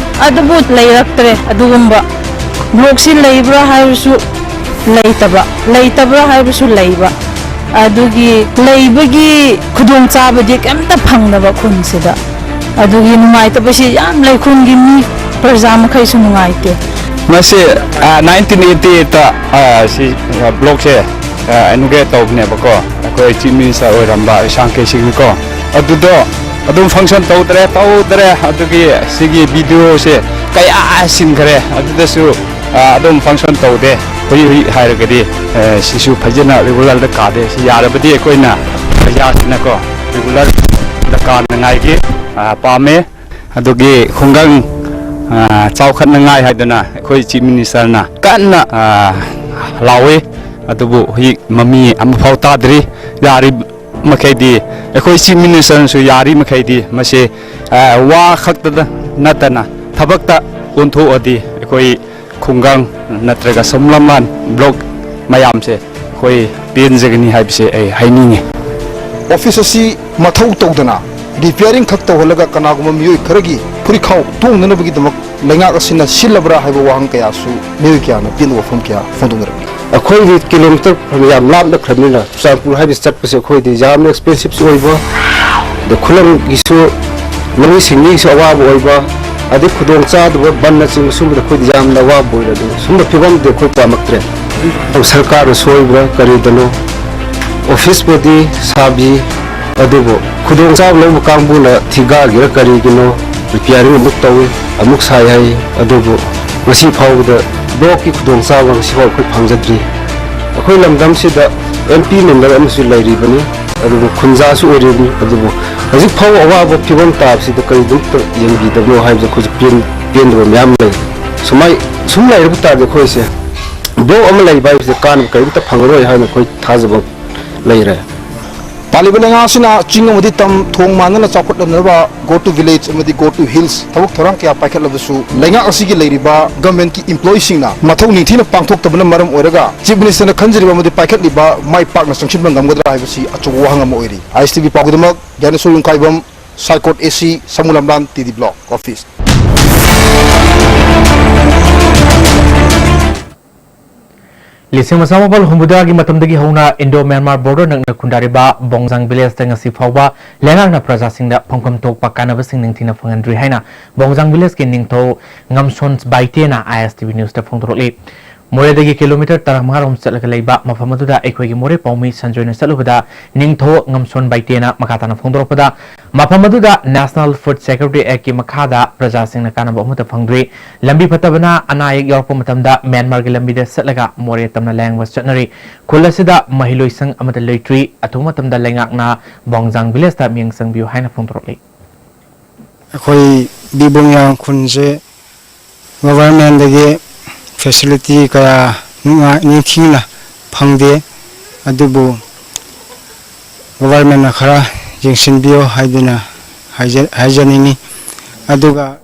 ꯑꯗꯨꯕꯨ ꯂꯩꯔꯛꯇ꯭ꯔꯦ ꯑꯗꯨꯒꯨꯝꯕ꯫ Blockꯁꯤ ꯂꯩꯕ꯭ꯔꯥ ꯍꯥꯏꯔꯁꯨ ꯂꯩꯇꯕ, ꯂꯩꯇꯕ꯭ꯔꯥ ꯍꯥꯏꯕꯁꯨ ꯂꯩꯕ꯫ ꯑꯗꯨꯒꯤ ꯂꯩꯕꯒꯤ ꯈꯨꯗꯣꯡꯆꯥꯕꯗꯤ ꯀꯩꯝꯇ ꯐꯪꯗꯕ ꯈꯨꯟꯁꯤꯗ꯫ ꯑꯗꯨꯒꯤ ꯅꯨꯡꯉꯥꯏꯇꯕꯁꯤ ꯌꯥꯝ ꯂꯩ, ꯈꯨꯟꯒꯤ ꯃꯤ ꯄ꯭ꯔꯖꯥ ꯃꯈꯩꯁꯨ ꯅꯨꯡꯉꯥꯏꯇꯦ꯫ ꯃꯁꯤ, ꯑ, ꯅꯥꯏꯟꯇꯤꯟ ꯑꯩꯠꯇꯤ ꯑꯩꯠꯇ, ꯑ, ꯁꯤ, ꯑ, ꯕ꯭ꯂꯣꯛꯁꯦ, ꯑ, ꯏꯅꯣꯒ꯭ꯔꯦꯠ ꯇꯧꯕꯅꯦꯕꯀꯣ, ꯑꯩꯈꯣꯏ ꯆꯤꯐ ꯃꯤꯅꯤꯁꯇꯔ ꯑꯣꯏꯔꯝꯕ ꯏꯁꯥꯡ ꯀꯦꯁꯤꯡꯅꯀꯣ꯫ ꯑꯗꯨꯗꯣ ꯑꯗꯨꯝ ꯐꯪꯁꯟ ꯇꯧꯗ꯭ꯔꯦ, ꯇꯧꯗ꯭ꯔꯦ꯫ ꯑꯗꯨꯒꯤ ꯁꯤꯒꯤ ꯕꯤ ꯗꯤ ꯑꯣꯁꯦ ꯀꯌꯥ ꯁꯤꯟꯈ꯭ꯔꯦ, ꯑꯗꯨꯗꯁꯨ, ꯑ, ꯑꯗꯨꯝ ꯐꯪꯁꯟ ꯇꯧꯗꯦ꯫ ꯍꯧꯖꯤꯛ, ꯍꯧꯖꯤꯛ ꯍꯥꯏꯔꯒꯗꯤ, ꯑ, ꯁꯤꯁꯨ ꯐꯖꯅ ꯔꯤꯒꯨꯂꯔꯗ ꯀꯥꯗꯦ꯫ ꯁꯤ ꯌꯥꯔꯕꯗꯤ ꯑꯩꯈꯣꯏꯅ ꯄ꯭ꯔꯖꯥꯁꯤꯅꯀꯣ ꯔꯤꯒꯨꯂꯔꯗ ꯀꯥꯅꯉꯥꯏꯒꯤ, ꯑ, ꯄꯥꯝꯃꯦ꯫ ꯑꯗꯨꯒꯤ ꯈꯨꯡꯒꯪ, ꯑ, ꯆꯥꯎꯈꯠꯅꯉꯥꯏ ꯍꯥꯏꯗꯨꯅ ꯑꯩꯈꯣꯏ ꯆꯤꯐ ꯃꯤꯅꯤꯁꯇꯔꯅ ꯀꯟꯅ, ꯑ, ꯂꯥꯎꯏ꯫ ꯑꯗꯨꯕꯨ ꯍꯧꯖꯤꯛ ꯃꯃꯤ ꯑꯃꯐꯥꯎ ꯇꯥꯗ꯭ꯔꯤ꯫ ꯌꯥꯔꯤ ꯃꯈꯩꯗꯤ, ꯑꯩꯈꯣꯏ ꯆꯤꯐ ꯃꯤꯅꯤꯁꯇꯔꯅꯁꯨ ꯌꯥꯔꯤ ꯃꯈꯩꯗꯤ ꯃꯁꯤ, ꯑ, ꯋꯥ ꯈꯛꯇꯗ ꯅꯠꯇꯅ ꯊꯕꯛꯇ ꯑꯣꯟꯊꯣꯛꯑꯗꯤ ꯑꯩꯈꯣꯏ ꯈꯨꯡꯒꯪ ꯅꯠꯇ꯭ꯔꯒ ꯁꯣꯝ ꯂꯝꯂꯥꯟ ꯕ꯭ꯂꯣꯛ ꯃꯌꯥꯝꯁꯦ ꯑꯩꯈꯣꯏ ꯄꯦꯟꯖꯒꯅꯤ ꯍꯥꯏꯕꯁꯦ ꯑꯩ ꯍꯥꯏꯅꯤꯡꯉꯤ꯫ ꯑꯣꯐꯤꯁ ꯑꯁꯤ ꯃꯊꯧ ꯇꯧꯗꯅ ꯔꯤꯄꯤꯌꯥꯔꯤꯡ ꯈꯛ ꯇꯧꯍꯜꯂꯒ ꯀꯅꯥꯒꯨꯝꯕ ꯃꯤꯑꯣꯏ ꯈꯔꯒꯤ ꯐꯨꯔꯤꯠꯈꯥꯎ ꯇꯣꯡꯅꯅꯕꯒꯤꯗꯃꯛ ꯂꯩꯉꯥꯛ ꯑꯁꯤꯅ ꯁꯤꯜꯂꯕ꯭ꯔꯥ ꯍꯥꯏꯕ ꯋꯥꯍꯪ ꯀꯌꯥꯁꯨ ꯃꯤꯑꯣꯏ ꯀꯌꯥꯅ ꯄꯦꯟꯗꯕ ꯋꯥꯐꯝ ꯀꯌꯥ ꯐꯣꯡꯗꯣꯛꯅꯔꯛꯂꯤ꯫ ꯑꯩꯈꯣꯏꯒꯤ ꯀꯤꯂꯣꯃꯤꯇꯔ ꯌꯥꯝ ꯂꯥꯞꯅꯈ꯭ꯔꯕꯅꯤꯅ ꯆꯨꯔꯆꯥꯟꯄꯨꯔ ꯍꯥꯏꯕꯁꯤ ꯆꯠꯄꯁꯦ ꯑꯩꯈꯣꯏꯗꯤ ꯌꯥꯝꯅ ꯑꯦꯛꯁꯄꯦꯟꯁꯤꯞꯁꯨ ꯑꯣꯏꯕ, ꯑꯗ ꯈꯨꯂꯪꯒꯤꯁꯨ ꯂꯧꯃꯤ ꯁꯤꯡꯃꯤꯒꯤꯁꯨ ꯑꯋꯥꯕ ꯑꯣꯏꯕ, ꯑꯗꯩ ꯈꯨꯗꯣꯡ ꯆꯥꯗꯕ ꯕꯟꯅꯆꯤꯡꯕ ꯁꯨꯝꯕꯗ ꯑꯩꯈꯣꯏꯗꯤ ꯌꯥꯝꯅ ꯑꯋꯥꯕ ꯑꯣꯏꯔꯦ꯫ ꯑꯗꯨ ꯁꯨꯝꯕ ꯐꯤꯕꯝꯗꯤ ꯑꯩꯈꯣꯏ ꯄꯥꯝꯃꯛꯇ꯭ꯔꯦ꯫ ꯁꯔꯀꯥꯔꯅ ꯁꯣꯏꯕ꯭ꯔꯥ ꯀꯔꯤꯗꯅꯣ, ꯑꯣꯐꯤꯁꯄꯨꯗꯤ ꯁꯥꯕꯤ, ꯑꯗꯨꯕꯨ ꯈꯨꯗꯣꯡꯆꯥꯕ ꯂꯧꯕ ꯀꯥꯡꯕꯨꯅ ꯊꯤꯒꯥꯒꯤꯔ ꯀꯔꯤꯒꯤꯅꯣ ꯔꯤꯄꯤꯌꯥꯔꯤꯡ ꯑꯃꯨꯛ ꯇꯧꯏ, ꯑꯃꯨꯛ ꯁꯥꯏ ꯍꯥꯏ, ꯑꯗꯨꯕꯨ ꯉꯁꯤ ꯐꯥꯎꯕꯗ ꯕ꯭ꯂꯣꯛꯀꯤ ꯈꯨꯗꯣꯡꯆꯥꯕ ꯉꯁꯤ ꯐꯥꯎ ꯑꯩꯈꯣꯏ ꯐꯪꯖꯗ꯭ꯔꯤ꯫ ꯑꯩꯈꯣꯏ ꯂꯝꯗꯝꯁꯤꯗ ꯑꯦꯝ ꯄꯤ ꯃꯦꯝꯕꯔ ꯑꯃꯁꯨ ꯂꯩꯔꯤꯕꯅꯤ, ꯑꯗꯨꯕꯨ ꯈꯨꯟꯖꯥꯁꯨ ꯑꯣꯏꯔꯤꯕꯅꯤ, ꯑꯗꯨꯕꯨ ꯍꯧꯖꯤꯛ ꯐꯥꯎꯕ ꯑꯋꯥꯕ ꯐꯤꯕꯝ ꯇꯥꯕꯁꯤꯗ ꯀꯔꯤꯗꯃꯛꯇ ꯌꯦꯡꯕꯤꯗꯕꯅꯣ ꯍꯥꯏꯕꯁꯦ ꯑꯩꯈꯣꯏꯁꯨ ꯄꯦꯟ-, ꯄꯦꯟꯗꯕ ꯃꯌꯥꯝ ꯂꯩ꯫ ꯁꯨꯃꯥꯏ-, ꯁꯨꯝ ꯂꯩꯔꯕ ꯇꯥꯔꯗꯤ ꯑꯩꯈꯣꯏꯁꯦ ꯕ꯭ꯂꯣꯛ ꯑꯃ ꯂꯩꯕ ꯍꯥꯏꯕꯁꯦ ꯀꯥꯟꯅꯕ ꯀꯔꯤꯝꯇ ꯐꯪꯉꯔꯣꯏ ꯍꯥꯏꯅ ꯑꯩꯈꯣꯏ ꯊꯥꯖꯕ ꯂꯩꯔꯦ꯫ ꯄꯥꯜꯂꯤꯕ ꯂꯩꯉꯥꯛ ꯑꯁꯤꯅ ꯆꯤꯡ ꯑꯃꯗꯤ ꯇꯝ ꯊꯣꯡ ꯃꯥꯟꯅꯅ ꯆꯥꯎꯈꯠꯍꯟꯅꯕ Go to Village ꯑꯃꯗꯤ Go to Hills ꯊꯕꯛ ꯊꯧꯔꯥꯡ ꯀꯌꯥ ꯄꯥꯏꯈꯠꯂꯕꯁꯨ, ꯂꯩꯉꯥꯛ ꯑꯁꯤꯒꯤ ꯂꯩꯔꯤꯕ ꯒꯚꯔꯟꯃꯦꯟꯠꯀꯤ ꯏꯝꯄ꯭ꯂꯣꯌꯤꯁꯤꯡꯅ ꯃꯊꯧ ꯅꯤꯡꯊꯤꯅ ꯄꯥꯡꯊꯣꯛꯇꯕꯅ ꯃꯔꯝ ꯑꯣꯏꯔꯒ ꯆꯤꯐ ꯃꯤꯅꯤꯁꯇꯔꯅ ꯈꯟꯖꯔꯤꯕ ꯑꯃꯗꯤ ꯄꯥꯏꯈꯠꯂꯤꯕ ꯃꯥꯏ ꯄꯥꯛꯅ ꯆꯪꯁꯤꯟꯕ ꯉꯝꯒꯗ꯭ꯔꯥ ꯍꯥꯏꯕꯁꯤ ꯑꯆꯧꯕ ꯋꯥꯍꯪ ꯑꯃ ꯑꯣꯏꯔꯤ꯫ ꯑꯥꯏ ꯑꯦꯁ ꯇꯤ ꯚꯤ ꯄꯥꯎꯒꯤꯗꯃꯛ ꯒ꯭ꯌꯥꯅꯦꯁꯣꯔ ꯌꯨꯝꯈꯥꯏꯕꯝ, ꯁꯥꯏꯀꯣꯠ ꯑꯦ ꯁꯤ, ꯁꯃꯨ ꯂꯝꯂꯥꯟ, ꯇꯤ ꯗꯤ ꯕ꯭ꯂꯣꯛ ꯑꯣꯐꯤꯁ꯫ ꯂꯤꯁꯤꯡ ꯑꯃ ꯆꯥꯃꯥꯄꯜ ꯍꯨꯝꯐꯨꯇꯔꯥꯒꯤ ꯃꯇꯝꯗꯒꯤ ꯍꯧꯅ Indo-Myanmar border ꯅꯛꯅ ꯈꯨꯟꯗꯥꯔꯤꯕ ꯕꯣꯡꯖꯥꯡ village ꯇ ꯉꯁꯤ ꯐꯥꯎꯕ ꯂꯩꯉꯥꯛꯅ ꯄ꯭ꯔꯖꯥꯁꯤꯡꯗ ꯐꯪꯐꯝ ꯊꯣꯛꯄ ꯀꯥꯟꯅꯕꯁꯤꯡ ꯅꯤꯡꯊꯤꯅ ꯐꯪꯍꯟꯗ꯭ꯔꯤ ꯍꯥꯏꯅ ꯕꯣꯡꯖꯥꯡ village ꯀꯤ ꯅꯤꯡꯊꯧ ꯉꯝꯁꯣꯟ ꯕꯥꯏꯇꯦꯅ I S T V news ꯇ ꯐꯣꯡꯗꯣꯔꯛꯂꯤ꯫ ꯃꯣꯔꯦꯗꯒꯤ kilometre ꯇꯔꯥꯃꯉꯥ ꯔꯣꯝ ꯆꯠꯂꯒ ꯂꯩꯕ ꯃꯐꯝ ꯑꯗꯨꯗ ꯑꯩꯈꯣꯏꯒꯤ ꯃꯣꯔꯦ ꯄꯥꯎꯃꯤ ꯁꯟꯖꯣꯏꯅ ꯆꯠꯂꯨꯕꯗ ꯅꯤꯡꯊꯧ ꯉꯝꯁꯣꯟ ꯕꯥꯏꯇꯦꯅ ꯃꯈꯥ ꯇꯥꯅ ꯐꯣꯡꯗꯣꯔꯛꯄꯗ, ꯃꯐꯝ ꯑꯗꯨꯗ National Food Security Act ꯀꯤ ꯃꯈꯥꯗ ꯄ꯭ꯔꯖꯥꯁꯤꯡꯅ ꯀꯥꯟꯅꯕ ꯑꯃꯠꯇ ꯐꯪꯗ꯭ꯔꯤ꯫ ꯂꯝꯕꯤ ꯐꯠꯇꯕꯅ ꯑꯅꯥ ꯑꯌꯦꯛ ꯌꯥꯎꯔꯛꯄ ꯃꯇꯝꯗ ꯃ꯭ꯌꯥꯟꯃꯥꯔꯒꯤ ꯂꯝꯕꯤꯗ ꯆꯠꯂꯒ ꯃꯣꯔꯦ ꯇꯝꯅ ꯂꯥꯌꯦꯡꯕ ꯆꯠꯅꯔꯤ꯫ ꯈꯨꯜ ꯑꯁꯤꯗ ꯃꯍꯩꯂꯣꯏꯁꯪ ꯑꯃꯠꯇ ꯂꯩꯇ꯭ꯔꯤ꯫ ꯑꯊꯨꯕ ꯃꯇꯝꯗ ꯂꯩꯉꯥꯛꯅ ꯕꯣꯡꯖꯥꯡ village ꯇ ꯃꯤꯠꯌꯦꯡ ꯆꯪꯕꯤꯌꯨ ꯍꯥꯏꯅ ꯐꯣꯡꯗꯣꯔꯛꯂꯤ꯫ ꯑꯩꯈꯣꯏ ꯕꯤꯕꯣꯡꯌꯥꯡ ꯈꯨꯟꯁꯦ government ꯗꯒꯤ facility ꯀꯌꯥ ꯅꯨꯡꯉꯥꯏ-, ꯅꯤꯡꯊꯤꯅ ꯐꯪꯗꯦ꯫ ꯑꯗꯨꯕꯨ government ꯅ ꯈꯔ ꯌꯦꯡꯁꯤꯟꯕꯤꯌꯨ ꯍꯥꯏꯗꯨꯅ ꯍꯥꯏꯖ-, ꯍꯥꯏꯖꯅꯤꯡꯉꯤ꯫ ꯑꯗꯨꯒ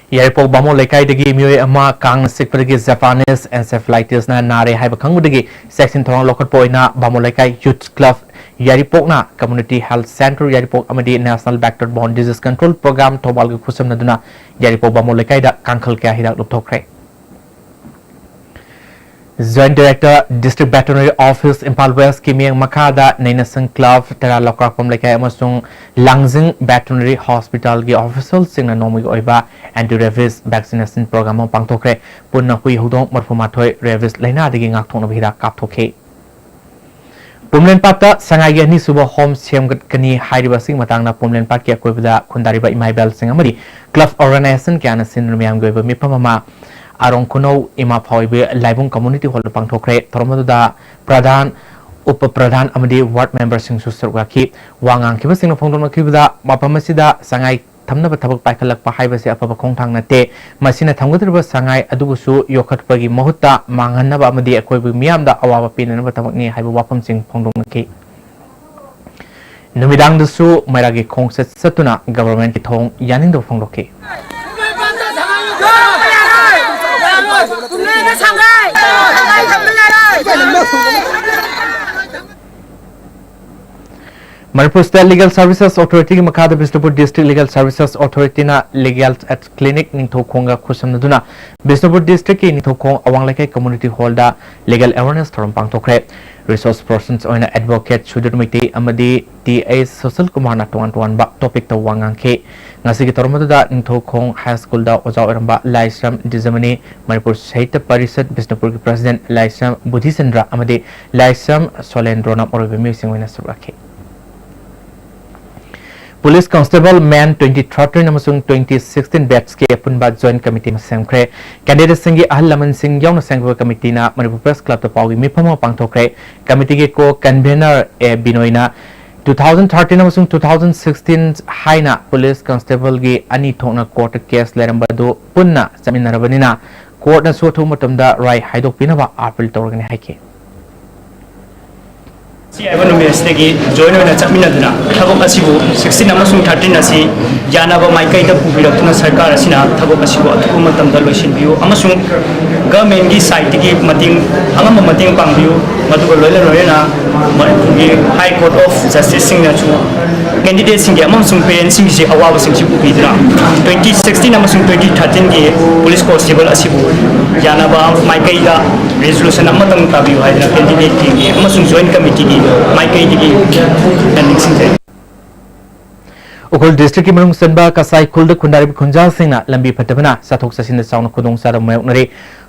ꯌꯥꯏꯔꯤꯄꯣꯛ ꯕꯥꯃꯣꯟ ꯂꯩꯀꯥꯏꯗꯒꯤ ꯃꯤꯑꯣꯏ ꯑꯃ ꯀꯥꯡꯅ ꯆꯤꯛꯄꯗꯒꯤ Japanese encephalitis ꯅ ꯅꯥꯔꯦ ꯍꯥꯏꯕ ꯈꯪꯕꯗꯒꯤ ꯆꯦꯛꯁꯤꯟ ꯊꯧꯔꯥꯡ ꯂꯧꯈꯠꯄ ꯑꯣꯏꯅ ꯕꯥꯃꯣꯟ ꯂꯩꯀꯥꯏ Youth Club ꯌꯥꯏꯔꯤꯄꯣꯛꯅ Community Health Centre ꯌꯥꯏꯔꯤꯄꯣꯛ ꯑꯃꯗꯤ National Vector Borne Disease Control Programme ꯊꯧꯕꯥꯜꯒ ꯈꯨꯠꯁꯝꯅꯗꯨꯅ ꯌꯥꯏꯔꯤꯄꯣꯛ ꯕꯥꯃꯣꯟ ꯂꯩꯀꯥꯏꯗ ꯀꯥꯡꯈꯜ ꯀꯌꯥ ꯍꯤꯗꯥꯛ ꯂꯨꯞꯊꯣꯛꯈ꯭ꯔꯦ꯫ Joint Director, District Veterinary Office, Imphal West ꯀꯤ ꯃꯤꯠꯌꯦꯡ ꯃꯈꯥꯗ ꯅꯩꯅꯁꯪ Club, ꯇꯦꯔꯥ ꯂꯧꯀ꯭ꯔꯥꯛꯄꯝ ꯂꯩꯀꯥꯏ ꯑꯃꯁꯨꯡ ꯂꯥꯡꯖꯤꯡ Veterinary Hospital ꯒꯤ official ꯁꯤꯡꯅ ꯅꯣꯡꯃꯒꯤ ꯑꯣꯏꯕ anti rabies vaccination program ꯑꯃ ꯄꯥꯡꯊꯣꯛꯈ꯭ꯔꯦ꯫ ꯄꯨꯟꯅ ꯍꯨꯏ ꯍꯧꯗꯣꯡ ꯃꯔꯤꯐꯨ ꯃꯥꯊꯣꯏ rabies ꯂꯥꯏꯅꯥꯗꯒꯤ ꯉꯥꯛꯊꯣꯛꯅꯕ ꯍꯤꯗꯥꯛ ꯀꯥꯞꯊꯣꯛꯈꯤ꯫ ꯄꯨꯝꯂꯦꯟꯄꯥꯠꯇ ꯁꯉꯥꯏꯒꯤ ꯑꯅꯤꯁꯨꯕ home ꯁꯦꯝꯒꯠꯀꯅꯤ ꯍꯥꯏꯔꯤꯕ ꯑꯁꯤꯒꯤ ꯃꯇꯥꯡꯗ ꯄꯨꯝꯂꯦꯟꯄꯥꯠꯀꯤ ꯑꯀꯣꯏꯕꯗ ꯈꯨꯟꯗꯥꯔꯤꯕ ꯏꯃꯥ ꯏꯕꯦꯜꯁꯤꯡ ꯑꯃꯗꯤ club organization ꯀꯌꯥꯅ ꯁꯤꯟꯗꯨꯅ ꯃꯤꯌꯥꯝꯒꯤ ꯑꯣꯏꯕ ꯃꯤꯐꯝ ꯑꯃ ꯑꯔꯣꯡ ꯈꯨꯅꯧ ꯏꯃꯥ ꯐꯥꯎꯏꯕꯤ ꯂꯥꯏꯕꯨꯡ community hall ꯗ ꯄꯥꯡꯊꯣꯛꯈ꯭ꯔꯦ꯫ ꯊꯧꯔꯝ ꯑꯗꯨꯗ ꯄ꯭ꯔꯙꯥꯟ, ꯎꯄ ꯄ꯭ꯔꯙꯥꯟ ꯑꯃꯗꯤ ward member ꯁꯤꯡꯁꯨ ꯁꯔꯨꯛ ꯌꯥꯈꯤ꯫ ꯋꯥ ꯉꯥꯡꯈꯤꯕꯁꯤꯡꯅ ꯐꯣꯡꯗꯣꯛꯅꯈꯤꯕꯗ, ꯃꯐꯝ ꯑꯁꯤꯗ ꯁꯉꯥꯏ ꯊꯝꯅꯕ ꯊꯕꯛ ꯄꯥꯏꯈꯠꯂꯛꯄ ꯍꯥꯏꯕꯁꯤ ꯑꯐꯕ ꯈꯣꯡꯊꯥꯡ ꯅꯠꯇꯦ꯫ ꯃꯁꯤꯅ ꯊꯝꯒꯗꯧꯔꯤꯕ ꯁꯉꯥꯏ ꯑꯗꯨꯕꯨꯁꯨ ꯌꯣꯛꯈꯠꯄꯒꯤ ꯃꯍꯨꯠꯇ ꯃꯥꯡꯍꯟꯅꯕ ꯑꯃꯗꯤ ꯑꯀꯣꯏꯕꯒꯤ ꯃꯤꯌꯥꯝꯗ ꯑꯋꯥꯕ ꯄꯤꯅꯅꯕ ꯊꯕꯛꯅꯤ ꯍꯥꯏꯕ ꯋꯥꯐꯝꯁꯤꯡ ꯐꯣꯡꯗꯣꯛꯅꯈꯤ꯫ ꯅꯨꯃꯤꯗꯥꯡꯗꯁꯨ ꯃꯩꯔꯥꯒꯤ ꯈꯣꯡꯆꯠ ꯆꯠꯇꯨꯅ government ꯀꯤ ꯊꯧꯑꯣꯡ ꯌꯥꯅꯤꯡꯗꯕ ꯐꯣꯡꯗꯣꯛꯈꯤ꯫ ꯃꯅꯤꯄꯨꯔ ꯁ꯭ꯇꯦꯠ ꯂꯤꯒꯦꯜ ꯁꯔꯚꯤꯁꯦꯁ ꯑꯣꯊꯣꯔꯤꯇꯤꯒꯤ ꯃꯈꯥꯗ ꯕꯤꯁꯅꯨꯄꯨꯔ ꯗꯤꯁꯇ꯭ꯔꯤꯛ ꯂꯤꯒꯦꯜ ꯁꯔꯚꯤꯁꯦꯁ ꯑꯣꯊꯣꯔꯤꯇꯤꯅ ꯂꯤꯒꯦꯜ ꯑꯦꯗ ꯀ꯭ꯂꯤꯅꯤꯛ ꯅꯤꯡꯊꯧꯈꯣꯡꯒ ꯈꯨꯠꯁꯝꯅꯗꯨꯅ ꯕꯤꯁꯅꯨꯄꯨꯔ ꯗꯤꯁꯇ꯭ꯔꯤꯛꯀꯤ ꯅꯤꯡꯊꯧꯈꯣꯡ ꯑꯋꯥꯡ ꯂꯩꯀꯥꯏ ꯀꯝꯃ꯭ꯌꯨꯅꯤꯇꯤ ꯍꯣꯜꯗ ꯂꯤꯒꯦꯜ ꯑꯦꯋꯥꯔꯅꯦꯁ ꯊꯧꯔꯝ ꯄꯥꯡꯊꯣꯛꯈ꯭ꯔꯦ꯫ ꯔꯤꯁꯣꯔꯁ ꯄꯔꯁꯟꯁ ꯑꯣꯏꯅ ꯑꯦꯗꯚꯣꯀꯦꯠ ꯁꯨꯙꯤꯔ ꯃꯩꯇꯩ ꯑꯃꯗꯤ ꯇꯤ ꯑꯩꯆ ꯁꯨꯁꯤꯜ ꯀꯨꯃꯥꯔꯅ ꯇꯣꯉꯥꯟ ꯇꯣꯉꯥꯟꯕ ꯇꯣꯄꯤꯛꯇ ꯋꯥ ꯉꯥꯡꯈꯤ꯫ ꯉꯁꯤꯒꯤ ꯊꯧꯔꯝ ꯑꯗꯨꯗ ꯅꯤꯡꯊꯧꯈꯣꯡ ꯍꯥꯏ ꯁ꯭ꯀꯨꯜꯗ ꯑꯣꯖꯥ ꯑꯣꯏꯔꯝꯕ ꯂꯥꯏꯁ꯭ꯔꯝ ꯗꯤꯖꯃꯅꯤ, ꯃꯅꯤꯄꯨꯔ ꯁꯥꯍꯤꯇ꯭ꯌ ꯄꯔꯤꯁꯠ ꯕꯤꯁꯅꯨꯄꯨꯔꯒꯤ ꯄ꯭ꯔꯁꯤꯗꯦꯟꯠ ꯂꯥꯏꯁ꯭ꯔꯝ ꯕꯨꯙꯤꯆꯟꯗ꯭ꯔ ꯑꯃꯗꯤ ꯂꯥꯏꯁ꯭ꯔꯝ ꯁꯣꯂꯦꯟꯗ꯭ꯔꯣꯅ ꯃꯔꯨꯑꯣꯏꯕ ꯃꯤꯑꯣꯏꯁꯤꯡ ꯑꯣꯏꯅ ꯁꯔꯨꯛ ꯌꯥꯈꯤ꯫ ꯄꯨꯂꯤꯁ ꯀꯟꯁꯇꯦꯕꯜ ꯃꯦꯟ twenty thirteen ꯑꯃꯁꯨꯡ twenty sixteen ꯕꯦꯠꯁꯀꯤ ꯑꯄꯨꯟꯕ ꯖꯣꯏꯟꯠ ꯀꯃꯤꯇꯤ ꯑꯃ ꯁꯦꯝꯈ꯭ꯔꯦ꯫ ꯀꯦꯟꯗꯤꯗꯦꯠꯁꯤꯡꯒꯤ ꯑꯍꯜ ꯂꯃꯟꯁꯤꯡ ꯌꯥꯎꯅ ꯁꯦꯝꯈꯤꯕ ꯀꯃꯤꯇꯤꯅ ꯃꯅꯤꯄꯨꯔ ꯄ꯭ꯔꯦꯁ ꯀ꯭ꯂꯕꯇ ꯄꯥꯎꯒꯤ ꯃꯤꯐꯝ ꯑꯃ ꯄꯥꯡꯊꯣꯛꯈ꯭ꯔꯦ꯫ ꯀꯃꯤꯇꯤꯒꯤ ꯀꯣ ꯀꯟꯚꯦꯅꯔ ꯑꯦ ꯕꯤꯅꯣꯏꯅ two thousand thirteen ꯑꯃꯁꯨꯡ two thousand sixteen ꯍꯥꯏꯅ ꯄꯨꯂꯤꯁ ꯀꯟꯁꯇꯦꯕꯜꯒꯤ ꯑꯅꯤ ꯊꯣꯛꯅ ꯀꯣꯔꯠꯇ ꯀꯦꯁ ꯂꯩꯔꯝꯕ ꯑꯗꯨ ꯄꯨꯟꯅ ꯆꯠꯃꯤꯟꯅꯔꯕꯅꯤꯅ ꯀꯣꯔꯠꯅꯁꯨ ꯑꯊꯨꯕ ꯃꯇꯝꯗ ꯔꯥꯏ ꯍꯥꯏꯗꯣꯛꯄꯤꯅꯕ ꯑꯥꯄꯤꯜ ꯇꯧꯔꯒꯅꯤ ꯍꯥꯏꯈꯤ꯫ ꯁꯤ ꯍꯥꯏꯕ ꯅꯨꯃꯤꯠ ꯑꯁꯤꯗꯒꯤ ꯖꯣꯏꯟ ꯑꯣꯏꯅ ꯆꯠꯃꯤꯟꯅꯗꯨꯅ ꯊꯕꯛ ꯑꯁꯤꯕꯨ sixteen ꯑꯃꯁꯨꯡ thirteen ꯑꯁꯤ ꯌꯥꯅꯕ ꯃꯥꯏꯀꯩꯗ ꯄꯨꯕꯤꯔꯛꯇꯨꯅ ꯁꯔꯀꯥꯔ ꯑꯁꯤꯅ ꯊꯕꯛ ꯑꯁꯤꯕꯨ ꯑꯊꯨꯕ ꯃꯇꯝꯗ ꯂꯣꯏꯁꯤꯟꯕꯤꯌꯨ ꯑꯃꯁꯨꯡ ꯒꯚꯔꯟꯃꯦꯟꯠꯀꯤ ꯁꯥꯏꯠꯇꯒꯤ ꯃꯇꯦꯡ, ꯑꯉꯝꯕ ꯃꯇꯦꯡ ꯄꯥꯡꯕꯤꯌꯨ꯫ ꯃꯗꯨꯒ ꯂꯣꯏꯅ ꯂꯣꯏꯅꯅ ꯃꯅꯤꯄꯨꯔꯒꯤ High Court of Justiceꯁꯤꯡꯅꯁꯨ ꯀꯦꯟꯗꯤꯗꯦꯠꯁꯤꯡꯒꯤ ꯑꯃꯁꯨꯡ ꯄꯦꯔꯦꯟꯠꯁꯤꯡꯒꯤꯁꯤ ꯑꯋꯥꯕꯁꯤꯡꯁꯤ ꯎꯕꯤꯗꯨꯅ twenty sixteen ꯑꯃꯁꯨꯡ twenty thirteenꯒꯤ ꯄꯨꯂꯤꯁ ꯀꯣꯟꯁꯇꯦꯕꯜ ꯑꯁꯤꯕꯨ ꯌꯥꯅꯕ ꯃꯥꯏꯀꯩꯗ ꯔꯤꯖꯣꯂꯨꯁꯟ ꯑꯃꯇꯪ ꯇꯥꯕꯤꯌꯨ ꯍꯥꯏꯗꯅ ꯀꯦꯟꯗꯤꯗꯦꯠꯀꯤ ꯑꯃꯁꯨꯡ ꯖꯣꯏꯟꯠ ꯀꯃꯤꯇꯤꯒꯤ ꯃꯥꯏꯀꯩꯗꯒꯤ ꯅꯤꯡꯁꯤꯡꯖꯔꯤ꯫ ꯎꯈ꯭ꯔꯨꯜ ꯗꯤꯁꯇ꯭ꯔꯤꯛꯀꯤ ꯃꯅꯨꯡ ꯆꯟꯕ ꯀꯁꯥꯏ ꯈꯨꯜꯗ ꯈꯨꯟꯗꯥꯔꯤꯕ ꯈꯨꯟꯖꯥꯁꯤꯡꯅ ꯂꯝꯕꯤ ꯐꯠꯇꯕꯅ ꯆꯠꯊꯣꯛ ꯆꯠꯁꯤꯟꯗ ꯆꯥꯎꯅ ꯈꯨꯗꯣꯡꯆꯥꯗꯕ ꯃꯥꯌꯣꯛꯅꯔꯤ꯫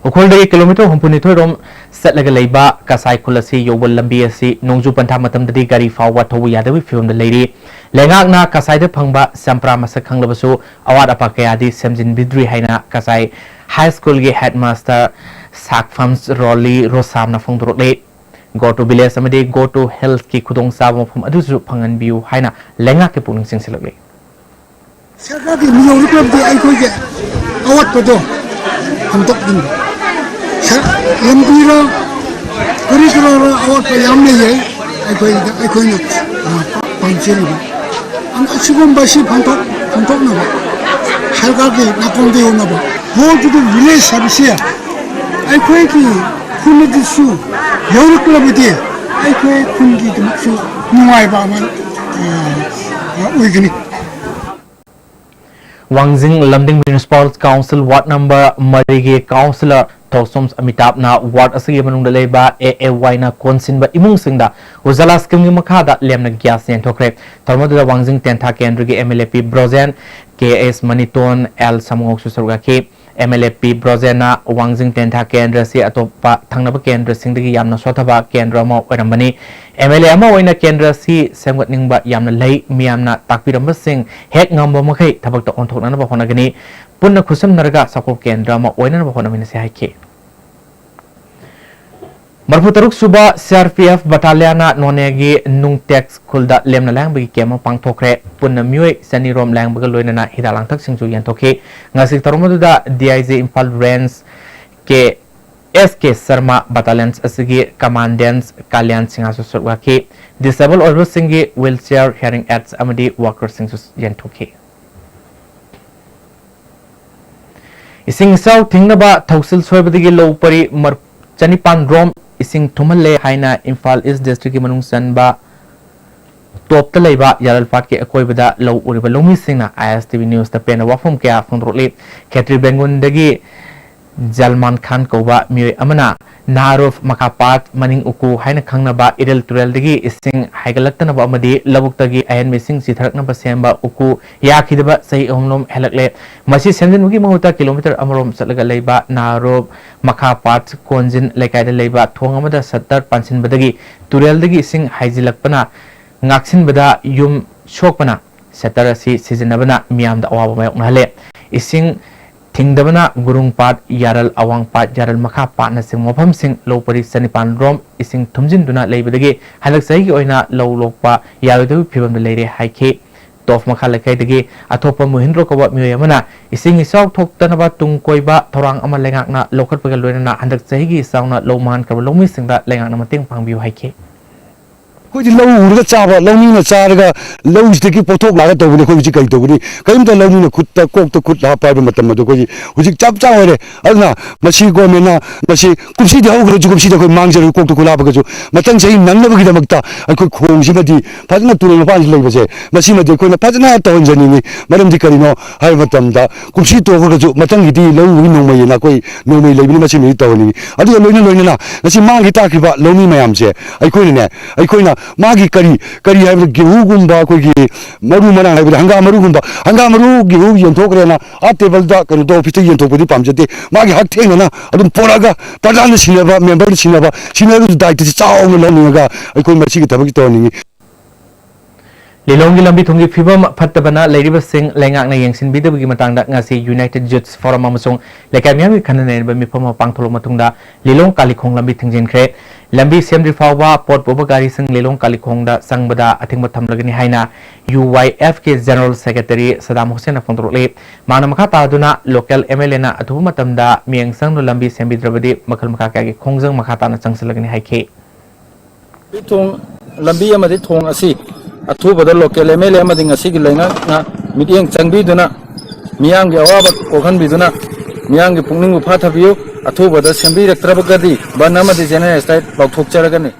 ꯎꯈ꯭ꯔꯨꯜꯗꯒꯤ ꯀꯤꯂꯣꯃꯤꯇꯔ ꯍꯨꯝꯐꯨꯅꯤꯊꯣꯏ ꯔꯣꯝ ꯆꯠꯂꯒ ꯂꯩꯕ ꯀꯁꯥꯏ ꯈꯨꯜ ꯑꯁꯤ ꯌꯧꯕ ꯂꯝꯕꯤ ꯑꯁꯤ ꯅꯣꯡꯖꯨ ꯄꯟꯊꯥ ꯃꯇꯝꯗꯗꯤ ꯒꯥꯔꯤ ꯐꯥꯎꯕ ꯊꯧꯕ ꯌꯥꯗꯕꯒꯤ ꯐꯤꯕꯝꯗ ꯂꯩꯔꯤ꯫ ꯂꯩꯉꯥꯛꯅ ꯀꯁꯥꯏꯗ ꯐꯪꯕ ꯆꯝꯄ꯭ꯔꯥ ꯃꯁꯛ ꯈꯪꯂꯕꯁꯨ ꯑꯋꯥꯠ ꯑꯄꯥ ꯀꯌꯥꯗꯤ ꯁꯦꯝꯖꯤꯟꯕꯤꯗ꯭ꯔꯤ ꯍꯥꯏꯅ ꯀꯁꯥꯏ ꯍꯥꯏ ꯁ꯭ꯀꯨꯜꯒꯤ ꯍꯦꯗꯃꯥꯁꯇꯔ ꯁꯥꯛꯐꯝ ꯔꯣꯂꯤ ꯔꯣꯁꯥꯝꯅ ꯐꯣꯡꯗꯣꯔꯛꯂꯤ꯫ Go to village ꯑꯃꯗꯤ go to healthꯀꯤ ꯈꯨꯗꯣꯡꯆꯥꯕ ꯃꯐꯝ ꯑꯗꯨꯁꯨ ꯐꯪꯍꯟꯕꯤꯌꯨ ꯍꯥꯏꯅ ꯂꯩꯉꯥꯛꯀꯤ ꯄꯨꯛꯅꯤꯡ ꯆꯤꯡꯁꯤꯜꯂꯛꯂꯤ꯫ ꯁꯔꯀꯥꯔꯒꯤ ꯃꯤꯌꯧꯔꯛꯂꯕꯗꯤ ꯑꯩꯈꯣꯏꯒꯤ ꯑꯋꯥꯠꯄꯗꯣ ꯍꯟꯗꯣꯛꯅꯤꯡꯕ꯫ ꯁꯔ-, ꯂꯝꯕꯤꯔ ꯀꯔꯤ ꯀꯔꯥꯔ ꯑꯋꯥꯠꯄ ꯌꯥꯝ ꯂꯩꯌꯦ꯫ ꯑꯩꯈꯣꯏꯗ, ꯑꯩꯈꯣꯏꯅ, ꯑ, ꯄꯥꯝꯖꯔꯤꯕ꯫ ꯑꯗꯨꯅ ꯑꯁꯤꯒꯨꯝꯕꯁꯤ ꯐꯪꯊꯣꯛ-, ꯐꯪꯊꯣꯛꯅꯕ ꯁꯔꯀꯥꯔꯒꯤ ꯅꯥꯀꯣꯡꯗ ꯌꯧꯅꯕ꯫ Go to the village ꯍꯥꯏꯕꯁꯤ ꯑꯩꯈꯣꯏꯒꯤ ꯈꯨꯟꯗꯁꯨ ꯌꯧꯔꯛꯂꯕꯗꯤ ꯑꯩꯈꯣꯏ ꯈꯨꯟꯒꯤꯗꯃꯛꯁꯨ ꯅꯨꯡꯉꯥꯏꯕ ꯑꯃ ꯑꯣꯏꯒꯅꯤ꯫ ꯋꯥꯡꯖꯤꯡ ꯂꯝꯗꯤꯡ Municipal Council Ward number ꯃꯔꯤꯒꯤ Councillor ꯊꯧꯁꯣꯝ ꯑꯃꯤꯇꯥꯕꯅ ward ꯑꯁꯤꯒꯤ ꯃꯅꯨꯡꯗ ꯂꯩꯕ A A Yꯅ ꯀꯣꯟꯁꯤꯟꯕ ꯏꯃꯨꯡꯁꯤꯡꯗ ꯎꯖꯥꯂꯥ schemeꯒꯤ ꯃꯈꯥꯗ ꯂꯦꯝꯅ gas ꯌꯦꯟꯊꯣꯛꯈ꯭ꯔꯦ꯫ ꯊꯧꯔꯝ ꯑꯗꯨꯗ ꯋꯥꯡꯖꯤꯡ ꯇꯦꯟꯊꯥ ꯀꯦꯟꯗ꯭ꯔꯒꯤ M L A P Brojen, K S ꯃꯅꯤꯇꯣꯟ, L ꯁꯃꯨꯍꯣꯛꯁꯨ ꯁꯔꯨꯛ ꯌꯥꯈꯤ꯫ M L A P ꯕ꯭ꯔꯣꯖꯦꯟꯅ ꯋꯥꯡꯖꯤꯡ ꯇꯦꯟꯊꯥ ꯀꯦꯟꯗ꯭ꯔ ꯑꯁꯤ ꯑꯇꯣꯞꯄ ꯊꯪꯅꯕ ꯀꯦꯟꯗ꯭ꯔꯁꯤꯡꯗꯒꯤ ꯌꯥꯝꯅ ꯁꯣꯠꯊꯕ ꯀꯦꯟꯗ꯭ꯔ ꯑꯃ ꯑꯣꯏꯔꯝꯕꯅꯤ꯫ M L A ꯑꯃ ꯑꯣꯏꯅ ꯀꯦꯟꯗ꯭ꯔ ꯑꯁꯤ ꯁꯦꯝꯒꯠꯅꯤꯡꯕ ꯌꯥꯝꯅ ꯂꯩ, ꯃꯤꯌꯥꯝꯅ ꯇꯥꯛꯄꯤꯔꯝꯕꯁꯤꯡ ꯍꯦꯛ ꯉꯝꯕ ꯃꯈꯩ ꯊꯕꯛꯇ ꯑꯣꯟꯊꯣꯛꯅꯅꯕ ꯍꯣꯠꯅꯒꯅꯤ꯫ ꯄꯨꯟꯅ ꯈꯨꯠꯁꯝꯅꯔꯒ ꯆꯥꯎꯈꯠꯄ ꯀꯦꯟꯗ꯭ꯔ ꯑꯃ ꯑꯣꯏꯅꯅꯕ ꯍꯣꯠꯅꯃꯤꯟꯅꯁꯤ ꯍꯥꯏꯈꯤ꯫ ꯃꯔꯤꯐꯨ ꯇꯔꯨꯛ ꯁꯨꯕ C R P F battalionꯅ ꯅꯣꯅꯦꯒꯤ ꯅꯨꯡꯇꯦꯛꯁ ꯈꯨꯜꯗ ꯂꯦꯝꯅ ꯂꯥꯌꯦꯡꯕꯒꯤ camp ꯑꯃ ꯄꯥꯡꯊꯣꯛꯈ꯭ꯔꯦ꯫ ꯄꯨꯟꯅ ꯃꯤꯑꯣꯏ ꯆꯅꯤ ꯔꯣꯝ ꯂꯥꯌꯦꯡꯕꯒ ꯂꯣꯏꯅꯅ ꯍꯤꯗꯥꯛ ꯂꯥꯡꯊꯛꯁꯤꯡꯁꯨ ꯌꯦꯟꯊꯣꯛꯈꯤ꯫ ꯉꯁꯤ ꯊꯧꯔꯝ ꯑꯗꯨꯗ D I G Imphal Range K S K Sharma, battalion ꯑꯁꯤꯒꯤ Commandant ꯀꯥꯂꯤꯌꯥꯟ ꯁꯤꯡꯍꯁꯨ ꯁꯔꯨꯛ ꯌꯥꯈꯤ꯫ Disable ꯑꯣꯏꯕꯁꯤꯡꯒꯤ wheelchair, hearing aids ꯑꯃꯗꯤ walkerꯁꯤꯡꯁꯨ ꯌꯦꯟꯊꯣꯛꯈꯤ꯫ ꯏꯁꯤꯡ ꯏꯆꯥꯎ ꯊꯤꯡꯅꯕ ꯊꯧꯁꯤꯜ ꯁꯣꯏꯕꯗꯒꯤ ꯂꯧ ꯄꯔꯤ ꯃꯔ-, ꯆꯅꯤꯄꯥꯟ ꯔꯣꯝ ꯏꯁꯤꯡ ꯊꯨꯝꯍꯜꯂꯦ ꯍꯥꯏꯅ ꯏꯝꯐꯥꯜ East Districtꯀꯤ ꯃꯅꯨꯡ ꯆꯟꯕ ꯇꯣꯞꯇ ꯂꯩꯕ ꯌꯥꯔꯜ ꯄꯥꯠꯀꯤ ꯑꯀꯣꯏꯕꯗ ꯂꯧ ꯎꯔꯤꯕ ꯂꯧꯃꯤꯁꯤꯡꯅ I S T V Newsꯇ ꯄꯦꯟꯅꯕ ꯋꯥꯐꯝ ꯀꯌꯥ ꯐꯣꯡꯗꯣꯔꯛꯂꯤ꯫ ꯈꯦꯇ꯭ꯔꯤ ꯕꯦꯡꯒꯨꯟꯗꯒꯤ ꯖꯜꯃꯥꯟ ꯈꯥꯟ ꯀꯧꯕ ꯃꯤꯑꯣꯏ ꯑꯃꯅ ꯅꯥꯔꯨꯐ ꯃꯈꯥ ꯄꯥꯠ ꯃꯅꯤꯡ ꯎꯀꯨ ꯍꯥꯏꯅ ꯈꯪꯅꯕ ꯏꯔꯤꯜ ꯇꯨꯔꯦꯜꯗꯒꯤ ꯏꯁꯤꯡ ꯍꯥꯏꯒꯠꯂꯛꯇꯅꯕ ꯑꯃꯗꯤ ꯂꯧꯕꯨꯛꯇꯒꯤ ꯑꯍꯦꯟꯕ ꯏꯁꯤꯡ ꯆꯤꯊꯔꯛꯅꯕ ꯁꯦꯝꯕ ꯎꯀꯨ ꯌꯥꯈꯤꯗꯕ ꯆꯍꯤ ꯑꯍꯨꯝꯂꯣꯝ ꯍꯦꯜꯂꯛꯂꯦ꯫ ꯃꯁꯤ ꯁꯦꯝꯖꯤꯟꯕꯒꯤ ꯃꯍꯨꯠꯇ kilometre ꯑꯃꯔꯣꯝ ꯆꯠꯂꯒ ꯂꯩꯕ ꯅꯥꯔꯨꯐ ꯃꯈꯥ ꯄꯥꯠ ꯀꯣꯟꯖꯤꯟ ꯂꯩꯀꯥꯏꯗ ꯂꯩꯕ ꯊꯣꯡ ꯑꯃꯗ shutter ꯄꯥꯟꯁꯤꯟꯕꯗꯒꯤ ꯇꯨꯔꯦꯜꯗꯒꯤ ꯏꯁꯤꯡ ꯍꯥꯏꯖꯤꯜꯂꯛꯄꯅ ꯉꯥꯛꯁꯤꯟꯕꯗ ꯌꯨꯝ ꯁꯣꯛꯄꯅ shutter ꯑꯁꯤ ꯁꯤꯖꯤꯟꯅꯕꯅ ꯃꯤꯌꯥꯝꯗ ꯑꯋꯥꯕ ꯃꯥꯌꯣꯛꯅꯍꯜꯂꯦ꯫ ꯏꯁꯤꯡ ꯊꯤꯡꯗꯕꯅ ꯒꯨꯔꯨꯡ ꯄꯥꯠ, ꯌꯥꯔꯜ ꯑꯋꯥꯡ ꯄꯥꯠ, ꯌꯥꯔꯜ ꯃꯈꯥ ꯄꯥꯠꯅꯆꯤꯡꯕ ꯃꯐꯝꯁꯤꯡ ꯂꯧ ꯄꯔꯤ ꯆꯅꯤꯄꯥꯟ ꯔꯣꯝ ꯏꯁꯤꯡ ꯊꯨꯝꯖꯤꯟꯗꯨꯅ ꯂꯩꯕꯗꯒꯤ ꯍꯟꯗꯛ ꯆꯍꯤꯒꯤ ꯑꯣꯏꯅ ꯂꯧ ꯂꯣꯛꯄ ꯌꯥꯔꯣꯏꯗꯕꯒꯤ ꯐꯤꯕꯝꯗ ꯂꯩꯔꯦ ꯍꯥꯏꯈꯤ꯫ ꯇꯣꯞ ꯃꯈꯥ ꯂꯩꯀꯥꯏꯗꯒꯤ ꯑꯊꯣꯛꯄ ꯃꯣꯍꯤꯟꯗ꯭ꯔꯣ ꯀꯧꯕ ꯃꯤꯑꯣꯏ ꯑꯃꯅ ꯏꯁꯤꯡ ꯏꯆꯥꯎ ꯊꯣꯛꯇꯅꯕ ꯇꯨꯡ ꯀꯣꯏꯕ ꯊꯧꯔꯥꯡ ꯑꯃ ꯂꯩꯉꯥꯛꯅ ꯂꯧꯈꯠꯄꯒ ꯂꯣꯏꯅꯅ ꯍꯟꯗꯛ ꯆꯍꯤꯒꯤ ꯏꯆꯥꯎꯅ ꯂꯧ ꯃꯥꯡꯍꯟꯈ꯭ꯔꯕ ꯂꯧꯃꯤꯁꯤꯡꯗ ꯂꯩꯉꯥꯛꯅ ꯃꯇꯦꯡ ꯄꯥꯡꯕꯤꯌꯨ ꯍꯥꯏꯈꯤ꯫ ꯑꯩꯈꯣꯏꯗꯤ ꯂꯧ ꯎꯔꯒ ꯆꯥꯕ, ꯂꯧꯃꯤꯅ ꯆꯥꯔꯒ ꯂꯧꯁꯤꯗꯒꯤ ꯄꯣꯠꯊꯣꯛ ꯂꯥꯛꯑꯒ ꯇꯧꯕꯅꯤ꯫ ꯑꯩꯈꯣꯏ ꯍꯧꯖꯤꯛ ꯀꯔꯤ ꯇꯧꯒꯅꯤ? ꯀꯔꯤꯝꯇ ꯂꯧꯃꯤꯅ ꯈꯨꯠꯇ, ꯀꯣꯛꯇ ꯈꯨꯠ ꯍꯥꯞꯄ ꯍꯥꯏꯕ ꯃꯇꯝ ꯑꯗꯨ ꯑꯩꯈꯣꯏꯒꯤ ꯍꯧꯖꯤꯛ ꯆꯞ ꯆꯥ ꯑꯣꯏꯔꯦ꯫ ꯑꯗꯨꯅ ꯃꯁꯤ ꯒꯣꯔꯃꯦꯟꯅ ꯃꯁꯤ ꯀꯨꯝꯁꯤꯗꯤ ꯍꯧꯈ꯭ꯔꯁꯨ, ꯀꯨꯝꯁꯤꯗꯤ ꯑꯩꯈꯣꯏ ꯃꯥꯡꯖꯔꯒ ꯀꯣꯛꯇ ꯈꯨꯠ ꯍꯥꯞꯄꯒꯁꯨ, ꯃꯊꯪ ꯆꯍꯤ ꯅꯪꯅꯕꯒꯤꯗꯃꯛꯇ ꯑꯩꯈꯣꯏ ꯈꯣꯡꯁꯤꯃꯗꯤ ꯐꯖꯅ, ꯇꯨꯔꯦꯜ ꯃꯄꯥꯟꯁꯤ ꯂꯩꯕꯁꯦ, ꯃꯁꯤꯃꯗꯤ ꯑꯩꯈꯣꯏꯅ ꯐꯖꯅ ꯇꯧꯍꯟꯖꯅꯤꯡꯉꯤ꯫ ꯃꯔꯝꯗꯤ ꯀꯔꯤꯅꯣ ꯍꯥꯏꯕ ꯃꯇꯝꯗ, ꯀꯨꯝꯁꯤ ꯇꯣꯛꯈ꯭ꯔꯒꯁꯨ ꯃꯊꯪꯒꯤꯗꯤ ꯂꯧ ꯎꯕꯒꯤ ꯅꯣꯡꯃꯩ ꯑꯅ ꯑꯩꯈꯣꯏ ꯅꯣꯡꯃꯩ ꯂꯩꯕꯅꯤ, ꯃꯁꯤꯃꯗꯤ ꯇꯧꯍꯟꯅꯤꯡꯉꯤ꯫ ꯑꯗꯨꯒ ꯂꯣꯏꯅ ꯂꯣꯏꯅꯅ ꯉꯁꯤ ꯃꯥꯡꯈꯤ ꯇꯥꯈꯤꯕ ꯂꯧꯃꯤ ꯃꯌꯥꯝꯁꯦ ꯑꯩꯈꯣꯏꯅꯅꯦ, ꯑꯩꯈꯣꯏꯅ ꯃꯥꯒꯤ ꯀꯔꯤ, ꯀꯔꯤ ꯍꯥꯏꯕꯗ, ꯒꯦꯍꯨꯒꯨꯝꯕ, ꯑꯩꯈꯣꯏꯒꯤ ꯃꯔꯨ ꯃꯔꯥꯡ ꯍꯥꯏꯕꯗꯤ ꯍꯪꯒꯥꯝ ꯃꯔꯨꯒꯨꯝꯕ, ꯍꯪꯒꯥꯝ ꯃꯔꯨ, ꯒꯦꯍꯨ ꯌꯦꯟꯊꯣꯛꯈ꯭ꯔꯦꯅ ꯑꯥ ꯇꯦꯕꯜꯗ, ꯀꯩꯅꯣꯗ, ꯑꯣꯐꯤꯁꯇ ꯌꯦꯟꯊꯣꯛꯄꯗꯤ ꯄꯥꯝꯖꯗꯦ꯫ ꯃꯥꯒꯤ ꯍꯛꯊꯦꯡꯅꯅ ꯑꯗꯨꯝ ꯄꯣꯔꯛꯑꯒ ꯄ꯭ꯔꯙꯥꯟꯅ ꯁꯤꯟꯅꯕ, ꯃꯦꯝꯕꯔꯅ ꯁꯤꯟꯅꯕ, ꯁꯤꯟꯅꯔꯒꯁꯨ ꯗꯥꯏꯇꯁꯤ ꯆꯥꯎꯅ ꯂꯧꯅꯤꯡꯉꯒ ꯑꯩꯈꯣꯏ ꯃꯁꯤꯒꯤ ꯊꯕꯛꯁꯤ ꯇꯧꯍꯟꯅꯤꯡꯉꯤ꯫ ꯂꯤꯂꯣꯡꯒꯤ ꯂꯝꯕꯤ ꯊꯣꯡꯒꯤ ꯐꯤꯕꯝ ꯐꯠꯇꯕꯅ ꯂꯩꯔꯤꯕꯁꯤꯡ ꯂꯩꯉꯥꯛꯅ ꯌꯦꯡꯁꯤꯟꯕꯤꯗꯕꯒꯤ ꯃꯇꯥꯡꯗ ꯉꯁꯤ United Youths Forum ꯑꯃꯁꯨꯡ ꯂꯩꯀꯥꯏ ꯃꯤꯌꯥꯝꯒꯤ ꯈꯟꯅ ꯅꯩꯅꯕ ꯃꯤꯐꯝ ꯑꯃ ꯄꯥꯡꯊꯣꯛꯂꯕ ꯃꯇꯨꯡꯗ ꯂꯤꯂꯣꯡ ꯀꯥꯂꯤꯈꯣꯡ ꯂꯝꯕꯤ ꯊꯤꯡꯖꯤꯟꯈ꯭ꯔꯦ꯫ ꯂꯝꯕꯤ ꯁꯦꯝꯗ꯭ꯔꯤ ꯐꯥꯎꯕ ꯄꯣꯠ ꯄꯨꯕ ꯒꯥꯔꯤꯁꯤꯡ ꯂꯤꯂꯣꯡ ꯀꯥꯂꯤꯈꯣꯡꯗ ꯆꯪꯕꯗ ꯑꯊꯤꯡꯕ ꯊꯝꯂꯒꯅꯤ ꯍꯥꯏꯅ UYFꯀꯤ General Secretary ꯁꯗꯥꯝ ꯍꯨꯁꯦꯟꯅ ꯐꯣꯡꯗꯣꯔꯛꯂꯤ꯫ ꯃꯍꯥꯛꯅ ꯃꯈꯥ ꯇꯥꯗꯨꯅ local MLAꯅ ꯑꯊꯨꯕ ꯃꯇꯝꯗ ꯃꯤꯠꯌꯦꯡ ꯆꯪꯗꯨꯅ ꯂꯝꯕꯤ ꯁꯦꯝꯕꯤꯗ꯭ꯔꯕꯗꯤ ꯃꯈꯜ ꯃꯈꯥ ꯀꯌꯥꯒꯤ ꯈꯣꯡꯖꯪ ꯃꯈꯥ ꯇꯥꯅ ꯆꯪꯁꯤꯜꯂꯒꯅꯤ ꯍꯥꯏꯈꯤ꯫ ꯂꯝꯕꯤ ꯊꯣꯡ, ꯂꯝꯕꯤ ꯑꯃꯗꯤ ꯊꯣꯡ ꯑꯁꯤ ꯑꯊꯨꯕꯗ local MLA ꯑꯃꯗꯤ ꯉꯁꯤꯒꯤ ꯂꯩꯉꯥꯛꯅ ꯃꯤꯠꯌꯦꯡ ꯆꯪꯕꯤꯗꯨꯅ, ꯃꯤꯌꯥꯝꯒꯤ ꯑꯋꯥꯕ ꯀꯣꯛꯍꯟꯕꯤꯗꯨꯅ, ꯃꯤꯌꯥꯝꯒꯤ ꯄꯨꯛꯅꯤꯡꯕꯨ ꯐꯥꯊꯕꯤꯌꯨ꯫ ꯑꯊꯨꯕꯗ ꯁꯦꯝꯕꯤꯔꯛꯇ꯭ꯔꯕꯒꯗꯤ ꯕꯟ ꯑꯃꯗꯤ general strike ꯂꯥꯎꯊꯣꯛꯆꯔꯒꯅꯤ꯫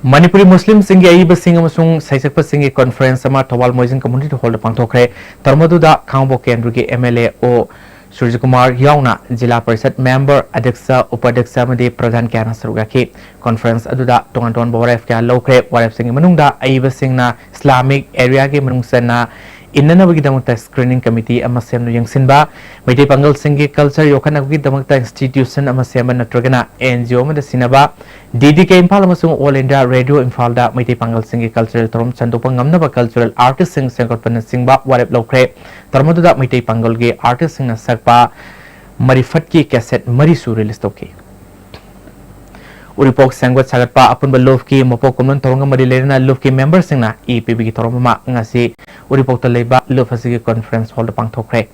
ꯃꯅꯤꯄꯨꯔꯤ ꯃꯨꯁꯂꯤꯝꯁꯤꯡꯒꯤ ꯑꯏꯕꯁꯤꯡ ꯑꯃꯁꯨꯡ ꯁꯩꯁꯛꯄꯁꯤꯡꯒꯤ conference ꯑꯃ ꯊꯧꯕꯥꯜ ꯃꯣꯏꯖꯤꯡ community hall ꯗ ꯄꯥꯡꯊꯣꯛꯈ꯭ꯔꯦ꯫ ꯊꯧꯔꯝ ꯑꯗꯨꯗ ꯈꯥꯉꯕꯣꯛ ꯀꯦꯟꯗ꯭ꯔꯒꯤ MLA ꯑꯣ ꯁꯨꯔꯖꯀꯨꯃꯥꯔ ꯌꯥꯎꯅ ꯖꯤꯂꯥ ꯄꯔꯤꯁꯠ member, ꯑꯗ꯭ꯌꯛꯁ, ꯎꯄꯥꯗ꯭ꯌꯛꯁ ꯑꯃꯗꯤ ꯄ꯭ꯔꯙꯥꯟ ꯀꯌꯥꯅ ꯁꯔꯨꯛ ꯌꯥꯈꯤ꯫ Conference ꯑꯗꯨꯗ ꯇꯣꯉꯥꯟ ꯇꯣꯉꯥꯟꯕ ꯋꯥꯔꯦꯞ ꯀꯌꯥ ꯂꯧꯈ꯭ꯔꯦ꯫ ꯋꯥꯔꯦꯞꯁꯤꯡꯒꯤ ꯃꯅꯨꯡꯗ ꯑꯏꯕꯁꯤꯡꯅ Islamic area ꯒꯤ ꯃꯅꯨꯡ ꯆꯟꯅ ꯏꯟꯅꯅꯕꯒꯤꯗꯃꯛꯇ screening committee ꯑꯃ ꯁꯦꯝꯗꯨꯅ ꯌꯦꯡꯁꯤꯟꯕ, ꯃꯩꯇꯩ ꯄꯥꯡꯒꯜꯁꯤꯡꯒꯤ culture ꯌꯣꯛꯈꯠꯅꯕꯒꯤꯗꯃꯛꯇ institution ꯑꯃ ꯁꯦꯝꯕ ꯅꯠꯇ꯭ꯔꯒꯅ NGO ꯑꯃꯗ ꯁꯤꯟꯅꯕ, DDK ꯏꯝꯐꯥꯜ ꯑꯃꯁꯨꯡ All India Radio ꯏꯝꯐꯥꯜꯗ ꯃꯩꯇꯩ ꯄꯥꯡꯒꯜꯁꯤꯡꯒꯤ cultural ꯊꯧꯔꯝ ꯁꯟꯗꯣꯛꯄ ꯉꯝꯅꯕ cultural artist ꯁꯤꯡ ꯁꯦꯝꯒꯠꯄꯅꯆꯤꯡꯕ ꯋꯥꯔꯦꯞ ꯂꯧꯈ꯭ꯔꯦ꯫ ꯊꯧꯔꯝ ꯑꯗꯨꯗ ꯃꯩꯇꯩ ꯄꯥꯡꯒꯜꯒꯤ artist ꯁꯤꯡꯅ ꯁꯛꯄ ꯃꯔꯤꯐꯠꯀꯤ cassette ꯃꯔꯤꯁꯨ release ꯇꯧꯈꯤ꯫ ꯎꯔꯤꯄꯣꯛ ꯁꯦꯝꯒꯠ ꯁꯥꯒꯠꯄ ꯑꯄꯨꯟꯕ ꯂꯨꯞꯀꯤ ꯃꯄꯣꯛ ꯀꯨꯝꯂꯣꯟ ꯊꯧꯔꯝꯒ ꯃꯔꯤ ꯂꯩꯅꯅ ꯂꯨꯞꯀꯤ member ꯁꯤꯡꯅ ꯏ ꯄꯤꯕꯒꯤ ꯊꯧꯔꯝ ꯑꯃ ꯉꯁꯤ ꯎꯔꯤꯄꯣꯛꯇ ꯂꯩꯕ ꯂꯨꯞ ꯑꯁꯤꯒꯤ conference hall ꯗ ꯄꯥꯡꯊꯣꯛꯈ꯭ꯔꯦ꯫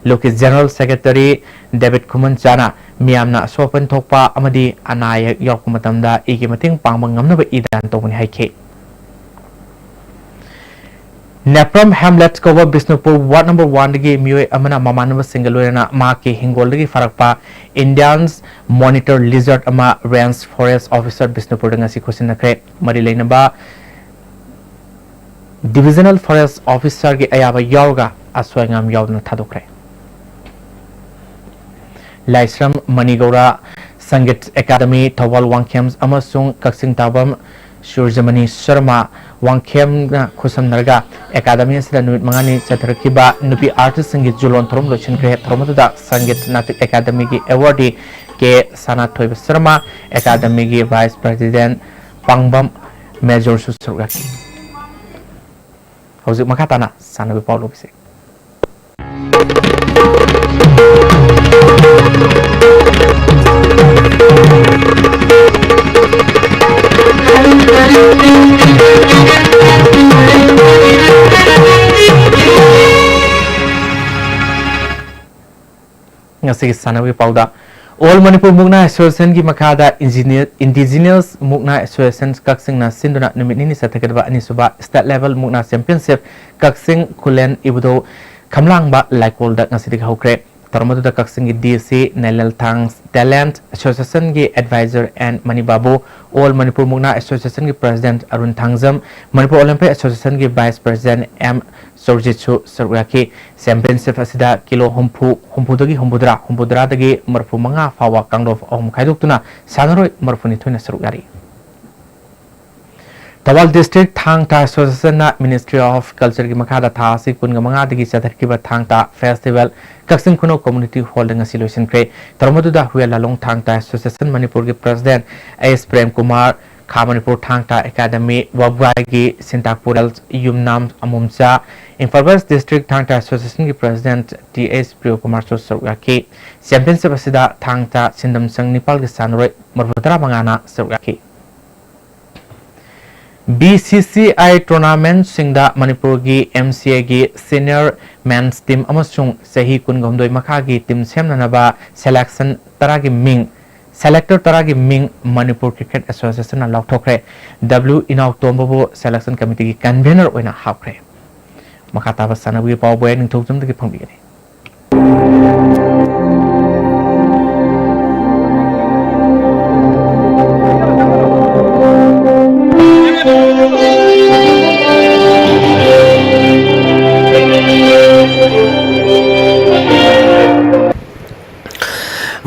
ꯂꯨꯞꯀꯤ General Secretary ꯗꯦꯕꯤꯠ ꯈꯨꯃꯟꯆꯥꯅ ꯃꯤꯌꯥꯝꯅ ꯑꯁꯣꯛ ꯑꯄꯟ ꯊꯣꯛꯄ ꯑꯃꯗꯤ ꯑꯅꯥ ꯑꯌꯦꯛ ꯌꯥꯎꯔꯛꯄ ꯃꯇꯝꯗ ꯏꯒꯤ ꯃꯇꯦꯡ ꯄꯥꯡꯕ ꯉꯝꯅꯕ ꯏ ꯗꯥꯟ ꯇꯧꯒꯅꯤ ꯍꯥꯏꯈꯤ꯫ ꯅꯦꯄ꯭ꯔꯝ ꯍꯦꯝꯂꯦꯠ ꯀꯧꯕ ꯕꯤꯁꯅꯨꯄꯨꯔ ꯋꯥꯔꯗ ꯅꯝꯕꯔ ꯋꯥꯟꯗꯒꯤ ꯃꯤꯑꯣꯏ ꯑꯃꯅ ꯃꯃꯥꯟꯅꯕꯁꯤꯡꯒ ꯂꯣꯏꯅꯅ ꯃꯍꯥꯛꯀꯤ ꯍꯤꯡꯒꯣꯜꯗꯒꯤ ꯐꯥꯔꯛꯄ Indian monitor lizard ꯑꯃ Range Forest Officer ꯕꯤꯁꯅꯨꯄꯨꯔꯗ ꯉꯁꯤ ꯈꯨꯠꯁꯤꯟꯅꯈ꯭ꯔꯦ꯫ ꯃꯔꯤ ꯂꯩꯅꯕ Divisional Forest Officerꯒꯤ ꯑꯌꯥꯕ ꯌꯥꯎꯔꯒ ꯑꯁꯣꯏ ꯑꯉꯥꯝ ꯌꯥꯎꯗꯅ ꯊꯥꯗꯣꯛꯈ꯭ꯔꯦ꯫ ꯂꯥꯏꯁ꯭ꯔꯝ ꯃꯅꯤꯒꯧꯔ ꯁꯪꯒꯤꯠ ꯑꯦꯀꯥꯗꯃꯤ, ꯊꯧꯕꯥꯜ ꯋꯥꯡꯈꯦꯝ ꯑꯃꯁꯨꯡ ꯀꯛꯆꯤꯡ ꯇꯥꯕꯝ ꯁꯨꯔꯖꯃꯅꯤ ꯁꯔꯃ ꯋꯥꯡꯈꯦꯝꯅ ꯈꯨꯠꯁꯝꯅꯔꯒ ꯑꯦꯀꯥꯗꯃꯤ ꯑꯁꯤꯗ ꯅꯨꯃꯤꯠ ꯃꯉꯥꯅꯤ ꯆꯠꯊꯔꯛꯈꯤꯕ ꯅꯨꯄꯤ artistꯁꯤꯡꯒꯤ ꯖꯨꯂꯣꯟ ꯊꯧꯔꯝ ꯂꯣꯏꯁꯤꯟꯈ꯭ꯔꯦ꯫ ꯊꯧꯔꯝ ꯑꯗꯨꯗ ꯁꯪꯒꯤꯠ ꯅꯥꯇꯛ ꯑꯦꯀꯥꯗꯃꯤꯒꯤ awardee ꯀꯦ ꯁꯅꯥꯊꯣꯏꯕ ꯁꯔꯃ, ꯑꯦꯀꯥꯗꯃꯤꯒꯤ Vice President ꯄꯥꯡꯕꯝ ꯃꯦꯖꯣꯔꯁꯨ ꯁꯔꯨꯛ ꯌꯥꯈꯤ꯫ ꯍꯧꯖꯤꯛ ꯃꯈꯥ ꯇꯥꯅ ꯁꯥꯟꯅꯕꯒꯤ ꯄꯥꯎ ꯂꯧꯕꯤꯁꯤ꯫ ꯉꯁꯤꯒꯤ ꯁꯥꯟꯅꯕꯒꯤ ꯄꯥꯎꯗ, All Manipur Mukna Associationꯒꯤ ꯃꯈꯥꯗ Indigenous Mukna Association ꯀꯛꯆꯤꯡꯅ ꯁꯤꯟꯗꯨꯅ ꯅꯨꯃꯤꯠ ꯅꯤꯅꯤ ꯆꯠꯊꯒꯗꯕ ꯑꯅꯤꯁꯨꯕ State Level Mukna Championship ꯀꯛꯆꯤꯡ ꯈꯨꯂꯦꯟ ꯏꯕꯨꯙꯧ ꯈꯝꯂꯥꯡꯕ ꯂꯥꯏꯀꯣꯜꯗ ꯉꯁꯤꯗꯒꯤ ꯍꯧꯈ꯭ꯔꯦ꯫ ꯊꯧꯔꯝ ꯑꯗꯨꯗ ꯀꯛꯆꯤꯡꯒꯤ DC ꯅꯦꯂꯦꯜ ꯊꯥꯡ Talent Associationꯒꯤ Advisor N Manibabu, All Manipur Mukna Associationꯒꯤ President Arun Thangjam, Manipur Olympic Associationꯒꯤ Vice President ꯑꯦꯝ ꯁꯨꯔꯖꯤꯠꯁꯨ ꯁꯔꯨꯛ ꯌꯥꯈꯤ꯫ Championship ꯑꯁꯤꯗ ꯀꯤꯂꯣ ꯍꯨꯝꯐꯨ, ꯍꯨꯝꯐꯨꯗꯒꯤ ꯍꯨꯝꯐꯨꯇꯔꯥ, ꯍꯨꯝꯐꯨꯇꯔꯥꯗꯒꯤ ꯃꯔꯤꯐꯨ ꯃꯉꯥ ꯐꯥꯎꯕ ꯀꯥꯡꯂꯨꯞ ꯑꯍꯨꯝ ꯈꯥꯏꯗꯣꯛꯇꯨꯅ ꯁꯥꯟꯅꯔꯣꯏ ꯃꯔꯤꯐꯨꯅꯤꯊꯣꯏꯅ ꯁꯔꯨꯛ ꯌꯥꯔꯤ꯫ ꯊꯧꯕꯥꯜ District ꯊꯥꯡ ꯇꯥ Associationꯅ Ministry of Cultureꯒꯤ ꯃꯈꯥꯗ ꯊꯥ ꯑꯁꯤ ꯀꯨꯟꯃꯉꯥꯗꯒꯤ ꯆꯠꯊꯔꯛꯈꯤꯕ ꯊꯥꯡ ꯇꯥ Festival ꯀꯛꯆꯤꯡ ꯈꯨꯅꯧ Community Hallꯗ ꯉꯁꯤ ꯂꯣꯏꯁꯤꯟꯈ꯭ꯔꯦ꯫ ꯊꯧꯔꯝ ꯑꯗꯨꯗ ꯍꯨꯌꯦꯟ ꯂꯥꯂꯣꯡ ꯊꯥꯡ ꯇꯥ Association ꯃꯅꯤꯄꯨꯔꯒꯤ President ꯑꯦꯁ ꯄ꯭ꯔꯦꯝ ꯀꯨꯃꯥꯔ, ꯈꯥ ꯃꯅꯤꯄꯨꯔ ꯊꯥꯡ ꯇꯥ Academy, ꯋꯥꯕꯒꯥꯏꯒꯤ ꯁꯤꯟꯇꯥ ꯄꯨꯔꯦꯜ, ꯌꯨꯝꯅꯥꯝ ꯑꯃꯣꯝꯆꯥ, ꯏꯝꯐꯥꯜ West District ꯊꯥꯡ ꯇꯥ Associationꯒꯤ President ꯇꯤ ꯑꯦꯁ ꯄ꯭ꯔꯤꯌꯣꯀꯨꯃꯥꯔꯁꯨ ꯁꯔꯨꯛ ꯌꯥꯈꯤ꯫ Championship ꯑꯁꯤꯗ ꯊꯥꯡ ꯇꯥ ꯁꯤꯟꯗꯝ ꯁꯪ ꯅꯤꯄꯥꯜꯒꯤ ꯁꯥꯟꯅꯔꯣꯏ ꯃꯔꯤꯐꯨꯇꯔꯥ ꯃꯉꯥꯅ ꯁꯔꯨꯛ ꯌꯥꯈꯤ꯫ ꯕꯤ ꯁꯤ ꯁꯤ ꯑꯥꯏ ꯇꯣꯔꯅꯥꯃꯦꯟꯠꯁꯤꯡꯗ ꯃꯅꯤꯄꯨꯔꯒꯤ ꯑꯦꯝ ꯁꯤ ꯑꯦꯒꯤ ꯁꯤꯅꯤꯌꯔ ꯃꯦꯟꯁ ꯇꯤꯝ ꯑꯃꯁꯨꯡ ꯆꯍꯤ ꯀꯨꯟꯒ ꯍꯨꯝꯗꯣꯏ ꯃꯈꯥꯒꯤ ꯇꯤꯝ ꯁꯦꯝꯅꯅꯕ ꯁꯦꯂꯦꯛꯁꯟ ꯇꯔꯥꯒꯤ ꯃꯤꯡ, ꯁꯦꯂꯦꯛꯇꯔ ꯇꯔꯥꯒꯤ ꯃꯤꯡ ꯃꯅꯤꯄꯨꯔ ꯀ꯭ꯔꯤꯀꯦꯠ ꯑꯦꯁꯣꯁꯤꯌꯦꯁꯟꯅ ꯂꯥꯎꯊꯣꯛꯈ꯭ꯔꯦ꯫ ꯗꯕ꯭ꯂꯤꯎ ꯏꯅꯥꯎꯇꯣꯝꯕꯕꯨ ꯁꯦꯂꯦꯛꯁꯟ ꯀꯃꯤꯇꯤꯒꯤ ꯀꯟꯚꯦꯅꯔ ꯑꯣꯏꯅ ꯍꯥꯞꯈ꯭ꯔꯦ꯫ ꯃꯈꯥ ꯇꯥꯕ ꯁꯥꯟꯅꯕꯒꯤ ꯄꯥꯎ ꯕꯣꯌꯥ ꯅꯤꯡꯊꯧꯖꯝꯗꯒꯤ ꯐꯪꯕꯤꯒꯅꯤ꯫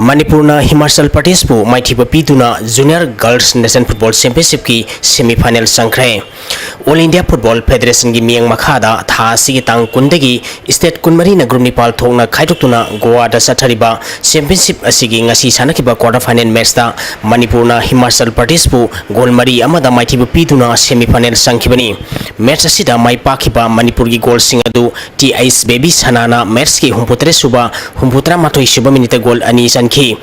ꯃꯅꯤꯄꯨꯔꯅ ꯍꯤꯃꯥꯆꯜ ꯄ꯭ꯔꯗꯦꯁꯄꯨ ꯃꯥꯏꯊꯤꯕ ꯄꯤꯗꯨꯅ Junior Girls National Football Championshipꯀꯤ semifinal ꯆꯪꯈ꯭ꯔꯦ꯫ All India Football Federationꯒꯤ ꯃꯤꯠꯌꯦꯡ ꯃꯈꯥꯗ ꯊꯥ ꯑꯁꯤꯒꯤ ꯇꯥꯡ ꯀꯨꯟꯗꯒꯤ state ꯀꯨꯟꯃꯔꯤꯅ group ꯅꯤꯄꯥꯜ ꯊꯣꯛꯅ ꯈꯥꯏꯗꯣꯛꯇꯨꯅ ꯒꯣꯋꯥꯗ ꯆꯠꯊꯔꯤꯕ championship ꯑꯁꯤꯒꯤ ꯉꯁꯤ ꯁꯥꯟꯅꯈꯤꯕ quarter final matchꯇ ꯃꯅꯤꯄꯨꯔꯅ ꯍꯤꯃꯥꯆꯜ ꯄ꯭ꯔꯗꯦꯁꯄꯨ goal ꯃꯔꯤ ꯑꯃꯗ ꯃꯥꯏꯊꯤꯕ ꯄꯤꯗꯨꯅ semifinal ꯆꯪꯈꯤꯕꯅꯤ꯫ Match ꯑꯁꯤꯗ ꯃꯥꯏ ꯄꯥꯛꯈꯤꯕ ꯃꯅꯤꯄꯨꯔꯒꯤ goalꯁꯤꯡ ꯑꯗꯨ ꯇꯤ ꯑꯩꯆ ꯕꯦꯕꯤ ꯁꯅꯥꯅ matchꯀꯤ ꯍꯨꯝꯐꯨꯇꯔꯦꯠ ꯁꯨꯕ, ꯍꯨꯝꯐꯨꯇꯔꯥ ꯃꯥꯊꯣꯏ ꯁꯨꯕ minuteꯇ goal ꯑꯅꯤ ꯆꯟꯈꯤ꯫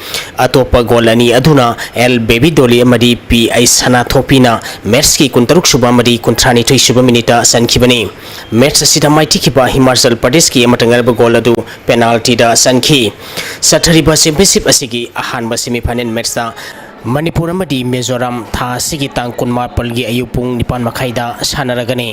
ꯑꯇꯣꯞꯄ goal ꯑꯅꯤ ꯑꯗꯨꯅ ꯑꯦꯜ ꯕꯦꯕꯤ ꯗꯣꯂꯤ ꯑꯃꯗꯤ ꯄꯤ ꯑꯩꯆ ꯁꯅꯥꯊꯣꯛꯄꯤꯅ matchꯀꯤ ꯀꯨꯟꯇꯔꯨꯛ ꯁꯨꯕ ꯑꯃꯗꯤ ꯀꯨꯟꯊ꯭ꯔꯥꯅꯤꯊꯣꯏ ꯁꯨꯕ minuteꯇ ꯆꯟꯈꯤꯕꯅꯤ꯫ Match ꯑꯁꯤꯗ ꯃꯥꯏꯊꯤꯈꯤꯕ ꯍꯤꯃꯥꯆꯜ ꯄ꯭ꯔꯗꯦꯁꯀꯤ ꯑꯃꯠꯇ ꯉꯥꯏꯔꯕ goal ꯑꯗꯨ penaltyꯗ ꯆꯟꯈꯤ꯫ ꯆꯠꯊꯔꯤꯕ championship ꯑꯁꯤꯒꯤ ꯑꯍꯥꯟꯕ semifinal matchꯇ ꯃꯅꯤꯄꯨꯔ ꯑꯃꯗꯤ ꯃꯤꯖꯣꯔꯥꯝ ꯊꯥ ꯑꯁꯤꯒꯤ ꯇꯥꯡ ꯀꯨꯟꯃꯥꯄꯜꯒꯤ ꯑꯌꯨꯛ ꯄꯨꯡ ꯅꯤꯄꯥꯟ ꯃꯈꯥꯏꯗ ꯁꯥꯟꯅꯔꯒꯅꯤ꯫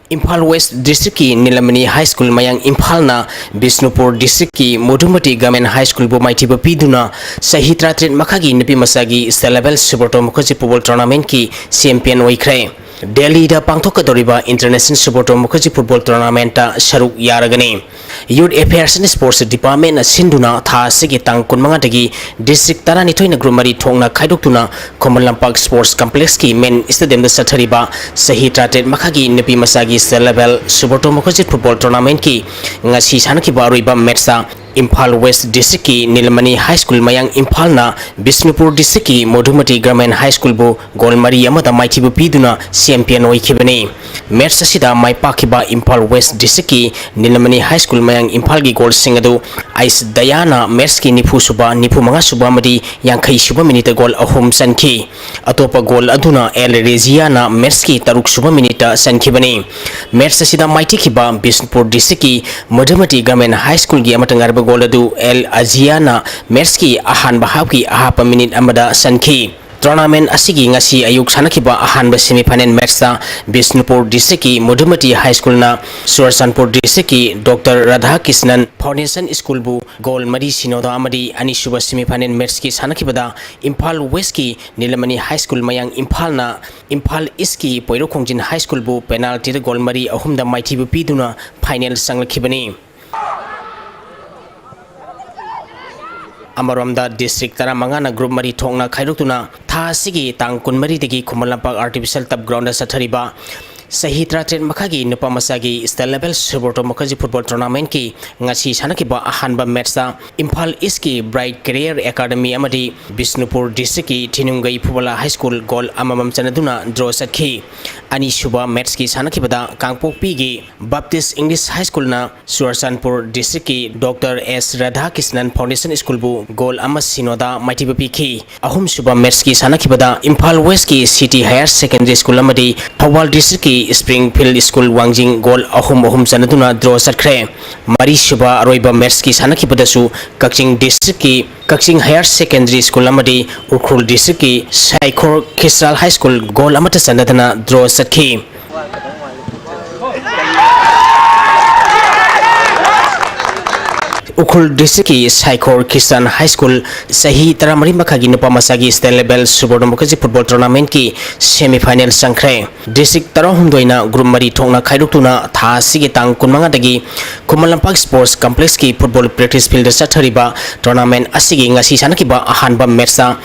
ꯏꯝꯐꯥꯜ West Districtꯀꯤ ꯅꯤꯂꯃꯅꯤ High School ꯃꯌꯥꯡ ꯏꯝꯐꯥꯜꯅ ꯕꯤꯁꯅꯨꯄꯨꯔ Districtꯀꯤ ꯃꯣꯗꯨꯃꯇꯤ Government High Schoolꯕꯨ ꯃꯥꯏꯊꯤꯕ ꯄꯤꯗꯨꯅ ꯆꯍꯤ ꯇꯔꯥꯇꯔꯦꯠ ꯃꯈꯥꯒꯤ ꯅꯨꯄꯤ ꯃꯆꯥꯒꯤ State Level Subrata Mukherjee Football Tournamentꯀꯤ champion ꯑꯣꯏꯈ꯭ꯔꯦ꯫ ꯗꯦꯜꯂꯤꯗ ꯄꯥꯡꯊꯣꯛꯀꯗꯧꯔꯤꯕ International Subrata Mukherjee Football Tournamentꯇ ꯁꯔꯨꯛ ꯌꯥꯔꯒꯅꯤ꯫ Youth Affairs and Sports Departmentꯅ ꯁꯤꯟꯗꯨꯅ ꯊꯥ ꯑꯁꯤꯒꯤ ꯇꯥꯡ ꯀꯨꯟꯃꯉꯥꯗꯒꯤ district ꯇꯔꯥꯅꯤꯊꯣꯏꯅ group ꯃꯔꯤ ꯊꯣꯛꯅ ꯈꯥꯏꯗꯣꯛꯇꯨꯅ ꯈꯨꯃꯟ ꯂꯝꯄꯥꯛ Sports Complexꯀꯤ main stadiumꯗ ꯆꯠꯊꯔꯤꯕ ꯆꯍꯤ ꯇꯔꯥꯇꯔꯦꯠ ꯃꯈꯥꯒꯤ ꯅꯨꯄꯤ ꯃꯆꯥꯒꯤ State Level Subrata Mukherjee Football Tournamentꯀꯤ ꯉꯁꯤ ꯁꯥꯟꯅꯈꯤꯕ ꯑꯔꯣꯏꯕ matchꯇ ꯏꯝꯐꯥꯜ ꯋꯦꯁ ꯗꯤꯁꯇ꯭ꯔꯤꯛꯀꯤ ꯅꯤꯂꯃꯅꯤ ꯍꯥꯏ ꯁ꯭ꯀꯨꯜ ꯃꯌꯥꯡ ꯏꯝꯐꯥꯜꯅ ꯕꯤꯁꯅꯨꯄꯨꯔ ꯗꯤꯁꯇ꯭ꯔꯤꯛꯀꯤ ꯃꯣꯙꯨꯃꯇꯤ ꯒ꯭ꯔꯥꯃꯤꯟ ꯍꯥꯏ ꯁ꯭ꯀꯨꯜꯕꯨ ꯒꯣꯜ ꯃꯔꯤ ꯑꯃꯗ ꯃꯥꯏꯊꯤꯕ ꯄꯤꯗꯨꯅ ꯆꯦꯝꯄꯤꯌꯟ ꯑꯣꯏꯈꯤꯕꯅꯤ꯫ ꯃꯦꯠꯆ ꯑꯁꯤꯗ ꯃꯥꯏ ꯄꯥꯛꯈꯤꯕ ꯏꯝꯐꯥꯜ ꯋꯦꯁ ꯗꯤꯁꯇ꯭ꯔꯤꯛꯀꯤ ꯅꯤꯂꯃꯅꯤ ꯍꯥꯏ ꯁ꯭ꯀꯨꯜ ꯃꯌꯥꯡ ꯏꯝꯐꯥꯜꯒꯤ ꯒꯣꯜꯁꯤꯡ ꯑꯗꯨ ꯑꯥꯏꯁ ꯗꯌꯥꯅ ꯃꯦꯠꯆꯀꯤ ꯅꯤꯐꯨ ꯁꯨꯕ, ꯅꯤꯐꯨ ꯃꯉꯥ ꯁꯨꯕ ꯑꯃꯗꯤ ꯌꯥꯡꯈꯩ ꯁꯨꯕ ꯃꯤꯅꯤꯠꯇ ꯒꯣꯜ ꯑꯍꯨꯝ ꯆꯟꯈꯤ꯫ ꯑꯇꯣꯞꯄ ꯒꯣꯜ ꯑꯗꯨꯅ ꯑꯦꯜ ꯔꯦꯖꯤꯌꯥꯅ ꯃꯦꯠꯆꯀꯤ ꯇꯔꯨꯛ ꯁꯨꯕ ꯃꯤꯅꯤꯠꯇ ꯆꯟꯈꯤꯕꯅꯤ꯫ ꯃꯦꯠꯆ ꯑꯁꯤꯗ ꯃꯥꯏꯊꯤꯈꯤꯕ ꯕꯤꯁꯅꯨꯄꯨꯔ ꯗꯤꯁꯇ꯭ꯔꯤꯛꯀꯤ ꯃꯣꯙꯨꯃꯇꯤ ꯒ꯭ꯔꯥꯃꯤꯟ ꯍꯥꯏ ꯁ꯭ꯀꯨꯜꯒꯤ ꯑꯃꯠꯇ ꯉꯥꯏꯔꯕ ꯒꯣꯜ ꯑꯗꯨ ꯑꯦꯜ ꯑꯖꯤꯌꯥꯅ ꯃꯦꯠꯆꯀꯤ ꯑꯍꯥꯟꯕ ꯍꯥꯞꯀꯤ ꯑꯍꯥꯞꯄ ꯃꯤꯅꯤꯠ ꯑꯃꯗ ꯆꯟꯈꯤ꯫ ꯇꯣꯔꯅꯥꯃꯦꯟ ꯑꯁꯤꯒꯤ ꯉꯁꯤ ꯑꯌꯨꯛ ꯁꯥꯟꯅꯈꯤꯕ ꯑꯍꯥꯟꯕ ꯁꯦꯃꯤꯐꯥꯏꯅꯦꯜ ꯃꯦꯠꯆꯇ ꯕꯤꯁꯅꯨꯄꯨꯔ ꯗꯤꯁꯇ꯭ꯔꯤꯛꯀꯤ ꯃꯣꯙꯨꯃꯇꯤ ꯍꯥꯏ ꯁ꯭ꯀꯨꯜꯅ ꯆꯨꯔꯆꯥꯟꯄꯨꯔ ꯗꯤꯁꯇ꯭ꯔꯤꯛꯀꯤ ꯗꯣꯛꯇꯔ ꯔꯥꯙꯥ ꯀ꯭ꯔꯤꯁꯅꯟ ꯐꯥꯎꯟꯗꯦꯁꯟ ꯁ꯭ꯀꯨꯜꯕꯨ ꯒꯣꯜ ꯃꯔꯤ ꯁꯤꯅꯣꯗ ꯑꯃꯗꯤ ꯑꯅꯤꯁꯨꯕ ꯁꯦꯃꯤꯐꯥꯏꯅꯦꯜ ꯃꯦꯠꯆꯀꯤ ꯁꯥꯟꯅꯈꯤꯕꯗ ꯏꯝꯐꯥꯜ ꯋꯦꯁꯀꯤ ꯅꯤꯂꯃꯅꯤ ꯍꯥꯏ ꯁ꯭ꯀꯨꯜ ꯃꯌꯥꯡ ꯏꯝꯐꯥꯜꯅ ꯏꯝꯐꯥꯜ ꯏꯁꯀꯤ ꯄꯣꯏꯔꯧꯈꯣꯡꯖꯤꯟ ꯍꯥꯏ ꯁ꯭ꯀꯨꯜꯕꯨ ꯄꯦꯅꯥꯜꯇꯤꯗ ꯒꯣꯜ ꯃꯔꯤ ꯑꯍꯨꯝꯗ ꯃꯥꯏꯊꯤꯕ ꯄꯤꯗꯨꯅ ꯐꯥꯏꯅꯦꯜ ꯆꯪꯂꯛꯈꯤꯕꯅꯤ꯫ ꯑꯃꯔꯣꯝꯗ ꯗꯤꯁꯇ꯭ꯔꯤꯛ ꯇꯔꯥꯃꯉꯥꯅ ꯒ꯭ꯔꯨꯞ ꯃꯔꯤ ꯊꯣꯛꯅ ꯈꯥꯏꯗꯣꯛꯇꯨꯅ ꯊꯥ ꯑꯁꯤꯒꯤ ꯇꯥꯡ ꯀꯨꯟꯃꯔꯤꯗꯒꯤ ꯈꯨꯃꯟ ꯂꯝꯄꯥꯛ ꯑꯥꯔꯇꯤꯐꯤꯁꯤꯌꯦꯜ ꯇꯞ ꯒ꯭ꯔꯥꯎꯟꯗ ꯆꯠꯊꯔꯤꯕ ꯆꯍꯤ ꯇꯔꯥꯇꯔꯦꯠ ꯃꯈꯥꯒꯤ ꯅꯨꯄꯥ ꯃꯆꯥꯒꯤ ꯁ꯭ꯇꯦꯠ ꯂꯦꯚꯦꯜ ꯁꯨꯕ꯭ꯔꯇꯣ ꯃꯨꯈꯔꯖꯤ ꯐꯨꯠꯕꯣꯜ ꯇꯣꯔꯅꯥꯃꯦꯟꯠꯀꯤ ꯉꯁꯤ ꯁꯥꯟꯅꯈꯤꯕ ꯑꯍꯥꯟꯕ ꯃꯦꯠꯆꯇ ꯏꯝꯐꯥꯜ ꯏꯁꯀꯤ ꯕ꯭ꯔꯥꯏꯠ ꯀꯦꯔꯤꯌꯔ ꯑꯦꯀꯥꯗꯃꯤ ꯑꯃꯗꯤ ꯕꯤꯁꯅꯨꯄꯨꯔ ꯗꯤꯁꯇ꯭ꯔꯤꯛꯀꯤ ꯊꯤꯅꯨꯡꯒꯩ ꯐꯨꯠꯕꯣꯜ ꯍꯥꯏ ꯁ꯭ꯀꯨꯜ ꯒꯣꯜ ꯑꯃꯃꯝ ꯆꯟꯅꯗꯨꯅ ꯗ꯭ꯔꯣ ꯆꯠꯈꯤ꯫ ꯑꯅꯤꯁꯨꯕ ꯃꯦꯠꯆꯀꯤ ꯁꯥꯟꯅꯈꯤꯕꯗ ꯀꯥꯡꯄꯣꯛꯄꯤꯒꯤ ꯕꯥꯞꯇꯤꯁ ꯏꯪꯂꯤꯁ ꯍꯥꯏ ꯁ꯭ꯀꯨꯜꯅ ꯆꯨꯔꯆꯥꯟꯄꯨꯔ ꯗꯤꯁꯇ꯭ꯔꯤꯛꯀꯤ ꯗꯣꯛꯇꯔ ꯑꯦꯁ ꯔꯥꯙꯥꯀ꯭ꯔꯤꯁꯅꯟ ꯐꯥꯎꯟꯗꯦꯁꯟ ꯁ꯭ꯀꯨꯜꯕꯨ ꯒꯣꯜ ꯑꯃ ꯁꯤꯅꯣꯗ ꯃꯥꯏꯊꯤꯕ ꯄꯤꯈꯤ꯫ ꯑꯍꯨꯝꯁꯨꯕ ꯃꯦꯠꯆꯀꯤ ꯁꯥꯟꯅꯈꯤꯕꯗ ꯏꯝꯐꯥꯜ ꯋꯦꯁꯀꯤ ꯁꯤꯇꯤ ꯍꯥꯌꯔ ꯁꯦꯀꯦꯟꯗꯔꯤ ꯁ꯭ꯀꯨꯜ ꯑꯃꯗꯤ ꯊꯧꯕꯥꯜ ꯗꯤꯁꯇ꯭ꯔꯤꯛꯀꯤ ꯁ꯭ꯄ꯭ꯔꯤꯡꯐꯤꯜꯗ ꯁ꯭ꯀꯨꯜ ꯋꯥꯡꯖꯤꯡ ꯒꯣꯜ ꯑꯍꯨꯝ ꯑꯍꯨꯝ ꯆꯟꯅꯗꯨꯅ ꯗ꯭ꯔꯣ ꯆꯠꯈ꯭ꯔꯦ꯫ ꯃꯔꯤꯁꯨꯕ ꯑꯔꯣꯏꯕ ꯃꯦꯠꯆꯀꯤ ꯁꯥꯟꯅꯈꯤꯕꯗꯁꯨ ꯀꯛꯆꯤꯡ ꯗꯤꯁꯇ꯭ꯔꯤꯛꯀꯤ ꯀꯛꯆꯤꯡ ꯍꯥꯌꯔ ꯁꯦꯀꯦꯟꯗꯔꯤ ꯁ꯭ꯀꯨꯜ ꯑꯃꯗꯤ ꯎꯈ꯭ꯔꯨꯜ ꯗꯤꯁꯇ꯭ꯔꯤꯛꯀꯤ ꯁꯥꯏꯈꯣꯔ ꯈ꯭ꯔꯤꯁꯇꯥꯜ ꯍꯥꯏ ꯁ꯭ꯀꯨꯜ ꯒꯣꯜ ꯑꯃꯠꯇ ꯆꯟꯅꯗꯅ ꯗ꯭ꯔꯣ ꯆꯠꯈꯤ꯫ ꯎꯈ꯭ꯔꯨꯜ ꯗꯤꯁꯇ꯭ꯔꯤꯛꯀꯤ ꯁꯥꯏꯈꯣꯔ ꯈ꯭ꯔꯤꯁꯇꯥꯟ ꯍꯥꯏ ꯁ꯭ꯀꯨꯜ ꯆꯍꯤ ꯇꯔꯥꯃꯔꯤ ꯃꯈꯥꯒꯤ ꯅꯨꯄꯥ ꯃꯆꯥꯒꯤ state level ꯁꯨꯕ꯭ꯔꯇꯣ Mukherjee football ꯇꯣꯔꯅꯥꯃꯦꯟꯠꯀꯤ semifinal ꯆꯪꯈ꯭ꯔꯦ꯫ ꯗꯤꯁꯇ꯭ꯔꯤꯛ ꯇꯔꯥꯍꯨꯝꯗꯣꯏꯅ ꯒ꯭ꯔꯨꯞ ꯃꯔꯤ ꯊꯣꯛꯅ ꯈꯥꯏꯗꯣꯛꯇꯨꯅ ꯊꯥ ꯑꯁꯤꯒꯤ ꯇꯥꯡ ꯀꯨꯟꯃꯉꯥꯗꯒꯤ Khuman Lampak sports ꯀꯝꯄ꯭ꯂꯦꯛꯁꯀꯤ football practice ꯐꯤꯜꯗ ꯆꯠꯊꯔꯤꯕ ꯇꯣꯔꯅꯥꯃꯦꯟꯠ ꯑꯁꯤꯒꯤ ꯉꯁꯤ ꯁꯥꯟꯅꯈꯤꯕ ꯑꯍꯥꯟꯕ ꯃꯦꯠꯆꯇ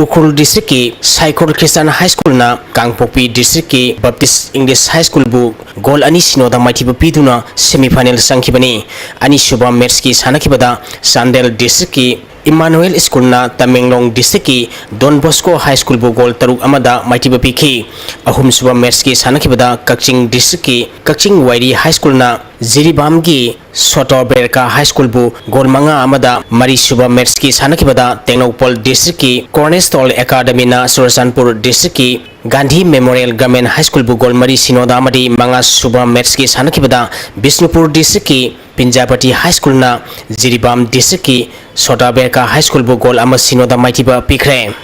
ꯎꯈ꯭ꯔꯨꯜ ꯗꯤꯁꯇ꯭ꯔꯤꯛꯀꯤ ꯁꯥꯏꯈꯣꯔ ꯈ꯭ꯔꯤꯁꯇꯥꯟ ꯍꯥꯏ ꯁ꯭ꯀꯨꯜꯅ ꯀꯥꯡꯄꯣꯛꯄꯤ ꯗꯤꯁꯇ꯭ꯔꯤꯛꯀꯤ ꯕꯥꯞꯇꯤꯁ ꯏꯪꯂꯤꯁ ꯍꯥꯏ ꯁ꯭ꯀꯨꯜꯕꯨ ꯒꯣꯜ ꯑꯅꯤ ꯁꯤꯅꯣꯗ ꯃꯥꯏꯊꯤꯕ ꯄꯤꯗꯨꯅ ꯁꯦꯃꯤꯐꯥꯏꯅꯦꯜ ꯆꯪꯈꯤꯕꯅꯤ꯫ ꯑꯅꯤꯁꯨꯕ ꯃꯦꯠꯆꯀꯤ ꯁꯥꯟꯅ ꯈꯤꯕꯗ Chandel districtꯀꯤ Emmanuel Schoolꯅ Tamenglong districtꯀꯤ Don Bosco High Schoolꯕꯨ goal ꯇꯔꯨꯛ ꯑꯃꯗ ꯃꯥꯏꯊꯤꯕ ꯄꯤꯈꯤ꯫ ꯑꯍꯨꯝꯁꯨꯕ matchꯀꯤ ꯁꯥꯟꯅꯈꯤꯕꯗ ꯀꯛꯆꯤꯡ districtꯀꯤ ꯀꯛꯆꯤꯡ ꯋꯥꯏꯔꯤ High Schoolꯅ ꯖꯤꯔꯤꯕꯥꯝꯒꯤ ꯁꯣꯇꯣ ꯕꯦꯔꯀꯥ High Schoolꯕꯨ goal ꯃꯉꯥ ꯑꯃꯗ, ꯃꯔꯤꯁꯨꯕ matchꯀꯤ ꯁꯥꯟꯅꯈꯤꯕꯗ Tengnoupal districtꯀꯤ Cornerstone Academyꯅ Churachandpur districtꯀꯤ Gandhi Memorial Government High Schoolꯕꯨ goal ꯃꯔꯤ ꯁꯤꯅꯣꯗ ꯑꯃꯗꯤ ꯃꯉꯥꯁꯨꯕ matchꯀꯤ ꯁꯥꯟꯅꯈꯤꯕꯗ ꯕꯤꯁꯅꯨꯄꯨꯔ districtꯀꯤ ꯄꯤꯟꯖꯥꯄꯇꯤ High Schoolꯅ ꯖꯤꯔꯤꯕꯥꯝ districtꯀꯤ ꯁꯣꯇꯥ ꯕꯦꯔꯀꯥ High Schoolꯕꯨ goal ꯑꯃ ꯁꯤꯅꯣꯗ ꯃꯥꯏꯊꯤꯕ ꯄꯤꯈ꯭ꯔꯦ꯫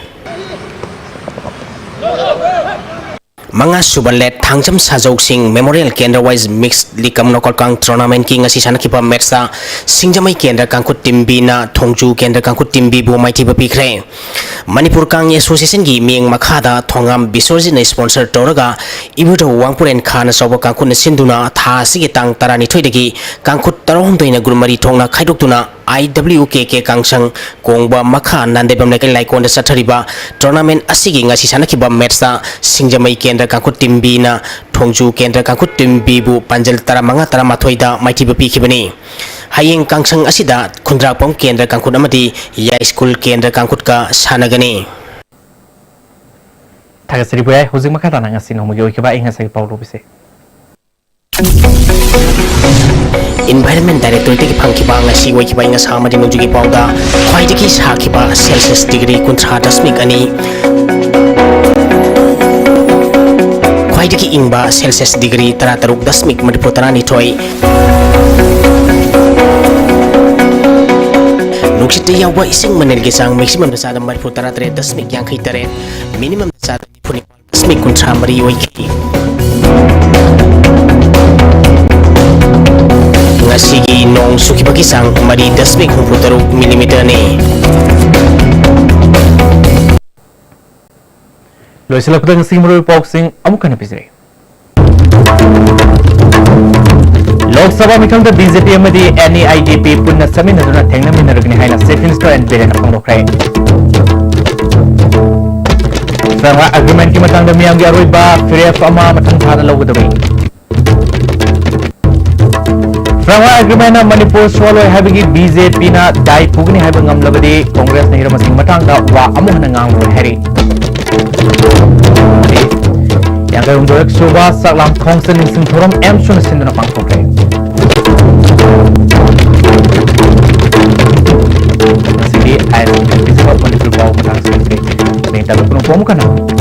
ꯃꯉꯥꯁꯨꯕ ꯂꯦꯠ ꯊꯥꯡꯖꯝ ꯁꯥꯖꯧꯁꯤꯡ Memorial Kendra Wise Mix League cum Knockout Kang Tournamentꯀꯤ ꯉꯁꯤ ꯁꯥꯟꯅꯈꯤꯕ matchꯇ ꯁꯤꯡꯖꯃꯩ ꯀꯦꯟꯗ꯭ꯔ ꯀꯥꯡꯈꯨꯠ team Bꯅ ꯊꯣꯡꯖꯨ ꯀꯦꯟꯗ꯭ꯔ ꯀꯥꯡꯈꯨꯠ team Bꯕꯨ ꯃꯥꯏꯊꯤꯕ ꯄꯤꯈ꯭ꯔꯦ꯫ ꯃꯅꯤꯄꯨꯔ ꯀꯥꯡ Associationꯒꯤ ꯃꯤꯠꯌꯦꯡ ꯃꯈꯥꯗ ꯊꯣꯉꯥꯝ ꯕꯤꯁ꯭ꯋꯖꯤꯠꯅ sponsor ꯇꯧꯔꯒ ꯏꯕꯨꯙꯧ ꯋꯥꯡꯄꯨꯔꯦꯟ ꯈꯥꯅ ꯆꯥꯎꯕ ꯀꯥꯡꯈꯨꯠꯅ ꯁꯤꯟꯗꯨꯅ ꯊꯥ ꯑꯁꯤꯒꯤ ꯇꯥꯡ ꯇꯔꯥꯅꯤꯊꯣꯏꯗꯒꯤ ꯀꯥꯡꯈꯨꯠ ꯇꯔꯥꯍꯨꯝꯗꯣꯏꯅ group ꯃꯔꯤ ꯊꯣꯛꯅ ꯈꯥꯏꯗꯣꯛꯇꯨꯅ I W K K ꯀꯥꯡꯁꯪ ꯀꯣꯡꯕ ꯃꯈꯥ ꯅꯥꯟꯗꯦꯕꯝ ꯂꯩꯀꯥꯏ ꯂꯥꯏꯀꯣꯟꯗ ꯆꯠꯊꯔꯤꯕ tournament ꯑꯁꯤꯒꯤ ꯉꯁꯤ ꯁꯥꯟꯅꯈꯤꯕ matchꯇ ꯁꯤꯡꯖꯃꯩ ꯀꯦꯟꯗ꯭ꯔ ꯀꯥꯡꯈꯨꯠ team Bꯅ ꯊꯣꯡꯖꯨ ꯀꯦꯟꯗ꯭ꯔ ꯀꯥꯡꯈꯨꯠ team Bꯕꯨ ꯄꯥꯟꯖꯜ ꯇꯔꯥꯃꯉꯥ ꯇꯔꯥꯃꯥꯊꯣꯏꯗ ꯃꯥꯏꯊꯤꯕ ꯄꯤꯈꯤꯕꯅꯤ꯫ ꯍꯌꯦꯡ ꯀꯥꯡꯁꯪ ꯑꯁꯤꯗ ꯈꯨꯟꯗ꯭ꯔꯥꯛꯄꯝ ꯀꯦꯟꯗ꯭ꯔ ꯀꯥꯡꯈꯨꯠ ꯑꯃꯗꯤ ꯌꯥꯏꯁ꯭ꯀꯨꯜ ꯀꯦꯟꯗ꯭ꯔ ꯀꯥꯡꯈꯨꯠꯀ ꯁꯥꯟꯅꯒꯅꯤ꯫ ꯊꯥꯒꯠꯆꯔꯤ ꯄꯨꯌꯥꯏ꯫ ꯍꯧꯖꯤꯛ ꯃꯈꯥ ꯇꯥꯅ ꯉꯁꯤ ꯅꯣꯡꯃꯒꯤ ꯑꯣꯏꯈꯤꯕ ꯑꯏꯪ ꯑꯁꯥꯒꯤ ꯄꯥꯎ ꯂꯧꯕꯤꯁꯦ꯫ Environment Directorateꯇꯒꯤ ꯐꯪꯈꯤꯕ ꯉꯁꯤ ꯑꯣꯏꯈꯤꯕ ꯑꯏꯪ ꯑꯁꯥ ꯑꯃꯗꯤ ꯅꯣꯡꯖꯨꯒꯤ ꯄꯥꯎꯗ ꯈ꯭ꯋꯥꯏꯗꯒꯤ ꯁꯥꯈꯤꯕ Celsius degree ꯀꯨꯟꯊ꯭ꯔꯥ ꯗꯁꯃꯤꯛ ꯑꯅꯤ, ꯈ꯭ꯋꯥꯏꯗꯒꯤ ꯏꯪꯕ Celsius degree ꯇꯔꯥꯇꯔꯨꯛ ꯗꯁꯃꯤꯛ ꯃꯔꯤꯐꯨ ꯇꯔꯥꯅꯤꯊꯣꯏ, ꯅꯨꯡꯁꯤꯠꯇ ꯌꯥꯎꯕ ꯏꯁꯤꯡ ꯃꯅꯤꯜꯒꯤ ꯆꯥꯡ maximumꯗ ꯆꯥꯗ ꯃꯔꯤꯐꯨ ꯇꯔꯥꯇꯔꯦꯠ ꯗꯁꯃꯤꯛ ꯌꯥꯡꯈꯩ ꯇꯔꯦꯠ, minimumꯗ ꯆꯥꯗ ꯅꯤꯐꯨ ꯅꯤꯄꯥꯜ ꯗꯁꯃꯤꯛ ꯀꯨꯟꯊ꯭ꯔꯥ ꯃꯔꯤ ꯑꯣꯏꯈꯤ꯫ ꯉꯁꯤꯒꯤ ꯅꯣꯡ ꯆꯨꯈꯤꯕꯒꯤ ꯆꯥꯡ ꯃꯔꯤ ꯗꯁꯃꯤꯛ ꯍꯨꯝꯐꯨ ꯇꯔꯨꯛ millimeterꯅꯤ꯫ ꯂꯣꯏꯁꯤꯜꯂꯛꯄꯗ ꯉꯁꯤꯒꯤ ꯃꯔꯨꯑꯣꯏꯕ ꯄꯥꯎꯁꯤꯡ ꯑꯃꯨꯛ ꯍꯟꯅ ꯄꯤꯖꯔꯤ꯫ Lok Sabha ꯃꯤꯈꯜꯗ B J P ꯑꯃꯗꯤ N E I D P ꯄꯨꯟꯅ ꯆꯠꯃꯤꯟꯅꯗꯨꯅ ꯊꯦꯡꯅꯃꯤꯟꯅꯔꯒꯅꯤ ꯍꯥꯏꯅ Chief Minister N Birenꯅ ꯐꯣꯡꯗꯣꯛꯈ꯭ꯔꯦ꯫ Shanghai Agreementꯀꯤ ꯃꯇꯥꯡꯗ ꯃꯤꯌꯥꯝꯒꯤ ꯑꯔꯣꯏꯕ ꯐꯤꯔꯦꯞ ꯑꯃ ꯃꯊꯪ ꯊꯥꯗ ꯂꯧꯒꯗꯕꯅꯤ꯫ ꯁꯉꯥꯏ ꯑꯦꯒ꯭ꯔꯤꯃꯦꯟꯅ ꯃꯅꯤꯄꯨꯔ ꯁꯣꯜꯂꯣꯏ ꯍꯥꯏꯕꯒꯤ ꯕꯤ ꯖꯦ ꯄꯤꯅ ꯗꯥꯏ ꯄꯨꯒꯅꯤ ꯍꯥꯏꯕ ꯉꯝꯂꯕꯗꯤ ꯀꯣꯡꯒ꯭ꯔꯦꯁꯅ ꯍꯤꯔꯝ ꯑꯁꯤꯒꯤ ꯃꯇꯥꯡꯗ ꯋꯥ ꯑꯃꯨꯛ ꯍꯟꯅ ꯉꯥꯡꯂꯔꯣꯏ ꯍꯥꯏꯔꯤ꯫ ꯌꯥꯡꯈꯩ ꯍꯨꯝꯗꯣꯏꯔꯛ ꯁꯨꯕ ꯆꯥꯛꯂꯥꯝ ꯈꯣꯡꯆꯠ ꯅꯤꯡꯁꯤꯡ ꯊꯧꯔꯝ ꯑꯦꯝꯁꯨꯅ ꯁꯤꯟꯗꯨꯅ ꯄꯥꯡꯊꯣꯛꯈ꯭ꯔꯦ꯫ ꯉꯁꯤꯒꯤ ꯑꯥꯏ ꯑꯦꯁ ꯃꯅꯤꯄꯨꯔ ꯄꯥꯎ ꯃꯇꯥꯡꯁꯤꯡ ꯑꯁꯤ ꯅꯤꯡꯇꯝꯕ ꯄꯨꯝꯅꯃꯛꯄꯨ ꯑꯃꯨꯛ ꯍꯟꯅ